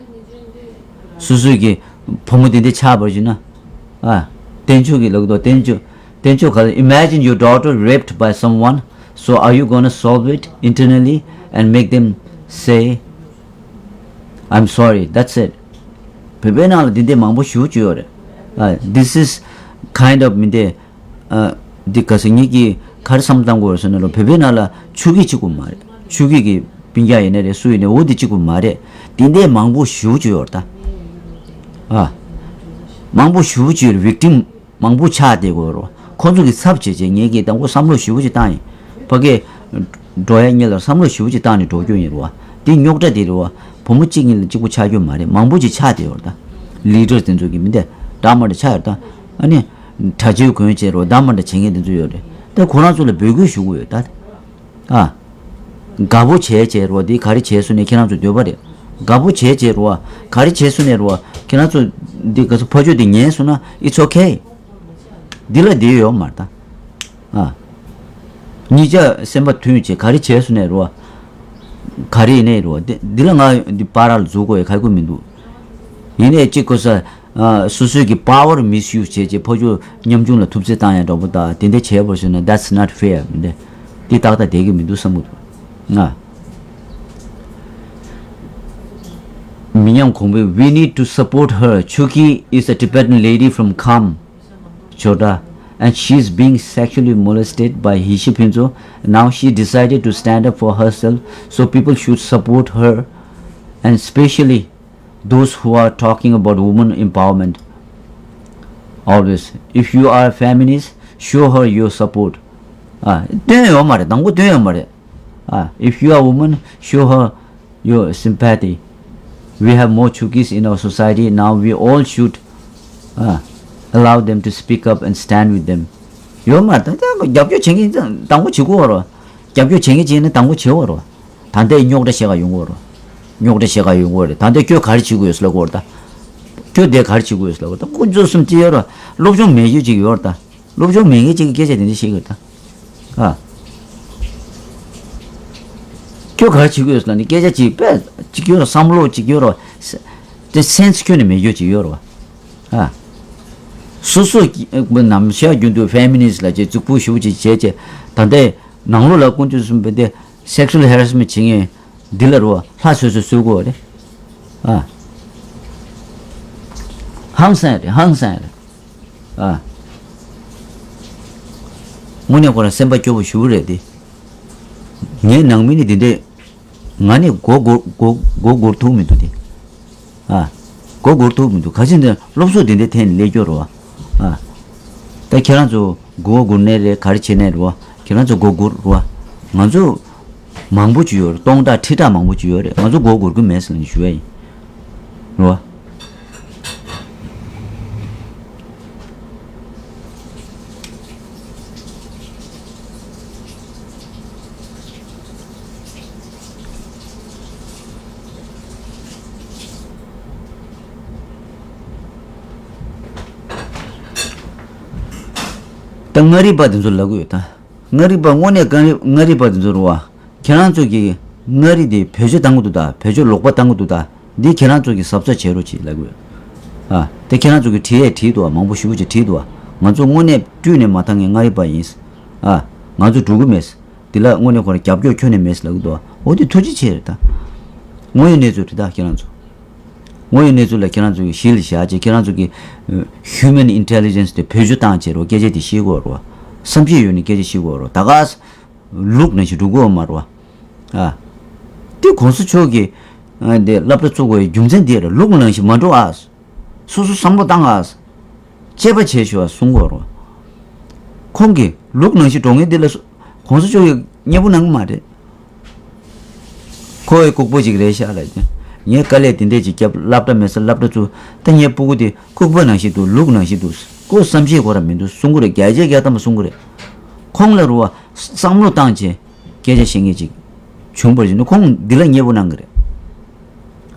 སོ་སོའི་གི་བུ་མོ་དེ་འདྲ་ཆགས་པར་བྱུང་ན། ཨ། བསྟན་བཅོས་ཀྱི་ལབ་དོ། བསྟན་བཅོས། བསྟན་བཅོས་ག་ལ། Imagine your daughter raped by someone. So are you gonna solve it internally and make them say, "I'm sorry, that's it"? བོད་པའི་ནང་ལ་འདི་འདྲ་མང་པོ་ཞེ་པོ་ཅིག་ཡོད་རེད། ཨ། This is kind of མི་འདི། ཨ། འདི་ག་ས་ངེད་ཀྱིས་ག་རེ་བསམ་བཏང་དགོས་རེད་ཟེར་ན་རོ། བོད་པའི་ནང་ལ་ཆོས་སྐད་གཅིག་པུ་མ་རེད། ཆོས་སྐད་ཀྱི་སྤུན་ཀྱག་ཡིན་ནའི་རེད། སུ་ཡིན་ནའི་འོ་འདི་གཅིག་པུ་མ་རེད། འདི་འདྲ་མང་པོ་ཞེ་པོ་ཅིག་ཡོད་རེད་ད། ཨ། མང་པོ་ཞེ་པོ་ཅིག་ཡོད་རེད། Victim མང་པོ་ཆགས་བསྡད་དགོས་རེད། ཁོ་ཚོ་གི་ཚབ་བྱས་བྱས་ངེད་ཀྱིས་དང་པོ་བསམ་བློ་ཞེ་པོ་ཅིག་བཏང་ཡིན། ཕ་གིར་འགྲོ་ཡ་གཉིས་ལ་བསམ་བློ་ཞེ་པོ་ཅིག་བཏང་ནས་འགྲོ་རྒྱུ་ཡིན་རེད་བ། འདི་རྙོག་དྲ་དེ་རེད་བ། བུ་མོ་གཅིག་གཉིས་ལ་གཅིག་པུ་ཆགས་རྒྱུ་མ་རེད། མང་པོ་ཅིག་ཆགས་བསྡད་ཡོད་རེད་ད། Leaders དེ་ཚོ་གི་མི་འདི་འདྲ་མ་འདྲ་ཆགས་ཡོད་ད། ཨ་ནི། གྲྭ་ཆས་གོན་བྱས་རོ། འདྲ་མ་འདྲ་བྱེད་མཁན་དེ་ཚོ་ཡོད་རེད། ད་ཁོ་རང་ཚོ་ལ་འབོད་སྐུལ་ཞུ་གི་ཡོད་ད། ཨ། དགའ་པོ་བྱས་བྱས་རོ། འདི་ག་རེ་བྱས་སོང་ནའི་ཁྱེད་རང་ཚོ་འདོད་པ་རེད། དགའ་པོ་བྱས་བྱས་རོ། ག་རེ་བྱས་སོང་ནའི་རོ། ཁྱེད་རང་ཚོ་འདི་ག་ཚོད་ཕ་ཆོས་འདི་ཉན་སོང་ན་it's okay། འདི་ལ་འདི་ཡོད་མ་རེད་ད། ཨ། གཉིས་ཆ་སེམས་པ་མཐུན་བྱས་ག་རེ་བྱས་སོང་ནའི་རོ། ག་རེ་ཡིན་ནའི་རོ། འདི་འདི་ལ་ང་འདི་བར་ལ་འཛུལ་དགོས་ཡ་ག་གི་མི་འདུག་ཡིན་ནའི་གཅིག་གོ་ས། ཨ། སོ་སོའི་གི་power misuse བྱས་བྱས་ཕ་ཆོས་ཉམ་ཆུང་ལ་ཐུབ་ཚོད་བཏང་ཡ་འདྲ་པོ་དང་དེ་འདྲ་བྱས་པར་སོང་ན་that's not fair། མི་འདི་འདི་ཏག་ཏག་བསྡད་ཀྱི་མི་འདུག་བསམ་གི་འདུག་ང་། མི་ཉམས་གོང་འཕེལ། We need to support her. Chuki is a Tibetan lady from Kham, Chota, and she's being sexually molested by Hishi Phinzo. Now she decided to stand up for herself, so people should support her, and especially those who are talking about women empowerment. Always, if you are a feminist, show her your support. ཨ། སྟོན་ཡོད་མ་རེད། དང་པོ་སྟོན་ཡོད་མ་རེད། ཨ། If you are woman, show her your sympathy. We have more Chukis in our society. Now we all should, uh, allow them to speak up and stand with them. ཡོད་མ་རེད། ད་ལྟ་རྒྱབ་སྐྱོར་བྱེད་མཁན་དང་པོ་བྱེད་དགོས་རེད། རྒྱབ་སྐྱོར་བྱེད་མཁན་བྱས་ན་དང་པོ་བྱེད་དགོས་རེད། ད་ལྟའི་རྙོག་དྲ་བཤད་ག་ཡོང་གི་རེད། རྙོག་དྲ་བཤད་ག་ཡོང་གི་རེད། ད་ལྟའི་ཁྱོད་ག་རེ་བྱེད་དགོས་ཡོད་ལབ་དགོས་རེད། ད་ཁྱོད་དེ་ག་རེ་བྱེད་དགོས་ཡོད་ལབ་དགོས་རེད། ད་དཀོན་མཆོག་གསུམ་ཅི་ཡོད་རེད། སློབ་སྦྱོང་མེད་རྒྱུ་ཅིག་ཡོད་རེད། ད་སློབ་སྦྱོང་མེད་མཁན་ཅིག་གིས་སྐད་ཆ་དེ་འདྲ་བཤད་གི་རེད། ད་ཨ། ཁྱོད་ག་རེ་བྱེད་དགོས་ལབ་ནས་སྐད་ཆ་ཅིག་དཔེ་ཅིག་ཡོད་རེད། བསམ་བློ་ཅིག་ཡོད་རེད། དེ་སེན་སི་ཁྱོན་ནས་མེད་རྒྱུ་ཅིག་ཡོད་རེད། ཨ། སོ་སོ་གི་ནམ་ཞག་རྒྱུན་དུ་ཕེ་མི་ནི་སི་ལབ་བྱས་རྫིག་པོ་ཞེ་པོ་ཅིག་བྱས་བྱས། ད་ལྟའི་ནང་ལོགས་ལ་དཀོན་མཆོག་གསུམ་པའི་དེ་སེག་ཤུ་ཨལ་ཧེ་ར་སི་མེན་ཊི་བྱེད་མཁན་འདི་ལ་རོ་ལྷ་སོ་སོས་གསོད་དགོས་རེད། ཨ། ཧང་སང་རེད། ཧང་སང་རེད། ཨ། དངོས་གནས་ཁོ་རང་སེམས་པ་སྐྱོ་པོ་ཞེ་པོ་རེད་དེ། ངའི་ནང་མི་ནི་འདི་འདྲས། ང་ནི་མགོ་སྒུར་མགོ་མགོ་སྒུར་ཐུབ་མི་འདུག་དེ། ཨ། མགོ་སྒུར་ཐུབ་མི་འདུག་ག་ཅི་འདི་སློབ་གསོ་འདི་འདྲས་ཐད་ནས་སླེབས་རྒྱུ་རེད་བ། ཨ། ད་ཁྱེད་རང་ཚོ་མགོ་སྒུར་ནའི་རེད། ག་རེ་བྱེད་ནའི་རེད་བ། ཁྱེད་རང་ཚོ་མགོ་སྒུར་རེད་བ། ང་ཚོ་མང་པོ་ཅིག་ཡོད་རེད། སྟོང་ཕྲག་ཁྲི་ཕྲག་མང་པོ་ཅིག་ཡོད་རེད། ང་ཚོ་མགོ་སྒུར་གི་མེད་ཟེར་ནས་ཞུ་ཡ་ཡིན། རེད་བ། ད་མངའ་རིས་པ་དེ་ཚོ་ལབ་གི་ཡོད་ད། མངའ་རིས་པ་དངོས་གནས་གངས་རི་མངའ་རིས་པ་དེ་ཚོ་རེད་བ། ཁྱེད་རང་ཚོ་གིས་མངའ་རིས་དེ་བེད་སྤྱོད་བཏང་གི་འདུག་ད། བེད་སྤྱོད་ལོག་པ་བཏང་གི་འདུག་ད། འདི་ཁྱེད་རང་ཚོ་གིས་གཟབ་གཟབ་བྱེད་རོགས་བྱེད་ལབ་གི་ཡོད། ཨ། དེ་ཁྱེད་རང་ཚོ་གིས་བྲིས་ཡས་བྲིས་འདུག་བ། མང་པོ་ཞེ་པོ་ཅིག་བྲིས་འདུག་བ། ང་ཚོ་དངོས་གནས་བཀྲུས་ནས་མ་བཏང་མཁན་མངའ་རིས་པ་ཡིན། ཨ། ང་ཚོ་འགྲོ་གི་མེད། འདི་ལ་དངོས་གནས་ཁོ་རང་རྒྱབ་སྐྱོར་ཁྱོན་ནས་མེད་ལབ་གི་འདུག་བ། འོ་དེ་ཐུགས་རྗེ་ཆེ་རེད་ད། དངོས་ཡོད་གནས་ཚུལ་རེད་ད་ཁྱེད་རང་ཚོ། དངོས་ཡོད་གནས་ཚུལ་ལ་ཁྱེད་རང་ཚོ་གིས་གཞི་ལ་བཞག་བྱས། ཁྱེད་རང་ཚོ་གིས་ཨ་ཧིའུ་མན་ཨིན་ཊེ་ལི་ཇེན་སི་དེ་བེད་སྤྱོད་བཏང་བྱས་རོགས། སྐད་ཆ་དེ་བཤད་དགོས་རེད་བ། བསམ་ཤེས་ཡོད་ནས་སྐད་ཆ་བཤད་དགོས་རེད་བ། ད་ག་ལུག་ནང་བཞིན་འགྲོ་དགོས་མ་རེད་བ། ཨ། དེ་གོང་ས་མཆོག་གིས་ཨ་དེ་སློབ་གྲྭ་བཙུགས་དགོས་ཡའི་རྒྱུ་མཚན་དེ་རེད། ལུག་ནང་བཞིན་མ་འགྲོ་ཨ། སོ་སོ་བསམ་བློ་བཏང་ཨ། དཔྱད་པ་བྱས་ཤོག་ཨ་གསུང་དགོས་རེད་བ། ཁོང་གིས་ལུག་ནང་བཞིན་འགྲོ་མཁན་དེ་ལ་གོང་ས་མཆོག་གིས་མཉེས་པོ་གནང་གི་མ་རེད། ཁོ་བའི་ལྐུགས་པ་ཅིག་རེད་ཤག་ལབ་ཀྱི། ངས་དཀའ་ལས་དེ་འདྲས་ཅིག་བརྒྱབ། སློབ་གྲྭ་མེད་ས་སློབ་གྲྭ་བཙུགས། ད་ངའི་སྤུ་གུ་དེ་ལྐུགས་པ་ནང་བཞིན་འདུག་ལུག་ནང་བཞིན་འདུག་སྐུ་བསམ་ཤེས་ཁོ་རང་མི་འདུག་གསུང་གི་རེད། བརྒྱ་ཆ་བརྒྱ་ཐམ་པ་གསུང་གི་རེད། ཁོང་ལ་རུ་བ་བསམ་བློ་བཏང་བྱས་སྐད་ཆ་བཤད་མཁན་ཅིག་བྱུང་བར་བྱས་ན་ཁོང་འདི་ལ་མཉེས་པོ་གནང་གི་རེད།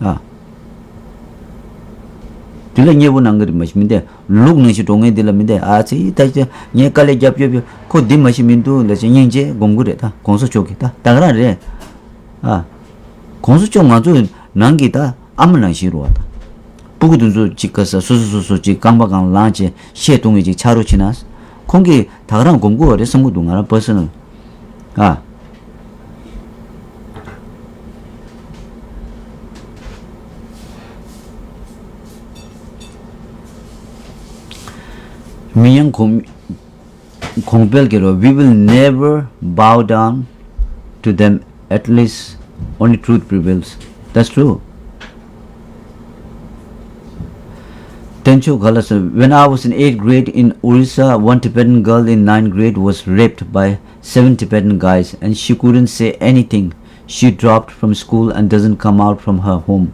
ཨ། འདི་ལ་མཉེས་པོ་གནང་གི་རེད། མ་གཞི་མི་འདི་ལུག་ནང་བཞིན་འགྲོ་མཁན་འདི་ལ་མི་འདི་ཨ་ཙི་ད་ཅི་ངས་དཀའ་ལས་རྒྱབ་རྒྱབ་རྒྱབ་ཁོ་འདི་མ་གཞི་མི་འདུག་ལབ་བྱས་སྙིང་རྗེ་སྒོམ་གི་རེད། ད་གོང་ས་མཆོག་གིས་ད་ད་ག་རང་རེད། ཨ། གོང་ས་མཆོག་ང་ཚོ་ནང་གི་ད་ཨ་མ་ནང་བཞིན་རེད་བ། ད་སྤུ་གུ་དེ་ཚོ་ཅིག་ག་ས་སོ་སོ་སོ་སོ་ཅིག་རྐང་པ་སྒང་ལངས་བྱས་བཤད་གཏོང་མཁན་ཅིག་ཆགས་རོགས་བྱེད་ན། ཁོང་གིས་ད་ག་རང་སྒོམ་དགོས་པ་རེད་བསམ་གི་འདུག་ང་རང་པར་སོ་ནལ། ཨ། མི་ཡང་གོང་གོང་འཕེལ་གྱི་རོ། We will never bow down to them, at least only truth prevails. That's true. Tencho Galasa, when I was in eighth grade in Orissa, one Tibetan girl in ninth grade was raped by seven Tibetan guys and she couldn't say anything. She dropped from school and doesn't come out from her home.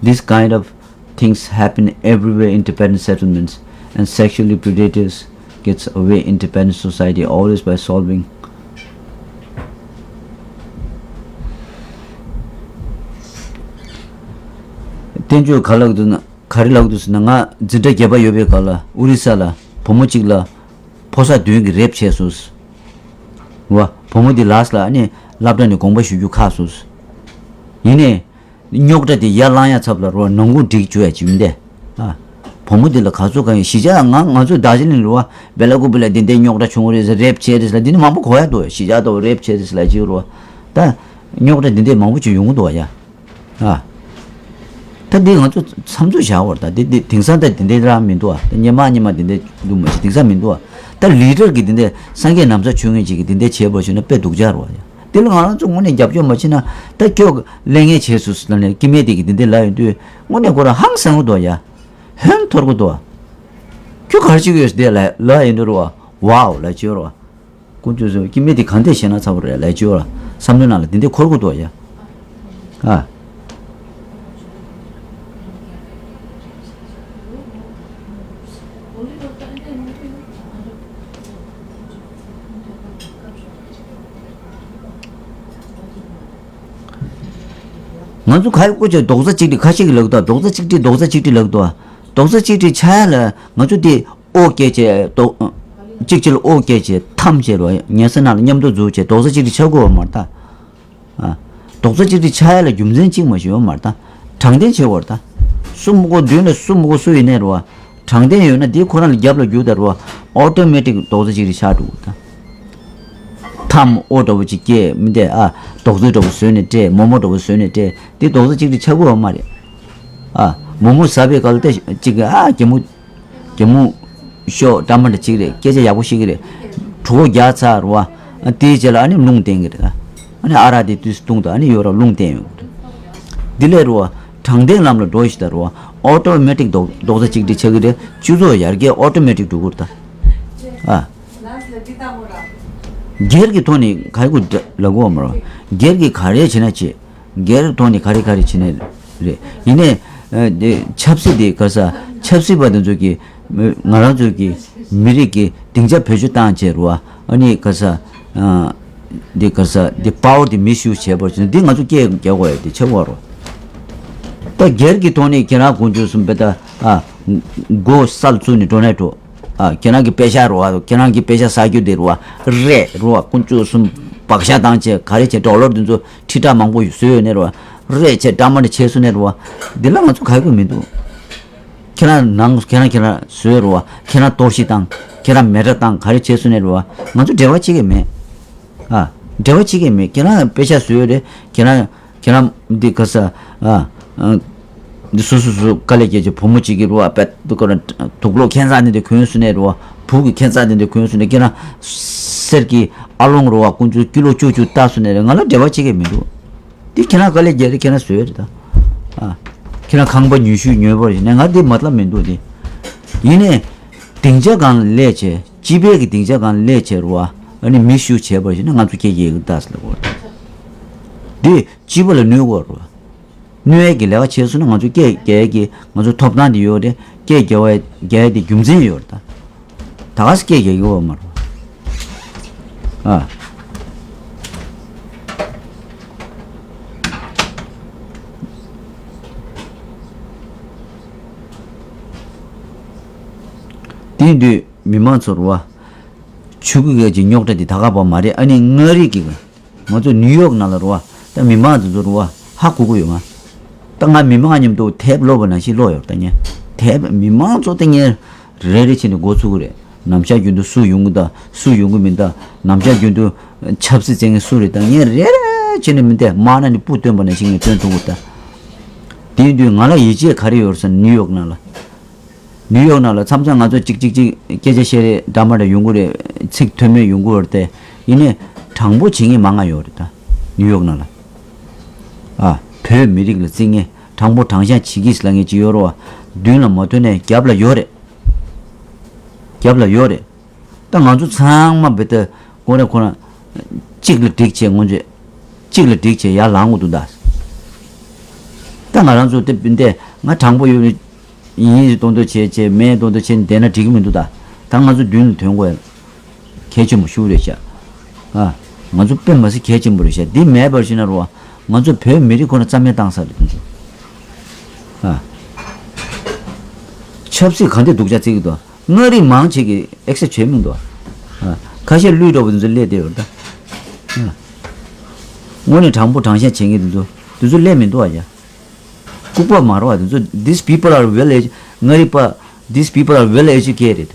This kind of things happen everywhere in Tibetan settlements, and sexually predators gets away in Tibetan society always by solving. བསྟན་བཅོས་ག་ལ་འདུག་ན། ག་རེ་ལབ་འདུག་ཟེར་ན། ང་འཛིན་གྲྭ་བརྒྱད་པ་ཡོད་པའི་སྐབས་ལ་ཨོ་རི་ས་ལ་བུ་མོ་གཅིག་ལ་ཕོ་གསར་བདུན་གྱིས་རེབ་བྱས་སོང་། བ། བུ་མོ་འདི་ལགས་ལ་ཨ་ནི་སློབ་གྲྭ་ནས་དགོངས་པ་ཞུ་རྒྱུ་ཁག་སོང་། ཡིན་ནའི་རྙོག་དྲ་དེ་ཡར་ལངས་ཡ་ཚབ་ལ་རོ་ནང་ཁུངས་སྒྲིག་བཅུག་ཡ་ཅིག་མི་འདས། ཨ། བུ་མོ་འདི་ལ་ག་ཚོད་གང་ཡིན་གཞིས་ཆགས་ང་ང་ཚོ་རྡོ་རྗེ་གླིང་རུ་བ་བེ་ལ་ཀུ་པི་ལ་འདི་འདྲའི་རྙོག་དྲ་བྱུང་རེད་ཟེར་རེབ་བྱས་རེད་ཟེར་ལ་འདི་ནི་མང་པོ་གོ་ཡ་འདུག་གཞིས་ཆགས་དུ་རེབ་བྱས་རེད་ཟེར་ལ་ཅིག་རུ་བ། ད་རྙོག་དྲ་འདི་འདྲའི་མང་པོ་ཅིག་ཡོང་གི་འདུག་བ་ཡ། ཨ། ད་འདི་ང་ཚོ་མཚམས་འཇོག་བྱ་བར་ད་འདི་འདི་དེང་སང་ད་འདི་འདྲའི་རང་མི་འདུག་ཨ། ད་སྔོན་མ་སྔོན་མ་འདི་འདྲའི་འདུག་མ་གཞི་དེང་སང་མི་འདུག་ཨ། ད་ལི་ཌར་གི་འདི་འདྲའི་སངས་རྒྱས་ན་བཟའ་མཆོད་མཁན་ཅིག་གི་འདི་འདྲའི་བྱས་པ་བྱུང་ན་དཔེ་སྡུག་ཅག་རེད་བ་ཡ། འདི་ལ་ང་རང་ཚོ་དངོས་གནས་རྒྱབ་སྐྱོར་མ་བྱེད་ན་ད་ཁྱོད་ཀླད་ངན་བྱས་སོང་ཟེར་ནས་སྐྱེ་དམན་དེ་གི་འདི་འདྲའི་ལབ་ཡོང་དུས་དངོས་གནས་ཁོ་རང་ཧང་སང་གི་འདུག་ཡ། ཧོན་འཐོར་གི་འདུག་ཨ། ཁྱོད་ག་རེ་བྱེད་ཀྱི་ཡོད་ཟེར་དེ་ལབ་ལབ་ཡོང་དུས་རེད་བ། ཝའོ་ལབ་བྱས་རེད་བ། ཀུན་སྤྱོད་བཟོས་སྐྱེ་དམན་དེ་གང་འདྲས་བཤད་ན་ཚ་བོ་རེད་ལབ་བྱས་བ། བསམ་བློའི་ནང་ལ་དེ་འདྲས་འཁོར་གི་འདུག་ཡ། ཨ། ང་ཚོ་ག་རེ་བཀོལ་བྱས། རྡོག་རྩ་གཅིག་སྒྲིལ། ཁ་ཤས་ཀྱིས་ལབ་འདུག་རྡོག་རྩ་གཅིག་སྒྲིལ། རྡོག་རྩ་གཅིག་སྒྲིལ་ལབ་འདུག་རྡོག་རྩ་གཅིག་སྒྲིལ་ཆགས་ཡ་ལ་ང་ཚོ་དེ་ཨོ་སྐད་བྱས། རྡོག་གཅིག་གཅིག་ལ་ཨོ་སྐད་བྱས། ཐམ་བྱས་རོ། ཉལ་ས་ནང་ལ་མཉམ་དུ་འཛུལ་བྱས་རྡོག་རྩ་གཅིག་སྒྲིལ་ཆགས་དགོས་པ་མ་རེད་ད། ཨ། རྡོག་རྩ་གཅིག་སྒྲིལ་ཆགས་ཡ་ལ་རྒྱུ་མཚན་གཅིག་མ་གཏོགས་ཡོད་མ་རེད་ད། དྲང་བདེན་བྱེད་དགོས་རེད་ད། སུ་མི་དགོས། མདུན་ལ་སུ་མི་དགོས། སུ་ཡིན་ནའི་རེད་བ། དྲང་བདེན་ཡོད་ན་དེ་ཁོ་རང་ལ་རྒྱབ་ལ་རྒྱུག་ད་རེད་བ། ཨོ་ཏོ་མེ་ཊིག་རྡོག་རྩ་གཅིག་སྒྲིལ་ཆགས་འགྲོ་གི་རེད་ད། ཐམ་ཨོ་འདྲ་བོ་ཅིག་སྐྱེས་མི་འདས་ཨ། རྡོག་རྩ་འདྲ་བོ་བཟོས་ནས་སྤྲད། མོག་མོག་འདྲ་བོ་བཟོས་ནས་སྤྲད། དེ་རྡོག་རྩ་གཅིག་སྒྲིལ་ཆགས་ཀྱི་ཡོད་མ་རེད། ཨ། མོག་མོག་ཟ་བའི་སྐབས་ལ་ཏོག་ཙམ་ཅིག་ཨ། གད་མོ། གད་མོ་ཤོར། འདྲ་མི་འདྲ་ཅིག་རེད། སྐད་ཆ་ཡག་པོ་བཤད་ཀྱི་རེད། གྲོད་ཁོག་རྒྱགས་ཚར་རེད་བ། ཨ། དེའི་རྗེས་ལ་ཨ་ནི་རླུང་བསྟན་གྱི་རེད་ད། ཨ་ནི་ཨ་རག་དེ་དུས་སུ་བཏུང་དང་། ཨ་ནི་ཡོད་ར་རླུང་བསྟན་ཡོང་གི་རེད། འདི་ལས་རེད་བ། དྲང་བདེན་ལམ་ལ་འགྲོ་ཞིག་ད་རེད་བ། ཨོ་ཏོ་མེ་ཊིག་རྡོག་རྡོག་རྩ་གཅིག་སྒྲིལ་ཆགས་ཀྱི་རེད། སྤྱི་ཚོགས་ཡར་རྒྱས་ཨོ་ཏོ་མེ་ཊིག་འགྲོ་གི་རེད་ད། ཨ། སྒེར་གྱི་ཐོག་ནས་ག་རེ་དགོས་ལབ་དགོས་པ་མ་རེད། སྒེར་གྱིས་ག་རེ་བྱེད་ན་བྱེད། སྒེར་ཐོག་ནས་ག་རེ་ག་རེ་བྱེད་ནའི་རེད། ཡིན་ནའི་ཨ། དེ་ཆབ་སྲིད་དེ་ག་ས། ཆབ་སྲིད་པ་དེ་ཚོ་གིས་ང་རང་ཚོ་གི་མི་རིགས་ཀྱི་སྡིངས་ཆ་བེད་སྤྱོད་བཏང་བྱས་རེད་བ། ཨ་ནི་ག་ས། ཨ། འདི་ག་ས། འདི་པ་ཝར་དེ་མིས་ཡུ་སི་བྱས་པར་བྱས་ན་འདི་ང་ཚོ་སྐད་རྒྱག་དགོས་ཡ་དེ་ཆགས་པ་རེད། ད་སྒེར་གྱི་ཐོག་ནས་ཁྱེད་རང་དཀོན་མཆོག་གསུམ་དཔེ་ད། ཨ། སྒོ་སར་བཙུགས་ནས་འགྲོ་ནའི་འགྲོ། ཨ། ཁྱེད་རང་གི་པེ་ཤ་རེད་བ། ཁྱེད་རང་གི་པེ་ཤ་ཟ་རྒྱུ་དེ་རེད་བ། རེད་རེད་བ། དཀོན་མཆོག་གསུམ་བག་ཆགས་བཏང་བྱས་ག་རེ་བྱས། ཌོ་ལར་དེ་ཚོ་ཁྲི་ཕྲག་མང་པོ་བཟོས་ཡོད་ནའི་རེད་བ། རེད་བྱས་འདྲ་མི་འདྲ་བྱས་སོང་ནའི་རེད་བ། འདི་ལ་ང་ཚོ་ག་གེ་མི་འདུག་ཁྱེད་རང་ནང་ཁྱེད་རང་ཁྱེད་རང་བཟོས་རེད་བ། ཁྱེད་རང་གཏོར་བཤིག་བཏང་། ཁྱེད་རང་མེ་དྲ་བཏང་། ག་རེ་བྱས་སོང་ནའི་རེད་བ། ང་ཚོ་འབྲེལ་བ་བྱེད་ཀྱི་མེད། ཨ། འབྲེལ་བ་བྱེད་ཀྱི་མེད། ཁྱེད་རང་པེ་ཤ་བཟོས་རེད། ཁྱེད་རང་ཁྱེད་རང་འདི་ག་ས། ཨ། ཨ། འདི་སོ་སོ་སོ་དཀའ་ལས་བརྒྱབ་བྱས། བུ་མོ་གཅིག་གིས་རེད་བ། དཔེ་དུ་ཀ་ར་དུག་ལོག་ཁྱད་མཚར་དེ་འདྲ་གོན་སོང་ནའི་རེད་བ། བུ་གིས་ཁྱད་མཚར་དེ་འདྲ་གོན་སོང་ནའི། ཁྱེད་རང་གསེར་གྱི་ཨ་ལོང་རེད་བ། དཀོན་མཆོག་ཀི་ལོ་བཅུ་བཅུ་བཏགས་སོང་ནའི་རེད། ང་ལ་འབྲེལ་བ་བྱེད་ཀྱི་མི་འདུག་འདི་ཁྱེད་རང་དཀའ་ལས་བརྒྱབ་རེད། ཁྱེད་རང་བཟོས་རེད་ད། ཨ། ཁྱེད་རང་ཁང་པ་ཉོ་ཤུལ་ཉོས་པ་རེད་ཟེར་ནའི་ང་འདི་མ་ལབ་མི་འདུག་འདི། ཡིན་ནའི་སྡིངས་ཆ་སྒང་ལ་སླེབས་བྱས། སྤྱི་པའི་གི་སྡིངས་ཆ་སྒང་ལ་སླེབས་བྱས་རེད་བ། ཨ་ནི་མིས་ཡུ་སི་བྱས་པ་ཡིན་ན་ང་ཚོ་སྐད་རྒྱག་གི་ད་ཟེར་ལབ་པ་རེད། འདི་སྤྱི་པ་ལ་གནོད་དགོས་རེད་བ། གནོད་ཡས་ཀྱི་ལས་ཀ་བྱས་སོང་ན་ང་ཚོ་སྐད་རྒྱག་ཡས་ཀྱི་ང་ཚོ་ཐོབ་ཐང་དེ་ཡོད་རེད། སྐད་རྒྱག་པ་རྒྱག་ཡས་དེ་རྒྱུ་མཚན་ཡོད་རེད་ད། ད་ག་སེ་སྐད་རྒྱག་གི་ཡོད་མ་རེད། ཨ། དེ་ཡིན་དུས་མི་མང་ཚོར་བ། ཆོས་སྐུ་གི་རྙོག་དྲ་དེ་ད་ག་པ་མ་རེད། ཨ་ནི་མངའ་རིས་ཀྱི་ང་ཚོ་ནིའུ་ཡོག་ནང་ལ་རེད་བ། ད་མི་མང་དེ་ཚོ་རེད་བ། ཧ་གོ་གི་ཡོད་ང་། ད་ང་མི་མང་མཉམ་དུ་དེབ་ཀློག་པ་ནང་བཞིན་ཀློག་ཡོད་ད་ངས། དེབ་མི་མང་ཚོ་ད་ངས་རེ་རེ་བྱས་ནས་མགོ་ཚོད་ཀྱི་རེད། ནམ་ཞག་རྒྱུན་དུ་སུ་ཡོང་གི་ད། སུ་ཡོང་གི་མིན་ད། ནམ་ཞག་རྒྱུན་དུ་ཆབ་སྲིད་བཙན་མཁན་སུ་རེད་ད། ངས་རེ་རེ་བྱས་ནས་མི་འདས་དམག་སྣ་ནས་སྤུ་བཏོན་པ་ནང་བཞིན་ངས་བཏོན་ཐུབ་ཀྱི་ད། དེ་ཡིན་དུས་ང་ལ་ཡིད་ཆེས་ག་རེ་ཡོད་ཟེར་ན་ནིའུ་ཡོག་ནང་ལ། ནིའུ་ཡོག་ནང་ལ་མཚམས་མཚམས་ང་ཚོ་གཅིག་གཅིག་གཅིག་སྐད་ཆ་བཤད་རེས་འདྲ་མི་འདྲ་ཡོང་གི་རེད། ཚིག་མཐུན་མོལ་ཡོང་གི་རེད་དེ། ཡིན་ནའི་དྲང་པོ་བྱེད་མཁན་མང་ང་ཡོད་རེད་ད། ནིའུ་ཡོག་ནང་ལ། ཨ། བོད་མི་རིགས་ལ་བརྩི་མཁན་དྲང་པོ་དྲང་གཞག་བྱེད་ཀྱི་ཟེར་ལབ་མཁན་ཅིག་ཡོད་རེད་བ། མདུན་ལ་མ་ཐོན་ནའི་རྒྱབ་ལ་ཡོད་རེད། རྒྱབ་ལ་ཡོད་རེད། ད་ང་ཚོ་ཚང་མ་བེ་ད་ཀོ་རེ་ཁོ་རང་གཅིག་ལ་འགྲིག་བྱས་ངོ་འཛོལ། གཅིག་ལ་འགྲིག་བྱས་ཡར་ལངས་དགོས་འདུག་ད། ད་ང་རང་ཚོ་དེ་འདི་ང་དྲང་པོ་ཡོད་ཡིན་གཏོང་འདོད་བྱས་བྱས་མེད་གཏོང་འདོད་བྱས་བསྡད་ན་འགྲིག་གི་མི་འདུག་ད། ད་ང་ཚོ་མདུན་ལ་ཐོན་དགོས་གལ་ཆེན་པོ་ཞིག་རེད་ཤག་ཨ། ང་ཚོ་དཔེ་མ་སྲིད་གལ་ཆེན་པོ་རེད་ཤག་འདི་མེད་པར་ཤེས་ན་རོ། ང་ཚོ་བོད་མི་རིགས་ཁོ་ན་རྩ་མེད་བཏང་ས་རེད་ང་ཚོ། ཨ། ཆབ་སྲིད་ག་འདྲ་སྡུག་ཅག་བརྩི་གི་འདུག་མངའ་རིས་མང་ཆེ་གིས་ཨེག་སེབ་བྱས་མི་འདུག་ཨ། ཁ་ཤས་ཀླུ་འདྲ་བོ་དེ་ཚོ་སླེབས་བསྡད་ཡོད་རེད་ད། ཨ། དངོས་གནས་དྲང་པོ་དྲང་གཞག་བྱེད་མཁན་དེ་ཚོ་དེ་ཚོ་སླེབས་མི་འདུག་ཨ་ཡ། ལྐུགས་པ་མ་རེད་བ་དེ་ཚོ། These people are well edu- མངའ་རིས་པ། These people are well educated.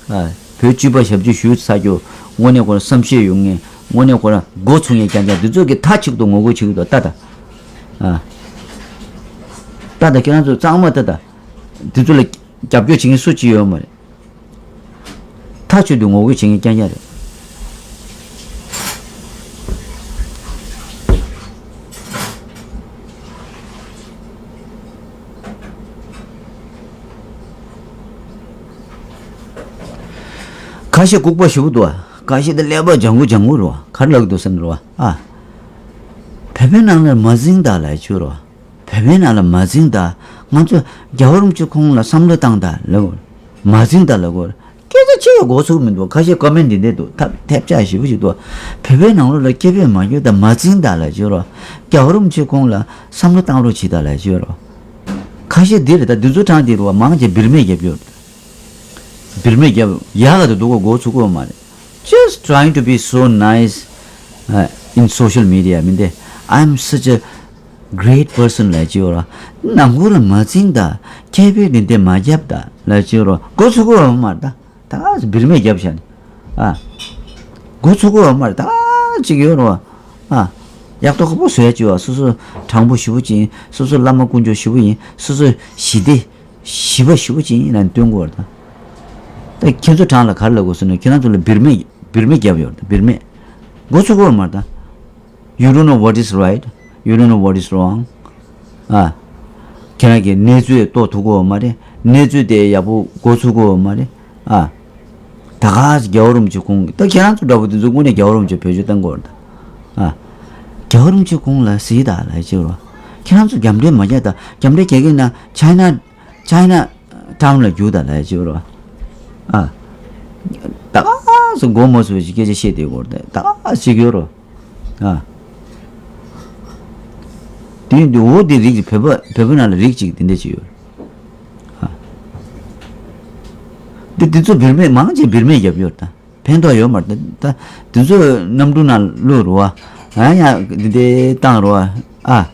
ཨ། བོད་སྤྱི་པ་ཞབས་ཕྱི་ཞུས་ཚར་རྒྱུ། དངོས་གནས་ཁོ་རང་བསམ་ཤེས་ཡོད་མཁན། དངོས་གནས་ཁོ་རང་མགོ་ཚོས་མཁན་རྐྱང་རྐྱང་དེ་ཚོ་གིས་མཐའ་གཅིག་ཏུ་ངོ་རྒོལ་བྱེད་ཀྱི་འདུག་ལྟ་ད། ཨ། ལྟ་ད་ཁྱེད་རང་ཚོ་གཙང་མ་ལྟ་ད། དེ་ཚོ་ལ་རྒྱབ་སྐྱོར་བྱེད་མཁན་སུ་གཅིག་ཡོད་མ་རེད། མཐའ་གཅིག་ཏུ་ངོ་རྒོལ་བྱེད་མཁན་རྐྱང་རྐྱང་རེད། ཁ་ཤས་ལྐུགས་པ་ཞེ་པོ་འདུག་ཁ་ཤས་དེ་ཀླད་པ་ལྗང་གུ་ལྗང་གུ་རེད་བ། ག་རེ་ལབ་ཀྱི་འདུག་ཟེར་ན་རེད་བ། ཨ། བོད་པའི་ནང་ལ་མ་འཛིང་ད་ལབ་ཆོག་རེད་བ། བོད་པའི་ནང་ལ་མ་འཛིང་ད། ང་ཚོ་རྒྱལ་བ་རིན་པོ་ཆེ་ཁོང་ལ་བསམ་བློ་བཏང་ད་ལབ་དགོས། མ་འཛིང་ད་ལབ་དགོས། སྐད་ཆ་གཅིག་ཡང་གོ་ཚུགས་མི་འདུག་ཁ་ཤས་ཀོ་མེན་འདི་འདྲ་འདུག་ཐབས་ཐབས་ཆག་ཞེ་པོ་ཞིག་འདུག་བོད་པའི་ནང་ལོགས་ལ་སྐད་འབོད་མ་རྒྱོབ་དང་མ་འཛིང་དང་ལབ་བྱས་རོགས། རྒྱལ་བ་རིན་པོ་ཆེ་ཁོང་ལ་བསམ་བློ་བཏང་རོགས་བྱེད་དང་ལབ་བྱས་རོགས། ཁ་ཤས་འདི་རེད་ད། འདི་ཚོ་གྲངས་འདི་རོགས་མང་ཆེ་བིར་མེད་རྒྱབ་ཡོད། བིར་མེད་རྒྱབ་ཡག་ག་དུ་འདུག་གོ་གོ་ཚུགས་གོ་མ་རེད། Just trying to be so nice, uh, in social media མིན་ཏེ། I'm such a great person ལབ་བྱས་རོགས། ནང་ཁུལ་ལ་མ་འཛིང་དང་། སྐད་འབོད་འདི་འདྲ་མ་རྒྱབ་དང་ལབ་བྱས་རོགས། གོ་ཚུགས་གོ་མ་རེད་ད། ད་བིར་མེད་རྒྱབ་བཞག་ནས། ཨ། འགོ་ཚུགས་ཀྱི་ཡོད་མ་རེད་ད། གཅིག་ཡོད་རེད་བ། ཨ། ཡག་ཐོག་ཁ་པོ་བཟོས་བྱས་བ། སོ་སོ་དྲང་པོ་ཞེ་པོ་ཅིག་སོ་སོ་བླ་མ་དཀོན་མཆོག་ཞེ་པོ་ཡིན། སོ་སོ་ཞི་བདེ་ཞི་བ་ཞེ་པོ་ཅིག་ཡིན་ལབ་སྟོན་དགོས་རེད་ད། ད་ཁྱེད་ཚོ་གྲངས་ལ་ག་རེ་ལབ་དགོས་ཟེར་ན། ཁྱེད་རང་ཚོ་ལ་བིར་མེད་བིར་མེད་རྒྱབ་ཡོད་རེད་ད། བིར་མེད། འགོ་ཚུགས་ཀྱི་ཡོད་མ་རེད་ད། You don't know what is right. You don't know what is wrong. ཨ། ཁྱེད་རང་གིས་གནས་ཚུལ་རྟོགས་ཐུབ་ཀྱི་ཡོད་མ་རེད། གནས་ཚུལ་དེ་ཡག་པོ་གོ་ཚུགས་ཀྱི་ཡོད་མ་རེད། ཨ། ད་ག་རྒྱལ་བ་རིན་པོ་ཆེ་ཁོང་གིས། ད་ཁྱེད་རང་ཚོ་འདྲ་པོ་དེ་ཚོ་དངོས་གནས་རྒྱལ་བ་རིན་པོ་ཆེ་བེད་སྤྱོད་གཏོང་གི་ཡོད་རེད་ད། ཨ། རྒྱལ་བ་རིན་པོ་ཆེ་ཁོང་ལ་གཟིགས་དང་ལབ་བྱས་རོགས། ཁྱེད་རང་ཚོ་རྒྱབ་འདྲེ་མ་རྒྱག་དང་། རྒྱབ་འདྲེ་རྒྱག་གི་ན་ཆའི་ན་ཆའི་ན་ཊའུན་ལ་རྒྱུགས་དང་ལབ་བྱས་རོགས། ཨ། ད་ག་སེ་མགོ་མ་ཚོས་ཀྱི་སྐད་ཆ་བཤད་བསྡད་ཀྱི་ཡོད་རེད་ད། ད་ག་སེ་བྱེད་ཀྱི་ཡོད་རེད། ཨ། དེ་ཡིན་དུས་འོ་དེ་རིགས་ཀྱི་བོད་པ་བོད་པ་ནང་ལ་རིགས་གཅིག་དེ་འདྲ་ཅིག་ཡོད། ཨ། འདི་འདི་ཚོ་བིར་མེད་མང་ཆེ་བིར་མེད་རྒྱབ་ཡོད་ད། ཕན་ཐོགས་ཡོད་མ་རེད་ད། ད་འདི་ཚོ་གནམ་གྲུ་ནང་བླུགས་རོགས། ཨ་ཡ་འདི་འདྲ་བཏང་རོགས། ཨ།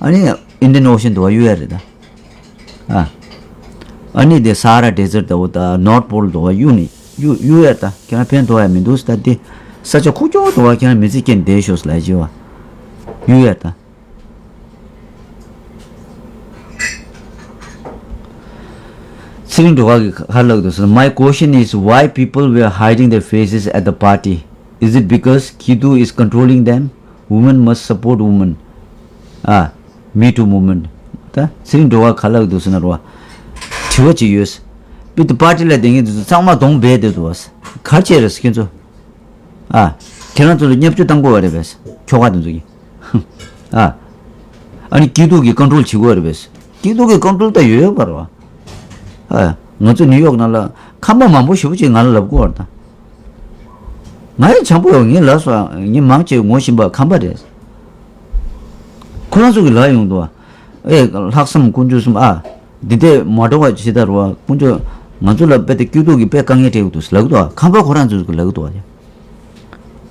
ཨ་ནི་ཨིན་ཌི་ཡན་ཨོ་ཤན་དུ་བ་གཡུག་ཡ་རེད་ད། ཨ། ཨ་ནི་དེ་སཱ་ཧ་ར་ཌེ་ཛར་ཊི་དང་པོ་དང་ནོར་ཐི་པོལ་དུ་བ་གཡུག་ནི་གཡུག་གཡུག་ཡ་ད། ཁྱེད་རང་ཕན་ཐོགས་ཡ་མི་འདུག་ཟེར་ད། དེ་ས་ཆ་ཁུག་ཀྱོག་དུ་བ་ཁྱེད་རང་མི་ཚེ་སྐྱེལ་བསྡད་ཤོག་ཟེར་ལབ་བྱས་བ་གཡུག་ཡ་ད། ཚེ་རིང་སྒྲོལ་དཀར་གྱིས་ག་རེ་ལབ་འདུག་ཟེར་ན། My question is why people were hiding their faces at the party. Is it because Kyidu is controlling them? Women must support women. ཨ། Me too movement. ད་ཚེ་རིང་སྒྲོལ་དཀར་ག་རེ་ལབ་འདུག་ཟེར་ན་རོ། དྲི་བ་ཅིག་ཡོད། པི་ཏི་པར་ཊི་ལ་བསྡད་མཁན་དེ་ཚོ་ཚང་མ་གདོང་སྦས་བསྡད་འདུག་བ། ག་རེ་བྱས་རེད་ཁྱེད་ཚོ། ཨ། ཁྱེད་རང་ཚོ་ལ་བརྙས་བཅོས་བཏང་དགོས་པ་རེད་པས། ཁྱོ་ག་དེ་ཚོ་གིས། ཨ། ཨ་ནི་སྐྱིད་སྡུག་གི་ཀོན་ཊོལ་བྱེད་དགོས་རེད་པས། སྐྱིད་སྡུག་གི་ཀོན་ཊོལ་ད་ཡོད་ཡོད་པ་རེད་བ། ཨ། ང་ཚོ་ནིའུ་ཡོག་ནང་ལ་ཁམས་པ་མང་པོ་ཞེ་པོ་ཅིག་ང་ལ་ལབ་ཀྱི་ཡོད་རེད་ད། ང་ཡང་བྱང་པོ་ཡོད། ངས་ལབ་སོང་། ངས་མང་ཆེ་ངོ་ཤེས་པ་ཁམས་པ་རེད། ཁོ་རང་ཚོ་གིས་ལབ་ཡོང་འདུག་བ། ཨེ། ལྷག་བསམ་དཀོན་མཆོག་གསུམ་ཨ། འདི་འདྲས་མ་འགྲོ་བ་ཅིག་ད་རེད་བ། དཀོན་མཆོག་ང་ཚོ་ལ་དཔེ་དེ་སྐྱིད་སྡུག་གི་དཔེ་དཀའ་ངལ་འཕྲད་ཀྱི་འདུག་ལབ་ཀྱི་འདུག་བ། ཁམས་པ་ཁོ་རང་ཚོ་གིས་ལབ་ཀྱི་འདུག་བ།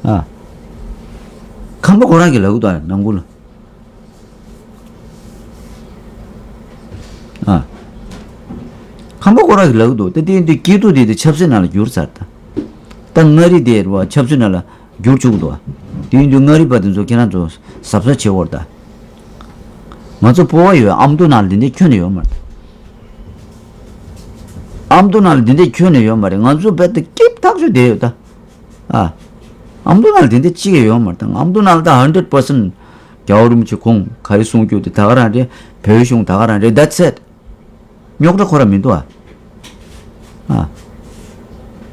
ཨ། ཁམས་པ་ཁོ་རང་གིས་ལབ་ཀྱི་འདུག་བ། ནང་ཁུལ་ལ། ཨ། ཁམས་པ་ཁོ་རང་གིས་ལབ་ཀྱི་འདུག་དེ་དེ་དེ་སྐྱིད་སྡུག་དེ་དེ་ཆབ་སྲིད་ནང་ལ་བསྒྱུར་ཚར་ད། ད་མངའ་རིས་དེ་རེད་བ། ཆབ་སྲིད་ནང་ལ་བསྒྱུར་བཅུག་འདུག་བ། དེ་ཡིན་དུས་མངའ་རིས་པ་དེ་ཚོ་ཁྱེད་རང་ཚོ་གཟབ་གཟབ་བྱེད་དགོས་རེད་ད། ང་ཚོ་སྤོབས་པ་ཡོད། ཨ་མདོ་ནང་ལ་འདི་འདྲས་ཁྱོན་ནས་ཡོད་མ་རེད། ཨ་མདོ་ནང་ལ་འདི་འདྲས་ཁྱོན་ནས་ཡོད་མ་རེད། ང་ཚོ་རྦད་དེ་སྐྱིད་ཐག་ཆོད་བསྡད་ཡོད་ད། ཨ། ཨ་མདོ་ནང་ལ་འདི་འདྲས་གཅིག་ཀྱང་ཡོད་མ་རེད་ད། ཨ་མདོ་ནང་ལ་ད་ཧན་ཌེཌ་པར་སེན་ཊི་རྒྱལ་བ་རིན་པོ་ཆེ་ཁོང་ག་རེ་གསུང་རྒྱུ་དེ་ད་ག་རང་རེད། བོད་གཞུང་ད་ག་རང་རེད། That's it. རྙོག་དྲ་ཁོ་རང་མི་འདུག་ཨ། ཨ།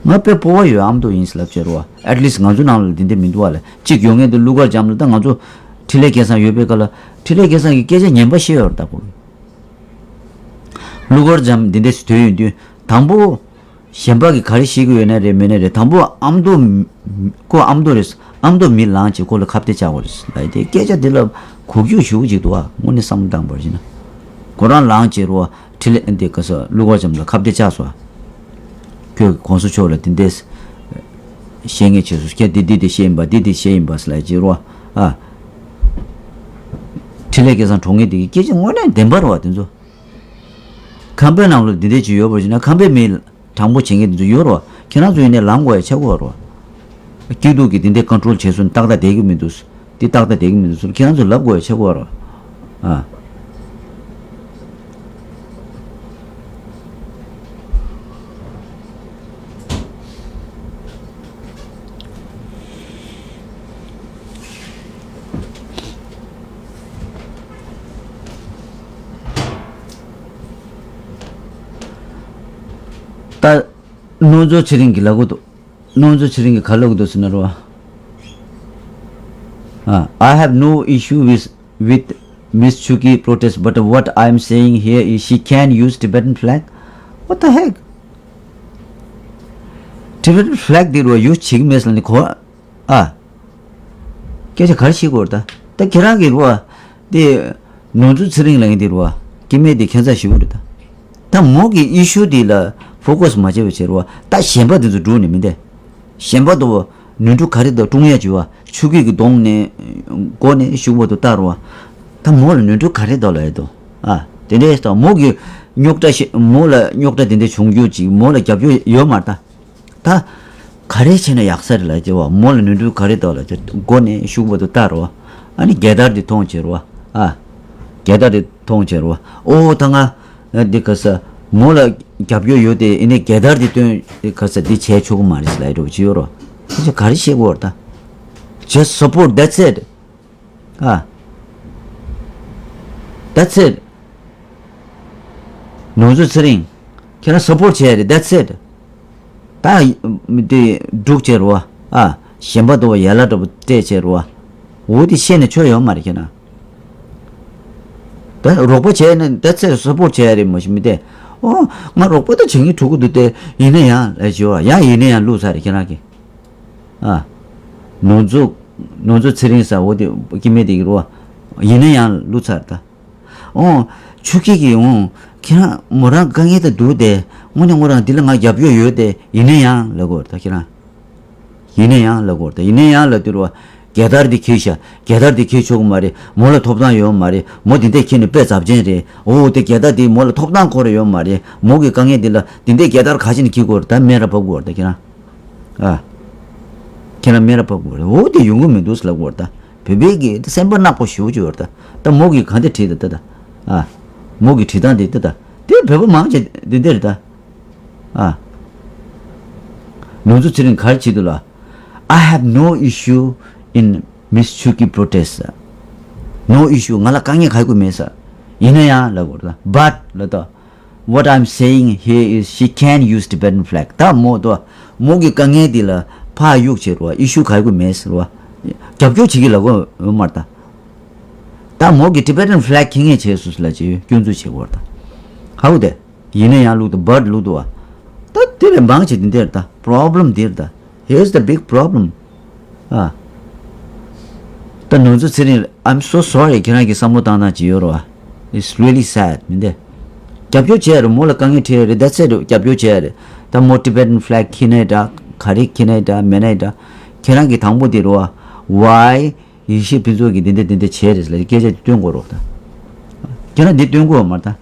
ང་དཔེ་སྤོབས་པ་ཡོད། ཨ་མདོ་ཡིན་ཟེར་ལབ་བྱས་རོ། At least ང་ཚོ་ནང་ལ་འདི་འདྲས་མི་འདུག་ཨ་ལ། གཅིག་ཡོད་མཁན་དེ་ཀླུ་མཁར་བྱམས་ལ། ད་ང་ཚོ་འཕྲིན་ལས་སྐལ་བཟང་ཡོད་པའི་སྐབས་ལ་འཕྲིན་ལས་སྐལ་བཟང་གིས་སྐད་ཆ་ངན་པ་བཤད་ཡོད་རེད་ད་ཁོ། ཀླུ་མཁར་བྱམས་འདི་འདྲས་སུ་ཐོན་ཡོང་དུས་དང་པོ། གཞན་པ་གིས་ག་རེ་བཤད་ཀྱི་ཡོད་ན་རེད་མེད་ན་རེད། དང་པོ་ཨ་མདོ། ཁོ་ཨ་མདོ་རེད། ཨ་མདོ་མི་ལངས་བྱས་ཁོ་ལ་ཁ་གཏད་བཅག་དགོས་རེད་ལབ་ཡ་དེ། སྐད་ཆ་དེ་ལ་གོ་རྒྱུ་ཞེ་པོ་ཅིག་འདུག་ཨ། དངོས་གནས་བསམ་བློ་བཏང་བ་ཡིན་ན། ཁོ་རང་ལངས་བྱས་རོ། འཕྲིན་ལས་འདི་ག་ས་ཀླུ་མཁར་བྱམས་ལ་ཁ་གཏད་བཅག་སོང་ཨ། ཁྱོད་ཀྱིས་གོང་ས་མཆོག་ལ་དེ་འདྲས་བཤད་ངེས་བྱས་སོང་། ཁྱེད་འདི་འདི་འདི་བཤད་ཡིན་པ། འདི་འདི་བཤད་ཡིན་པ་ཟེར་ལབ་ཡ་ཅིག་རོ། ཨ། འཕྲིན་ལས་སྐལ་བཟང་གྲོངས་ངེས་དེ་གི་སྐད་ཆ་དངོས་གནས་བདེན་པ་རེད་བ་དེ་ཚོ། ཁམས་པའི་ནང་ལ་འདི་འདྲས་ཅིག་ཡོད་པ་ཡིན་ན་ཁམས་པའི་མི་དྲང་པོ་བྱེད་མཁན་དེ་ཚོ་ཡོད་རེད་བ། ཁྱེད་རང་ཚོ་ཡིན་ནའི་ལངས་དགོས་ཡ་ཆགས་ཀྱི་ཡོད་རེད་བ། སྐྱིད་སྡུག་གི་དེ་འདྲའི་ཀོན་ཊོལ་བྱས་སོང་ན་ཏག་ཏག་བསྡད་ཀྱི་མི་འདུག་འདི་ཏག་ཏག་བསྡད་ཀྱི་མི་འདུག་ཟེར་ཁྱེད་རང་ཚོ་ལབ་དགོས་ཡ་ཆགས་ཀྱི་ཡོད་རེད་བ། ཨ། ད་ནོར་འཛོལ་ཚེ་རིང་གིས་ལབ་ཀྱི་འདུག་ནོར་འཛོལ་ཚེ་རིང་གིས་ག་ལབ་ཀྱི་འདུག་ཟེར་ན་རོ། ཨ། I have no issue with with Miss Chuki protest, but what I am saying here is she can use Tibetan flag. What the heck? Tibet flag འདི་རུ་ཡོ་བྱེད་ཀྱི་མེད་ཟེར་ནས་གོ་ཨ། སྐད་ཆ་ག་རེ་བཤད་དགོས་རེད་ད། ད་ཁྱེད་རང་གི་རུ་བ། དེ། ནོར་འཛུགས་ཚེ་རིང་ལ་ཡིན་དེ་རུ་བ། སྐྱེ་དམན་དེ་ཁྱད་མཚར་ཞེ་པོ་རེད་ད། ད་མོ་གི་ཨི་ཤུ་དེ་ལ་ཕོ་ཀོ་སི་མ་བྱས་པ་བྱས་རུ་བ། ད་གཞན་པ་དེ་ཚོ་འགྲུག་ནས་མི་འདས། གཞན་པ་དོ། ནོར་འཁྲུལ་ག་རེ་དང་ཀྲུང་ཡ་བྱུ་བ། ཆུ་སྐྱེས་ཀྱི་གདོང་ནས། མགོ་ནས་གཞུག་བར་དུ་ལྟ་རུ་བ། ད་མོ་ལ་ནོར་འཁྲུལ་ག་རེ་དང་ལ་ཡོད་དོ། ཨ། དེ་འདྲའི་ད་མོ་གི་རྙོག་དྲ་ཞིག་མོ་ལ་རྙོག་དྲ་དེ་འདྲ་བྱུང་རྒྱུ་ཅིག་མོ་ལ་རྒྱབ་སྐྱོར་ཡོད་མ་རེད་ད། ད། ག་རེ་བྱས་ན་ཡག་ས་རེད་ལ་ཅེ་བ། མོ་ལ་ནོར་འཁྲུལ་ག་རེ་འདུག་ལ་ཅེ། མགོ་ནས་གཞུག་བར་དུ་ལྟ་རོ། ཨ་ནི་རྒྱལ་དར་དེ་མཐོང་བྱེད་རོ། ཨ། རྒྱལ་དར་དེ་མཐོང་བྱེད་རོ། ཨོ་ད་ང་། འདི་ག་ས། མོ་ལ་རྒྱབ་སྐྱོར་ཡོད་དེ་ཨི་ནི་རྒྱལ་དར་དེ་སྟོན། འདི་ག་ས་འདི་བྱས་ཆོག་གི་མ་རེད་ལ་འགྲོ་ཅི་ཡོད་རོ། ཁྱེད་ཚོ་ག་རེ་བཤད་དགོས་ར་ད། Just support, that's it. ཨ། That's it. ནོར་འཛུགས་ཚེ་རིང་། ཁྱེད་རང་སབ་པོར་བྱས་རེད། That's it. ད་མི་དེ་སྒྲུག་བྱས་རོ། ཨ། གཞན་པ་དོ་ཡ་ལ་འདྲ་པོ་སྤྲད་བྱས་རོ། འོ་དེ་བཤད་ནས་ཆོ་ཡོད་མ་རེད་ཁྱེད་རང་། ད་རོགས་པ་བྱས་ན་that's it. སབ་པོར་བྱས་རེད་མ་གཞི་མི་དེ། ཨོ། ང་རོགས་པ་ད་བྱེད་ཀྱི་ཐུག་གི་འདུག་སྟེ་ཡིན་ན་ཡང་ལས་བྱེད་བ་ཡང་ཡིན་ན་ཡང་བླུགས་ཚར་རེད་ཁྱེད་རང་གིས། ཨ། ནོར་འཛུགས། ནོར་འཛུགས་ཚེ་རིང་ཟེར་འོ་དེ་སྐྱེ་དམན་དེ་གི་རོ། ཡིན་ན་ཡང་བླུགས་ཚར་ད། ཨོ། ཆུ་སྐྱེས་ཀྱིས་འོང་། ཁྱེད་རང་མོ་རང་དཀའ་ངལ་དུ་འདུག་སྟེ་དངོས་གནས་ཁོ་རང་འདི་ལ་ང་རྒྱབ་སྐྱོར་ཡོད་དེ་ཡིན་ན་ཡང་ལབ་དགོས་རེད་ད་ཁྱེད་རང་། ཡིན་ན་ཡང་ལབ་དགོས་རེད་ད། ཡིན་ན་ཡང་ལབ་དུས་རོ། རྒྱལ་དར་འདི་འཁྱེར་ཤག་རྒྱལ་དར་འདི་འཁྱེར་ཆོག་གི་མ་རེད། མོ་ལ་ཐོབ་ཐང་ཡོད་མ་རེད། མོ་འདི་འདྲ་འཁྱེར་ནས་དཔེ་ཚབས་ཆེན་རེད། ཨོ་དེ་རྒྱལ་དར་འདི་མོ་ལ་ཐོབ་ཐང་ཁོ་ར་ཡོད་མ་རེད། མོ་གི་དཀའ་ངལ་འདི་ལ་འདི་འདྲའི་རྒྱལ་དར་ག་ཅི་ནས་འཁྱེར་དགོས་རེད་ད། སྨན་ར་ཕབ་དགོས་རེད་ད་ཁྱེད་རང་། ཨ། ཁྱེད་རང་སྨན་ར་ཕབ་དགོས་རེད། འོ་དེ་ཡོང་གི་མི་འདུག་ལབ་དགོས་རེད་ད། བོད་པའི་གི་སེམས་པ་ནག་པོ་ཞེ་པོ་ཅིག་ཡོད་རེད་ད། ད་མོ་གིས་གང་དེ་བྲིས་ད་ད་ད། ཨ། མོ་གི་བྲིས་སྟངས་དེ་ད་ད། དེ་བོད་པ་མང་ཆེ་འདི་འདྲ་རེད་ད། ཨ། ནོར་འཛུགས་ཚེ་རིང་ག་རེ་བྱེད་འདུག་ལ། I have no issue in Miss Chuki protest. No issue. ང་ལ་དཀའ་ངལ་ག་ཡོད་མེད་ས། ཡིན་ན་ཡང་ལབ་དགོས་རེད་ད། But ལབ་ད། What I'm saying here is she can use Tibetan flag. ད་མོ་དོ། མོ་གི་དཀའ་ངལ་འདི་ལ་ཕར་གཡུག་བྱེད་རོ། ཨི་ཤུ་ག་ཡོད་མེད་ཟེར་རོ། རྒྱབ་སྐྱོར་བྱེད་ཀྱི་ལ་གོ་ཡོད་མ་རེད་ད། ད་མོ་གི་Tibetan flag འཁྱེར་མཁན་བྱས་སོང་ལ་ཅི་སྐྱོན་འཛུགས་བྱེད་དགོས་རེད་ད། ཧ་གོ་དེ། ཡིན་ན་ཡང་ལུག་དང་བར་ལུག་དང་བ། ད་དེ་ལས་མང་ཆེ་འདི་འདྲ་རེད་ད། Problem འདི་རེད་ད། Here's the big problem. ཨ། ད་ནོར་འཛུགས་ཚེ་རིང་། I'm so sorry. ཁྱེད་རང་གི་བསམ་བློ་བཏང་སྟངས་ཅིག་ཡོད་རེད་བ། It's really sad. མི་འདི། རྒྱབ་སྐྱོར་བྱས་རེད། མོ་ལ་དཀའ་ངལ་འཕྲད་རེད། That's it. རྒྱབ་སྐྱོར་བྱས་རེད། ད་མོ་Tibetan flag འཁྱེར་ནའི་འདྲ། ག་རེ་འཁྱེར་ནའི་འདྲ། མེད་ནའི་འདྲ། ཁྱེད་རང་གི་དང་པོ་དེ་རེད་བ། Why ཡེ་ཤེས་ཕུན་ཚོགས་ཀྱིས་འདི་འདྲ་འདི་འདྲ་བྱས་རེད་ཟེར་ལ་སྐད་ཆ་འདི་སྟོན་དགོས་རེད་བ་ད། ཁྱེད་རང་འདི་སྟོན་དགོས་བ་མ་རེད་ད།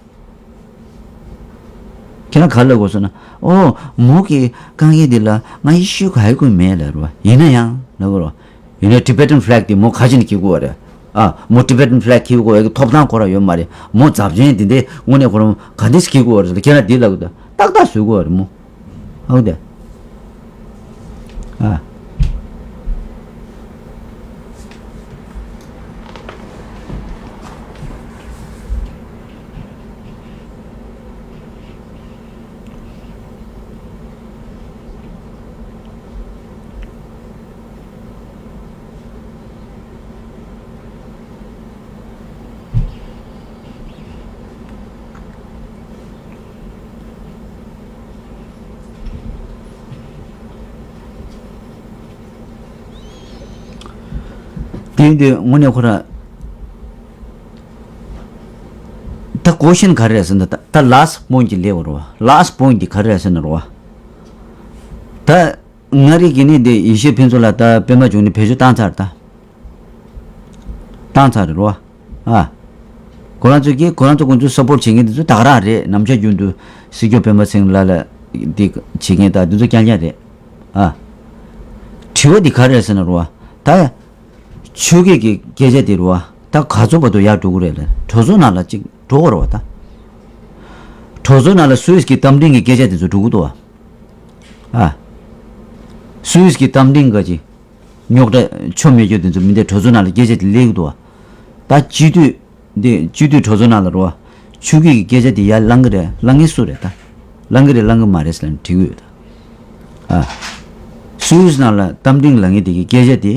ཁྱེད་རང་ག་རེ་ལབ་དགོས་ཟེར་ན། ཨོ། མོ་གི་དཀའ་ངལ་འདི་ལ་ང་ཡེ་ཤུ་ག་ཡེ་དགོས་མེད་ལབ་རེད་བ། ཡིན་ན་ཡང་ལབ་དགོས་རེད་བ། ཡིན་ན་Tibetan flag དེ་མོ་ག་ཅི་ནས་འཁྱེར་དགོས་བ་རེད། ཨ། མོ་Tibetan flag འཁྱེར་དགོས་ཡ་གི་ཐོབ་ཐང་ཁོ་རང་ཡོད་མ་རེད། མོ་ཚབས་ཆེན་དེ་འདྲའི་དངོས་གནས་ཁོ་རང་ག་འདྲས་འཁྱེར་དགོས་བ་རེད་ཟེར་ན། ཁྱེད་རང་འདི་ལབ་དགོས། ཏག་ཏག་བཟོ་དགོས་བ་རེད་མོ། ཨོ་དེ། ཨ། དེ་ཡིན་དུས་དངོས་གནས་ཁོ་རང་། ད་ཀོ་ཤན་ག་རེ་རེད་ཟེར་ན། ད་ད་last point གི་ལེའུ་རེད་བ། Last point འདི་ག་རེ་རེད་ཟེར་ན་རེད་བ། ད་ང་རེ་གི་ནི་འདི་ཡེ་ཤེས་ཕུན་ཚོགས་ལགས་ད་པད་མ་འབྱུང་གནས་བེད་སྤྱོད་བཏང་ཚར་ད། བཏང་ཚར་རེད་བ། ཨ། ཁོ་རང་ཚོ་གིས་ཁོ་རང་ཚོ་ཁོང་ཚོའི་སབ་པོར་བྱེད་མཁན་དེ་ཚོ་ད་ག་རང་རེད། ནམ་ཞག་རྒྱུན་དུ་སྲིད་སྐྱོང་པད་མ་ཚེ་རིང་ལགས་ལ་འདི་བྱེད་མཁན་དང་དེ་ཚོ་རྐྱང་རྐྱང་རེད། ཨ། དྲི་བ་འདི་ག་རེ་རེད་ཟེར་ན་རེད་བ། ད་ཆོས་སྐད་ཀྱི་སྐད་ཆ་འདི་རེད་བ། ད་ག་ཚོད་བར་དུ་ཡར་འགྲོ་གི་རེད་ལབ། གྲོས་ཚོགས་ནང་ལ་ཅིག་འགྲོ་དགོས་རེད་བ་ད། གྲོས་ཚོགས་ནང་ལ་སུད་སི་གི་རྟ་མགྲིན་གྱི་སྐད་ཆ་དེ་ཚོ་འགྲོ་གི་འདུག་བ། ཨ། སུད་སི་གི་རྟ་མགྲིན་ག་ཅིག་རྙོག་དྲ་ཆོ་མེད་རྒྱུ་དེ་ཚོ་མི་འདི་གྲོས་ཚོགས་ནང་ལ་སྐད་ཆ་དེ་སླེབས་ཀྱི་འདུག་བ། ད་སྤྱི་འཐུས་འདི་སྤྱི་འཐུས་གྲོས་ཚོགས་ནང་ལ་རོ། ཆོས་སྐད་ཀྱི་སྐད་ཆ་དེ་ཡར་ལངས་ཀྱི་རེད། ལངས་མཁན་སུ་རེད་ད། ལངས་ཀྱི་རེད་ལངས་ཀྱི་མ་རེད་ཟེར་ནས་དྲི་གི་ཡོད་ད། ཨ། སུད་སི་ནང་ལ་རྟ་མགྲིན་ལབ་མཁན་དེ་གི་སྐད་ཆ་དེ།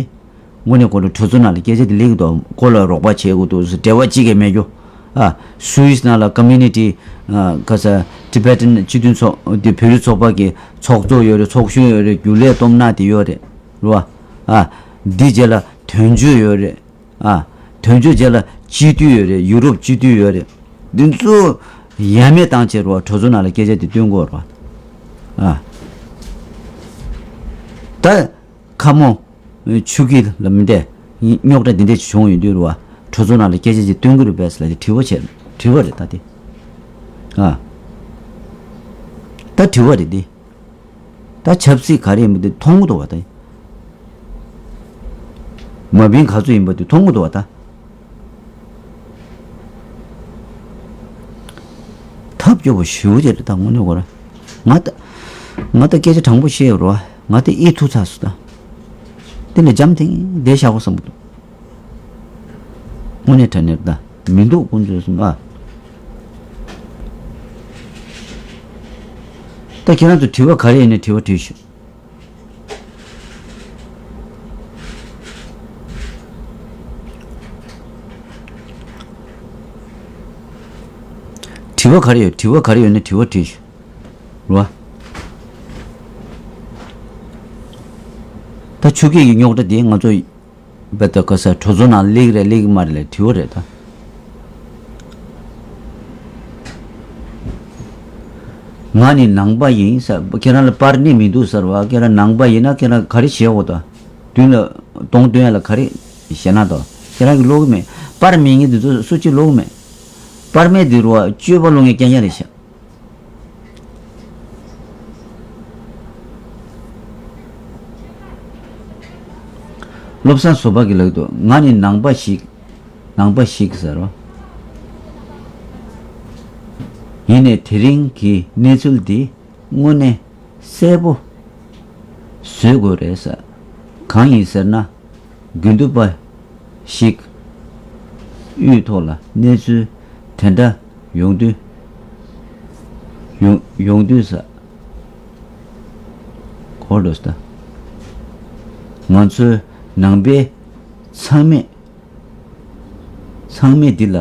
དངོས་གནས་ཁོ་ཚོ་གྲོས་ཚོགས་ནང་ལ་སྐད་ཆ་དེ་སླེབས་ཀྱི་འདུག་ཁོ་ལ་རོགས་པ་བྱེད་དགོས་འདུག་འབྲེལ་བ་གཅིག་ཀྱང་མེད་རྒྱུ། ཨ། སུད་སི་ནང་ལ་ཀོ་མུ་ནི་ཊི་ ཨ་ག་ས་Tibetan སྤྱི་མཐུན་ཚོགས་དེ་བོད་རིགས་ཚོགས་པ་གི་ཚོགས་གཙོ་ཡོད་རེད། ཚོགས་གཞོན་ཡོད་རེད། རྒྱུན་ལས་སྟོབས་ན་དེ་ཡོད་རེད། རེད་བ། ཨ་འདི་རྗེས་ལ་དོན་གཅོད་ཡོད་རེད། ཨ་དོན་གཅོད་རྗེས་ལ་སྤྱི་འཐུས་ཡོད་རེད། ཡུ་རོབ་སྤྱི་འཐུས་ཡོད་རེད། འདི་ཚོ་ཡ་མེད་བཏང་བྱས་རེད་བ། གྲོས་ཚོགས་ནང་ལ་སྐད་ཆ་དེ་བཏོན་དགོས་རེད་བ། ཨ་ད་ཁ་མོ་ཆུ་ཁྱི་ལ་མི་འདས་རྙོག་དྲ་འདི་འདྲ་ཅིག་བྱུང་ཡོད་དུས་རེད་བ། གྲོས་ཚོགས་ནང་ལ་སྐད་ཆ་ཅིག་བཏོན་གི་རེད་པས་ལབ་དེ་དྲི་བ་བྱས། དྲི་བ་རེད་ད་དེ། ཨ་ད་དྲི་བ་རེད་དེ། ད་ཆབ་སྲིད་ག་རེ་ཡིན་པ་དེ་མཐོང་གི་འདུག་བ་ད། མ་བིན་ག་ཚོད་ཡིན་པ་དེ་མཐོང་གི་འདུག་བ་ད། ཐབས་སྐྱོ་པོ་ཞེ་པོ་ཅིག་རེད་ད་དངོས་གནས་ཁོ་ར། ང་ད་ང་ད་སྐད་ཆ་དྲང་པོ་བཤད་ཡོད་རེད་བ། ང་ད་ཨེ་ཐུག་ཚར་སོང་ད། དེ་ལས་འཇམ་ཐིང་བསྡད་བཞག་གོ་བསམ་གི་འདུག་དངོས་གནས་དྲང་གནས་ད་མི་འདུག་ཁོང་ཚོས་གསུངས་ཨ། ད་ཁྱེད་རང་ཚོ་དྲི་བ་ག་རེ་ཡིན་ནའི་དྲི་བ་དྲིས་ཤོག་དྲི་བ་ག་རེ་ཡོད། དྲི་བ་ག་རེ་ཡོད་ནའི་དྲི་བ་དྲིས་ཤོག་རེད་བ། ད་ཆུ་སྐྱེས་ཀྱི་རྙོག་དྲ་དེ་ང་ཚོ་བེ་ད་ག་ས་གྲོས་ཚོགས་ནང་སླེབས་རེད་སླེབས་ཀྱི་མ་རེད་ལབ་དྲི་བ་རེད་ད། ང་ནི་ནང་པ་ཡིན་ཟེར། ཁྱེད་རང་ལ་པར་ནི་མི་འདུག་ཟེར་བ། ཁྱེད་རང་ནང་པ་ཡིན་ན་ཁྱེད་རང་ག་རེ་བྱེད་འོ་ད། མདུན་ལ་གདོང་སྟོན་ཡ་ལ་ག་རེ་བྱེད་ན་ད། ཁྱེད་རང་གི་ཀློག་གི་མེད། པར་མེད་མཁན་དེ་ཚོ་སུ་གཅིག་ཀློག་གི་མེད། པར་མེད་དེ་རུ་བ་སྤྱོད་པ་ཀློག་མཁན་རྐྱང་རྐྱང་རེད་ཤག་བློ་བཟང་བཟོད་པ་གིས་ལབ་འདུག་ང་ནི་ནང་པ་ཞིག་ནང་པ་ཞིག་ཟེར་རོ། ཡིན་ནའི་དེ་རིང་གི་གནས་ཚུལ་འདི་དངོས་གནས་གསལ་པོ་བཟོ་དགོས་རེད་ཟེར། གང་ཡིན་ཟེར་ན། དགེ་འདུན་པ་ཞིག་དབུས་ཐོག་ལ་གནས་ཚུལ་དེ་འདྲ་ཡོང་དུས། ཡོང་ཡོང་དུས་ས། གོ་འགྲོ་ས། ང་ཚོའི་ནང་པའི་ཚང་མས་ཚང་མས་འདི་ལ་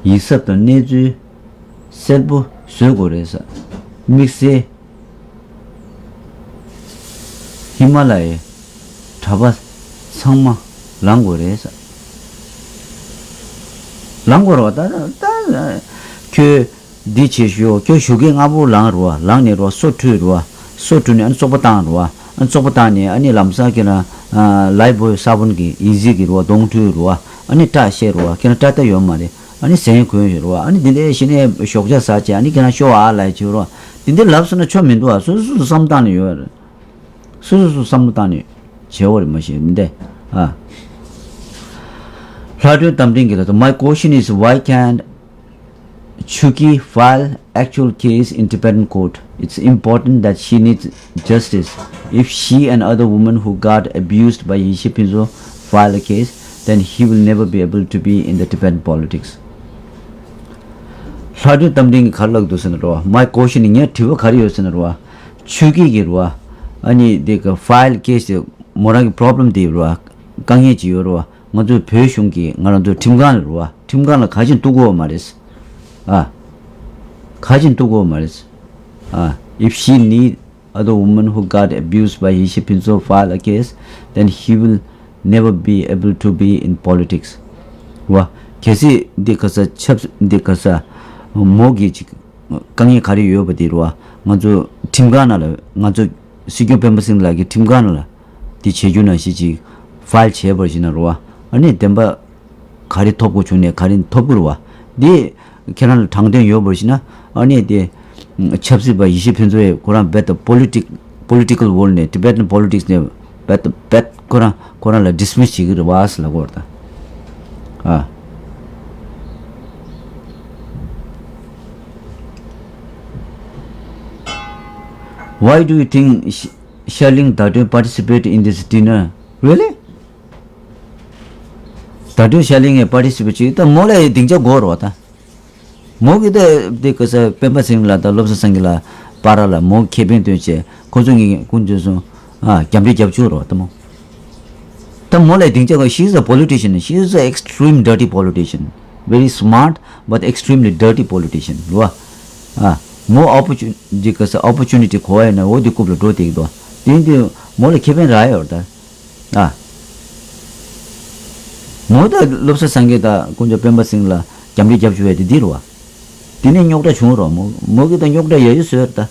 ཡིད་གཟབ་དང་གནས་ཚུལ་གསལ་པོ་བཟོ་དགོས་རེད་ས། དམིགས་བསལ་ཧི་མ་ལ་ཡའི་གྲྭ་པ་ཚང་མ་ལངས་དགོས་རེད་ས། ལངས་དགོས་རེད་བ། ད་ད་ཁྱོད་འདི་བྱེད་ཤོག་ཁྱོད་ཞོགས་ཀས་སྔ་པོ་ལངས་རེད་བ། ལངས་ནས་རེད་བ་སོ་བཀྲུས་རེད་བ། སོ་བཀྲུས་ནས་ཨ་ནི་བཙོག་པ་བཏང་རེད་བ། ཨ་ནི་བཙོག་པ་བཏང་ནས་ཨ་ནི་ལམ་སང་ཁྱེད་རང་ལའི་བོའི་ས་བོན་གྱི་ཡིག་རྩིས་ཀྱི་རེད་བ་གདོང་བཀྲུས་རེད་བ། ཨ་ནི་སྐྲ་བཤད་རེད་བ། ཁྱེད་རང་སྐྲ་སྟབས་ཡོད་མ་རེད། ཨ་ནི་ཟན་གོན་ཡོད་རེད་བ། ཨ་ནི་འདི་འདྲའི་ཞི་ནས་ཞོགས་ཇ་ཟ་བྱས་ཨ་ནི་ཁྱེད་རང་ཤོ་ཨ་ལ་བྱེད་རོགས། འདི་འདྲའི་ལབ་སོང་ན་ཆོ་མི་འདུག་ཨ། སོ་སོ་སོ་བསམ་བཏང་ནས་ཡོད་རེད། སོ་སོ་སོ་བསམ་བློ་བཏང་ནས་བྱེད་འོ་རེད་མ་གཞི་མི་འདས་ཨ། ལྷ་སྒྲོན་རྟ་མགྲིན་གྱིས་ལབ་ད། My question is, why can't Chuki file actual case in Tibetan court? It's important that she needs justice. If she and other women who got abused by Yeshe Pinzo file a case, then he will never be able to be in the Tibetan politics. ལྷ་སྒྲོན་རྟ་མགྲིན་གྱིས་ག་རེ་ལབ་འདུག་ཟེར་ན་རོ། My question, ངའི་དྲི་བ་ག་རེ་ཡོད་ཟེར་ན་རོ། ཆོས་སྐྱིད་ཀྱིས་རོ། ཨ་ནི་དེ་ག་file case དེ་མོ་རང་གི་problem དེ་རོ། དཀའ་ངལ་ཅིག་ཡོད་རོ། ང་ཚོའི་བོད་གཞུང་གིས་ང་རང་ཚོའི་ཁྲིམས་ཁང་ལ་རོ། ཁྲིམས་ཁང་ལ་ག་ཅིག་གཏུག་གོ་མ་རེད། ཨ། ག་ཅིག་གཏུག་གོ་མ་རེད། ཨ། If she need other women who got abused by Yeshe Pinzo file a case, then he will never be able to be in politics. རོ། གལ་སྲིད་འདི་ག་ས་ཆབ་འདི་ག་ས་མོ་གི་ཅིག་དཀའ་ངལ་ག་རེ་ཡོད་པ་དེ་རོ། ང་ཚོ་ཁྲིམས་ཁང་ནང་ལ་ང་ཚོ་སྲིད་སྐྱོང་སྤེན་པ་སེང་ལགས་ཀྱི་ཁྲིམས་ཁང་ནང་ལ་དེ་བྱེད་རྒྱུ་ནང་བཞིན་ཅིག་file བྱས་པར་བྱས་ན་རོ། ཨ་ནི་བདེན་པ་ག་རེ་ཐོབ་དགོས་བྱུང་ནས་ག་རེ་ཐོབ་དགོས་རེད་བ། འདི་ཁྱེད་རང་ལ་དྲང་བདེན་ཡོད་པར་བྱས་ན་ཨ་ནི་དེ་ཆབ་སྲིད་པ་ཡེ་ཤེས་ཕུན་ཚོགས་ཡས་ཁོ་རང་རྦད་དེ་politics, political world ནས་Tibetan politics ནས་རྦད་དེ་རྦད་ཁོ་རང་ཁོ་རང་ལ་dismiss བྱེད་ཀྱི་རེད་བ་ཟེར་ལབ་ཀྱི་ཡོད་རེད་ད། ཨ། Why do you think Sh- Sherling Dadon participate in this dinner? Really? ད་དུང་ཤར་གླིང་གི་པར་ཊི་སི་པེཊ་བྱེད་ད་མོ་ལ་སྡིངས་ཆ་དགོས་རེད་བ་ད། མོ་གི་ད་དེ་ག་ས་སྤེན་པ་ཚེ་རིང་ལགས་དང་བློ་བཟང་སེང་གེ་ལགས་བར་ལ་མོ་ཁེ་ཕན་བཏོན་བྱས་ཁོ་ཚོ་གཉིས་ཀྱི་ཀུན་སྤྱོད་སོང་ཨ་རྒྱབ་འདྲེ་རྒྱབ་ཆོག་རེད་བ་ད་མོ། ད་མོ་ལ་སྡིངས་ཆ་དགོས། She is a politician. She is a extreme dirty politician. very smart but extremely dirty politician རེད་བ། ཨ། མོ་opportu- འདི་ག་ས་opportunity གོ་བ་ཡིན་ན་འོ་འདི་རྐུབ་ལ་འགྲོ་བསྡད་ཀྱི་འདུག་དེ་འདི་མོ་ལ་ཁེ་ཕན་རག་ཡོད་རེད་ད། ཨ། མོ་ད་བློ་བཟང་སེང་གེ་དང་དཀོན་མཆོག་སྤེན་པ་སེང་ལ་རྒྱབ་འདྲེ་རྒྱབ་བཅུག་པ་དེ་འདི་རེད་བ། དེ་ནས་རྙོག་དྲ་བྱུང་རོགས་མོ་མོ་གི་ད་རྙོག་དྲ་ཡ་ཡོ་བཟོས་རེད་ད།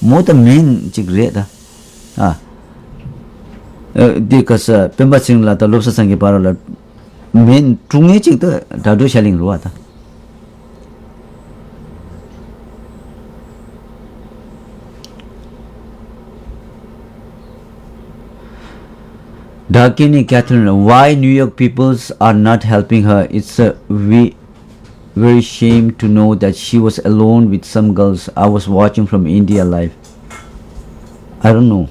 མོ་ད་མིན་ཅིག་རེད་ད། ཨ། ཨ། འདི་ག་ས་སྤེན་པ་སེང་ལ་ད་བློ་བཟང་སེང་གེ་བར་ལ་མིན་དཀྲུག་ངེས་ཅིག་ད་དྲ་གྲོགས་ཤར་གླིང་རེད་བ་ད། Darkini Catherine, why New York peoples are not helping her? It's a ve- very shame to know that she was alone with some girls. I was watching from India live. I don't know.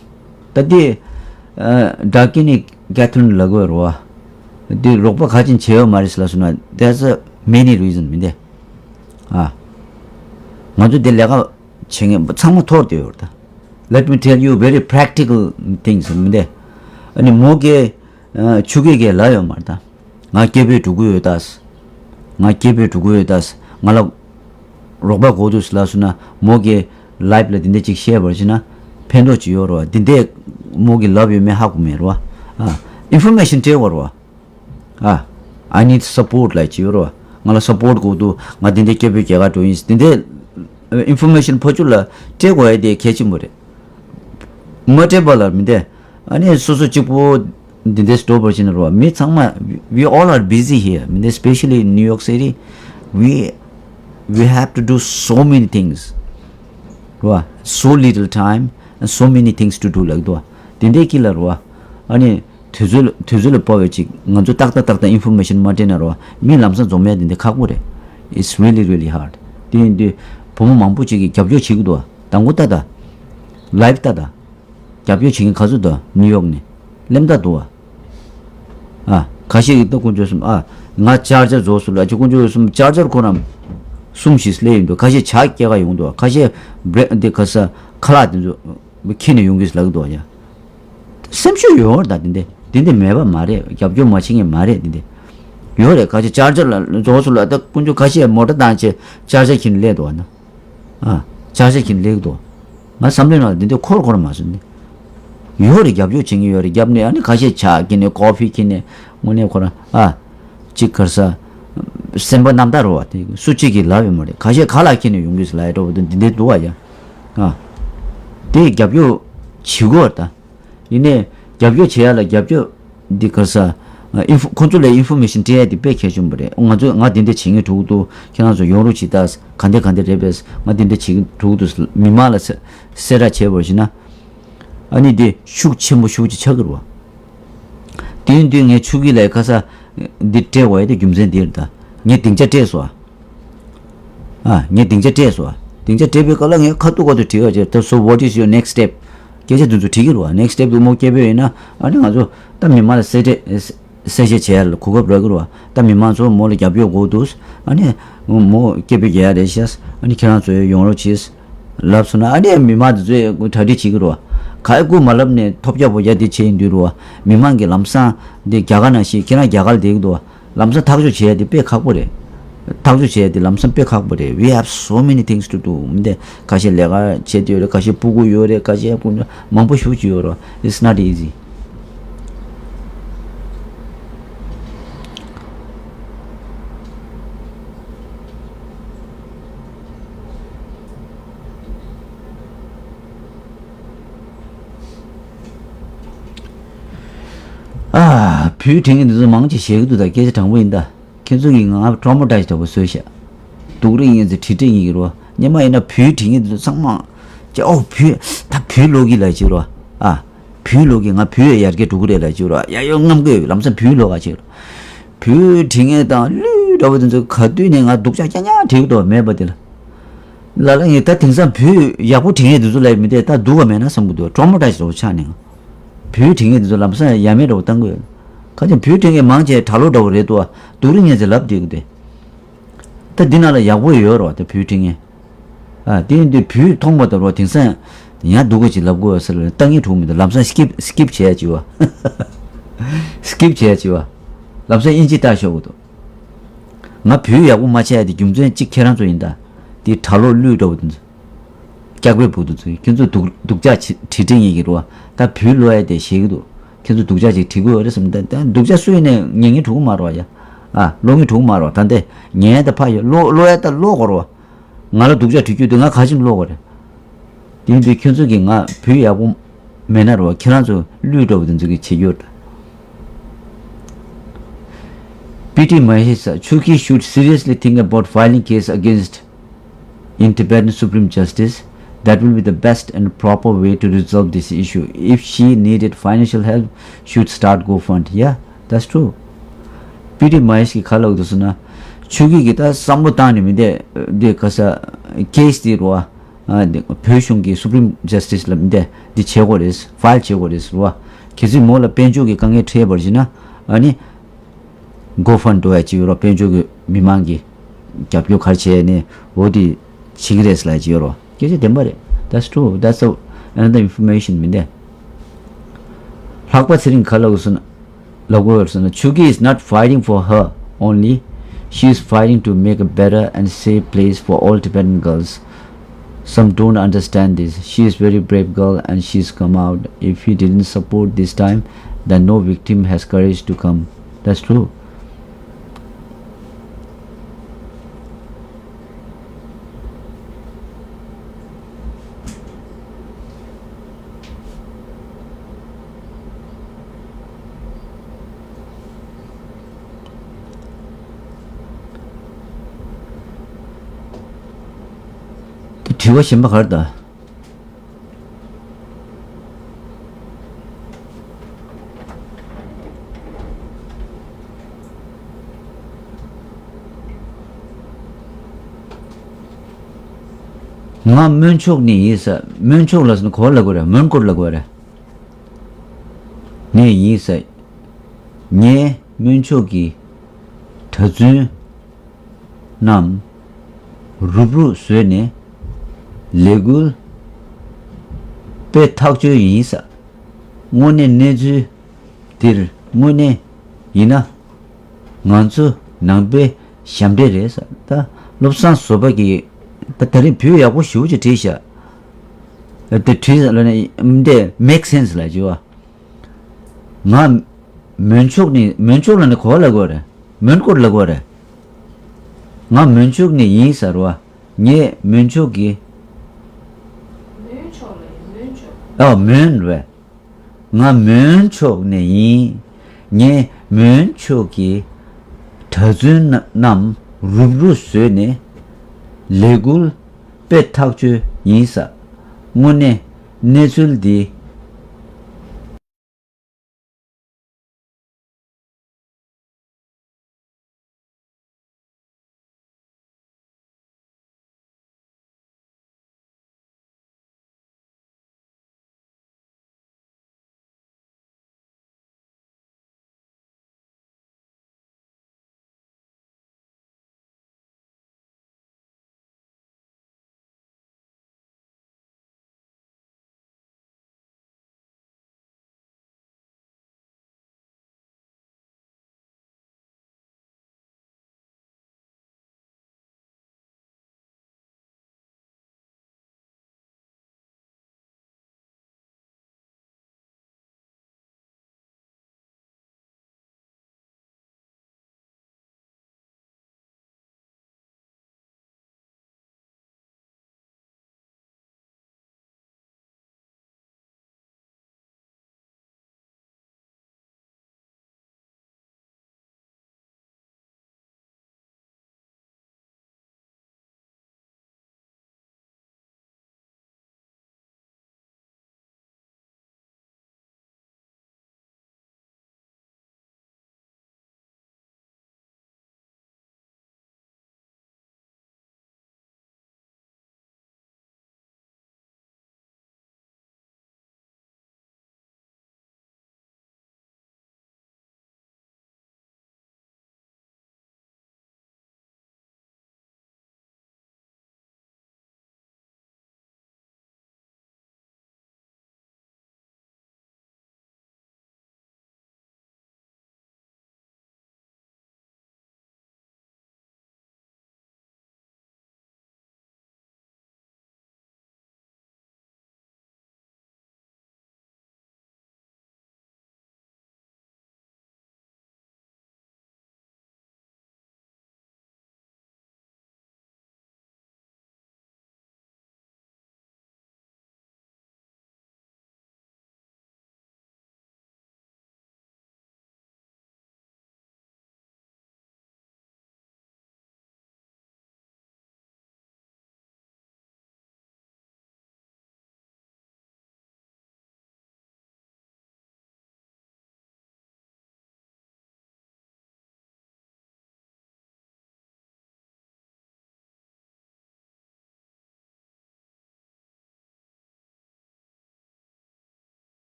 ད་དེ་Darkini Catherine ལ་གོ་རོ། དེ་རོགས་པ་ག་ཅིན་བྱེད་ཡོད་མ་རེད་ལ་སོང་ན། There's a many reason མི་འདེ། ཨ། ང་ཚོ་དེ་ལས་ཀ་བྱེད་མཁན་ཚང་མ་ཐོར་དེ་ཡོད་ད། Let me tell you very practical things མི་འདེ། ཨ་ནི་མོ་གེ་ཆུ་གེ་གེ་ལ་ཡོད་མ་རེད་ད། ང་སྐྱེ་བོས་འགྲོ་གི་ཡོད་ད། ང་སྐྱེ་བོས་འགྲོ་གི་ཡོད་ད། ང་ལ་རོགས་པ་གོ་དུས་ལ་སོང་ན་མོ་གེ་live ལ་དེ་འདྲ་ཅིག་བཤད་པར་བྱས་ན་ཕན་ཐོགས་ཅིག་ཡོད་རོ། དེ་འདྲ་མོ་གེ་ལབ་ཡོད་མེད་ཧ་གོ་མེད་རོ། ཨ། information སྤྲད་བར་རོ། ཨ། I need support ལ་ཅིག་ཡོད་རོ། ང་ལ་support གོ་དུས་ང་དེ་འདྲ་སྐྱེ་བོས་རྒྱལ་ཁ་འགྲོ་ཡིན་དེ་འདྲ་information ཕོ་ཆུ་ལ་སྤྲད་དགོས་ཡ་དེ་གལ་ཆེན་པོ་རེད། མ་སྤྲད་པ་ལ་མི་འདེ། ཨ་ནི་སོ་སོ་གཅིག་པོ་འདི་འདྲས་འགྲོ་བར་བྱེད་ན་རོ། མི་ཚང་མ་we all are busy here མི་འདེ། Especially in New York City, we we have to do so many things རོ། So little time and so many things to do ལགས་དོ། དེ་འདྲས་ཀྱི་ལ་རོ། ཨ་ནི་དུས་ཚོད་དུས་ཚོད་ལ་དཔག་པའི་ཅིག་ང་ཚོ་ཏག་ཏག་ཏག་ཏག་information མ་སྤྲད་ན་རོ། མི་ལམ་སང་འཛོམས་ཡ་དེ་འདྲས་ཁག་པོ་རེད། It's really really hard དེ་ཡིན་དུས་བུ་མོ་མང་པོ་ཅིག་གིས་རྒྱབ་སྐྱོར་བྱེད་ཀྱི་འདུག་དང་པོ་ལྟ་ད། live ལྟ་ད། རྒྱབ་སྐྱོར་བྱེད་མཁན་ག་ཚོད་འདུག་ནིའུ་ཡོག་ནས། སླེབས་ད་འདུག་ཨ། ཨ། ཁ་ཤས་ཀྱིས་ད་དཀོན་མཆོག་གསུམ་ཨ། ང་ཅར་ཇར་རྫོགས་སོང་ལ་ཅི་དཀོན་མཆོག་གསུམ་ཅར་ཇར་ཁོ་རང་གསུམ་ཞིག་སླེབས་ཡིན་འདུག་ཁ་ཤས་ཇག་སྐྱེལ་ག་ཡོང་འདུག་ཁ་ཤས་བྲེ་འདི་ག་ས་ཁ་ལག་དེ་ཚོ་ཁྱེར་ནས་ཡོང་གི་ལབ་འདུག་ཡ། སེམས་ཤུགས་ཡོད་ད་དེ་འདི་དེ་འདི་མེད་པ་མ་རེད། རྒྱབ་སྐྱོར་མ་བྱེད་མཁན་མ་རེད་དེ་འདི། ཡོད་རེད། ཁ་ཤས་ཅར་ཇར་ལ་རྫོགས་སོང་ལ་ད་དཀོན་མཆོག་ཁ་ཤས་མོ་ཊ་བཏང་བྱས་ཅར་ཇར་ཁྱེར་ནས་སླེབས་འདུག་ཨ་ན། ཨ། ཅར་ཇར་ཁྱེར་ནས་སླེབས་འདུག་ང་བསམ་བློའི་ནང་ལ་འདི་འདྲ་འཁོར་འཁོར་མ་སོང་ནི། ཡོད་རེད། རྒྱབ་སྐྱོར་བྱེད་མཁན་ཡོད་རེད། རྒྱབ་ནས་ཨ་ནི་ཁ་ཤས་ཇག་ཁྱེར་ནས་ཀོ་ཕི་ཁྱེར་ནས་དངོས་གནས་ཁོ་རང་ཨ། ཅིག་གར་ས། སེམས་པ་རྣམ་དག་རོ་བ་དེ་སུ་གཅིག་གིས་ལབ་ཡོད་མ་རེད། ཁ་ཤས་ཁ་ལག་ཁྱེར་ནས་ཡོང་གི་ལབ་ཡ་འགྲོ་བ་དེ་འདི་འདྲ་འདུག་བ་ཡ། ཨ། དེ་རྒྱབ་སྐྱོར་བྱེད་དགོས་ད། ཡིན་ནའི་རྒྱབ་སྐྱོར་བྱེད་ཡ་ལ་རྒྱབ་སྐྱོར་འདི་ག་ས། ཨིན་ཧྥོ་ཁོ་ཚོ་ལ་ཨིན་ཧྥོ་མེ་ཤིན་སྤྲད་ཡ་དེ་དཔེ་གལ་ཆེན་པོ་རེད། ང་ཚོས་ང་དེ་འདྲ་བྱེད་མཁན་འགྲོ་གི་འདུག་ཁྱེད་རང་ཚོ་ཡོང་རོགས་བྱེད་ད། ག་འདྲ་ག་འདྲ་རེད་པས། ང་དེ་འདྲ་བྱེད་མཁན་འགྲོ་གི་འདུག་མི་མང་ལ་གསལ་བསྒྲགས་བྱས་པར་བྱས་ན། ཨ་ནི་དེ་ཤུགས་ཆེན་པོ་ཤུགས་ཆེ་ཆགས་ཀྱི་རེད་བ། དེ་ཡིན་དུས་ངས་ཆུ་གི་ལ་ཁ་ས་འདི་སྤྲད་དགོས་ཡ་དེ་རྒྱུ་མཚན་འདི་རེད་ད། ངས་སྡིངས་ཆ་སྤྲད་སོང་ཨ། ཨ། ངས་སྡིངས་ཆ་སྤྲད་སོང་ཨ། སྡིངས་ཆ་སྤྲད་པའི་སྐབས་ལ་ངས་ཁ་ཐུག་ཁ་ཐུག་དྲི་བ་བྱས་ད། So what is your next step? སྐད་ཆ་དེ་ཚོ་དྲི་གི་རེད་བ། next step དུ་མོ་སྐྱེ་བོ་ཡིན་ན་ཨ་ནི་ང་ཚོ་ད་མི་མང་ལ་གསལ་བཤད་གསལ་བཤད་བྱས་ལ་གོ་སྐབས་རག་གི་རེད་བ། ད་མི་མང་ཚོ་མོ་ལ་རྒྱབ་སྐྱོར་དགོས་འདུག་ཨ་ནི་མོ་སྐྱེ་བོ་རྒྱལ་ཡ་རེད་ཤག་ཨ་ནི་ཁྱེད་རང་ཚོ་ཡོང་རོགས་བྱེད་ལབ་སོང་ན་ཨ་ནི་མི་མང་དེ་ཚོས་གྲ་སྒྲིག་བྱེད་ཀྱི་རེད་བ། ག་ཡེ་སྐུ་མ་ལབ་ནས་ཐོབ་རྒྱག་པོ་རྒྱག་དེ་བྱས་ཡིན་དུས་རེད་བ། མི་མང་གིས་ལམ་སང་འདི་རྒྱ་གར་ནང་བཞིན་ཁྱེད་རང་རྒྱ་གར་ལ་བསྡད་ཀྱི་འདུག་བ། ལམ་སང་ཐག་གཅོད་བྱེད་ཡ་དེ་དཔེ་ཁག་པོ་རེད། ཐག་གཅོད་བྱེད་ཡ་དེ་ལམ་སང་དཔེ་ཁག་པོ་རེད། We have so many things to do མི་འདི་ཁ་ཤས་ལས་ཀ་བྱེད་དུ་ཡོད་རེད། ཁ་ཤས་སྤུ་གུ་ཡོད་རེད། ཁ་ཤས་སྤུ་གུ་མང་པོ་ཞེ་ཅིག་ཡོད་རེད། It's not easy. ཨ། བོད་དྲན་མཁན་འདི་ཚོ་མང་ཆེ་ཞེད་ཀྱི་འདུག་ད་སྐད་ཆ་དྲང་པོ་ཡིན་ད། ཁྱེད་ཚོ་གིས་ང་ཊོ་མ་ཊའི་ཛི་འདྲ་པོ་བཟོས་ཤག་སྡུག་རུས་ཡིན་ཟེར་དྲི་དྲི་ཡིན་གྱི་རོ། སྔོན་མ་ཡིན་ན་བོད་དྲན་མཁན་འདི་ཚོ་ཚང་མ་ཅེ་ཨོ་བོད་ད་བོད་ལོག་གི་ལབ་ཅིག་རོ། ཨ། བོད་ལོག་གི་ང་བོད་ཡར་རྒྱས་འགྲོ་གི་རེད་ལབ་ཅིག་རོ། ཡ་ཡོ་རྔམ་གི་ལམ་སང་བོད་ལོག་ག་ཅིག་རོ། བོད་དྲན་མཁན་དང་ལུས་འདྲ་པོ་འདི་ཚོ་ག་དུས་ནས་ང་སྡུག་ཅག་རྐྱང་རྐྱང་བྲིས་ཀྱི་འདུག་མེད་པ་དེ་ལ། ལ་ལ་ངས་ད་དེང་སང་བོད་ཡག་པོ་དྲན་མཁན་འདི་ཚོ་ལ་མི་དེ་ད་སྡུག་ག་མེད་ན་བསམ་གྱི་འདུག་ཊོ་མ་ཊའི་ཛི་འདྲ་པོ་ཆགས་ནས་ང་། བོད་དྲན་མཁན་འདི་ཚོ་ལམ་སང་ཡ་མེད་འདྲ་པོ་བཏང་གི་ཡོད། ཁ་ཅིག་བོད་དྲན་མཁན་མང་ཆེ་གྲྭ་ལོག་འདྲ་པོ་རེད་འདུག་བ། སྡུག་རུས་ངན་ཚེ་ལབ་བསྡད་ཀྱི་འདུག་ད་འདི་ནང་ལ་ཡག་པོ་ཡོད་རེད་བ། ད་བོད་དྲན་མཁན། ཨ། དེ་ཡིན་དུས་བོད་མཐོང་པ་དང་རོ། དེང་སང་ཡང་སྡུག་ག་ཅིག་ལབ་དགོས་ཟེར་ལ་ལྟ་ངན་དྲུག་མི་འདུག་ལམ་སང་སི་ཀིབ་སི་ཀིབ་བྱས་ཅིག་བ། སི་ཀིབ་བྱས་ཅིག་བ། ལམ་སང་དབྱིན་ཇི་ལྟ་ཤོག་གི་འདུག་ང་བོད་ཡག་པོ་མ་བྱས་ཡ་དེ་རྒྱུ་མཚན་གཅིག་ཁྱེད་རང་ཚོ་ཡིན་ད། དེ་གྲྭ་ལོག་ཀླུ་འདྲ་བོ་དེ་ཚོ། སྐྱག་པའི་བུ་དེ་ཚོ་ཁྱེད་ཚོ་སྡུག་སྡུག་ཅག་བྱེད་བྲིས་བྲིས་ཡིན་གྱི་རེད་བ། ད་བོད་ཀླུ་ཡ་དེ་ཞེད་ཀྱི་འདུག་ཁྱེད་ཚོ་སྡུག་ཅག་ཅིག་བྲིས་དགོས་རེད་བསམ། ད་ད་སྡུག་ཅག་སུ་ཡིན་ནས་ཉན་མཁན་འགྲོ་གི་མ་རེད་བ་ཡ། ཨ་ཀློག་མཁན་འགྲོ་གི་མ་རེད་བ། ད་འདི་ཉན་ཡ་ད་ཕ་ཡ་ཀློག་ཀློག་ཡ་ད་ཀློག་དགོས་རེད་བ། ང་ལ་སྡུག་ཅག་བྲིས་རྒྱུ་དེ་ང་ག་ཅིག་ཀློག་དགོས་རེད། དེ་ཡིན་དུས་ཁྱོད་ཚོ་གིས་ང་བོད་ཡག་པོ་མེད་ན་རེད་བ། ཁྱེད་རང་ཚོ་ཀླུ་འདྲ་བོ་དེ་ཚོ་གིས་བྱེད་རྒྱུ་རེད། P T Mahesh, Chuki should seriously think about filing case against in Tibetan Supreme Justice. That will be the best and proper way to resolve this issue. If she needed financial help, should start GoFund. Yeah, that's true. P T Mahesh གིས་ག་ལབ་འདུག་ཟེར་ན། ཆུ་གི་གིས་ད་བསམ་བློ་བཏང་ནས་མི་འདས་འདི་ག་ས་ཁེ་སི་དེ་རོ། ཨ་འདི་བོད་གཞུང་གི་Supreme Justice ལ་མི་འདས་འདི་བྱེད་དགོས་རེད། ཕའིལ་བྱེད་དགོས་རེད་ཟེར་བ། གལ་སྲིད་མོ་ལ་དཔལ་འབྱོར་གྱི་དཀའ་ངལ་འཕྲད་པར་བྱེད་ན། ཨ་ནི་GoFund འགྲོ་ཡ་ཅིག་ཡོད་རོགས། དཔལ་འབྱོར་གྱི་མི་མང་གི་རྒྱབ་སྐྱོར་ག་རེ་བྱས་ནས་འོ་དེ་བྱེད་ཀྱི་རེད་ཟེར་ལ་ཅིག་ཡོད་རོགས། སྐད་ཆ་བདེན་པ་རེད། That's true. That's a, another information མི་འདས། ལྷག་པ་ཚེ་རིང་ག་ལབ་དགོས་སོང་ན། ལབ་དགོས་སོང་ན། Chuki is not fighting for her only. She is fighting to make a better and safe place for all Tibetan girls. Some don't understand this. She is very brave girl and she's come out. If he didn't support this time, then no victim has courage to come. That's true. དྲི་བ་གཞན་པ་ག་རེ་དང་། ང་མོན་ཕྱོགས་ནས་ཡིན་ས། མོན་ཕྱོགས་ལ་སོང་གོ་ལ་གོ་རེད། མོན་གོར་ལ་གོ་རེད། ནས་ཡིན་ས། ངས་མོན་ཕྱོགས་ཀྱི་གྲྭ་བཙུན་རྣམས་རུབ་རུབ་བཟོས་ནས་ལས་འགུལ་སྤེལ་ཐག་ཆོད་ཡིན་ས། དངོས་གནས་གནས་ཚུལ་འདིར་དངོས་གནས་ཡིན་ན། ང་ཚོ་ནང་པའི་ཞབས་འདྲེན་རེད་ཟེར། ད་བློ་བཟང་བཟོ་པ་གིས་ད་ད་རིང་བོད་ཡག་པོ་ཞེ་པོ་ཅིག་བྲིས་ཤག་དེ་བྲིས་ལ་ནི་འདི་make sense ལ་བྱེད་བ། ང་མོན་ཕྱོགས་ནས། མོན་ཕྱོགས་ལ་ནི་གོ་བ་ལ་གོ་རེད། མོན་གོར་ལ་གོ་རེད། ང་མོན་ཕྱོགས་ནས་ཡིན་ཟེར་བ། ངས་མོན་ཕྱོགས་ཀྱི། མོན་ཕྱོགས་ལ་ཡིན། མོན་ཕྱོགས། ཨ་མོན་རེད། ང་མོན་ཕྱོགས་ནས་ཡིན། ངས་མོན་ཕྱོགས་ཀྱི་གྲྭ་བཙུན་རྣམས་རུབ་རུབ་བཟོས་ནས་ལས་འགུལ་སྤེལ་ཐག་ཆོད་ཡིན་ས། དངོས་གནས་གནས་ཚུལ་འདི་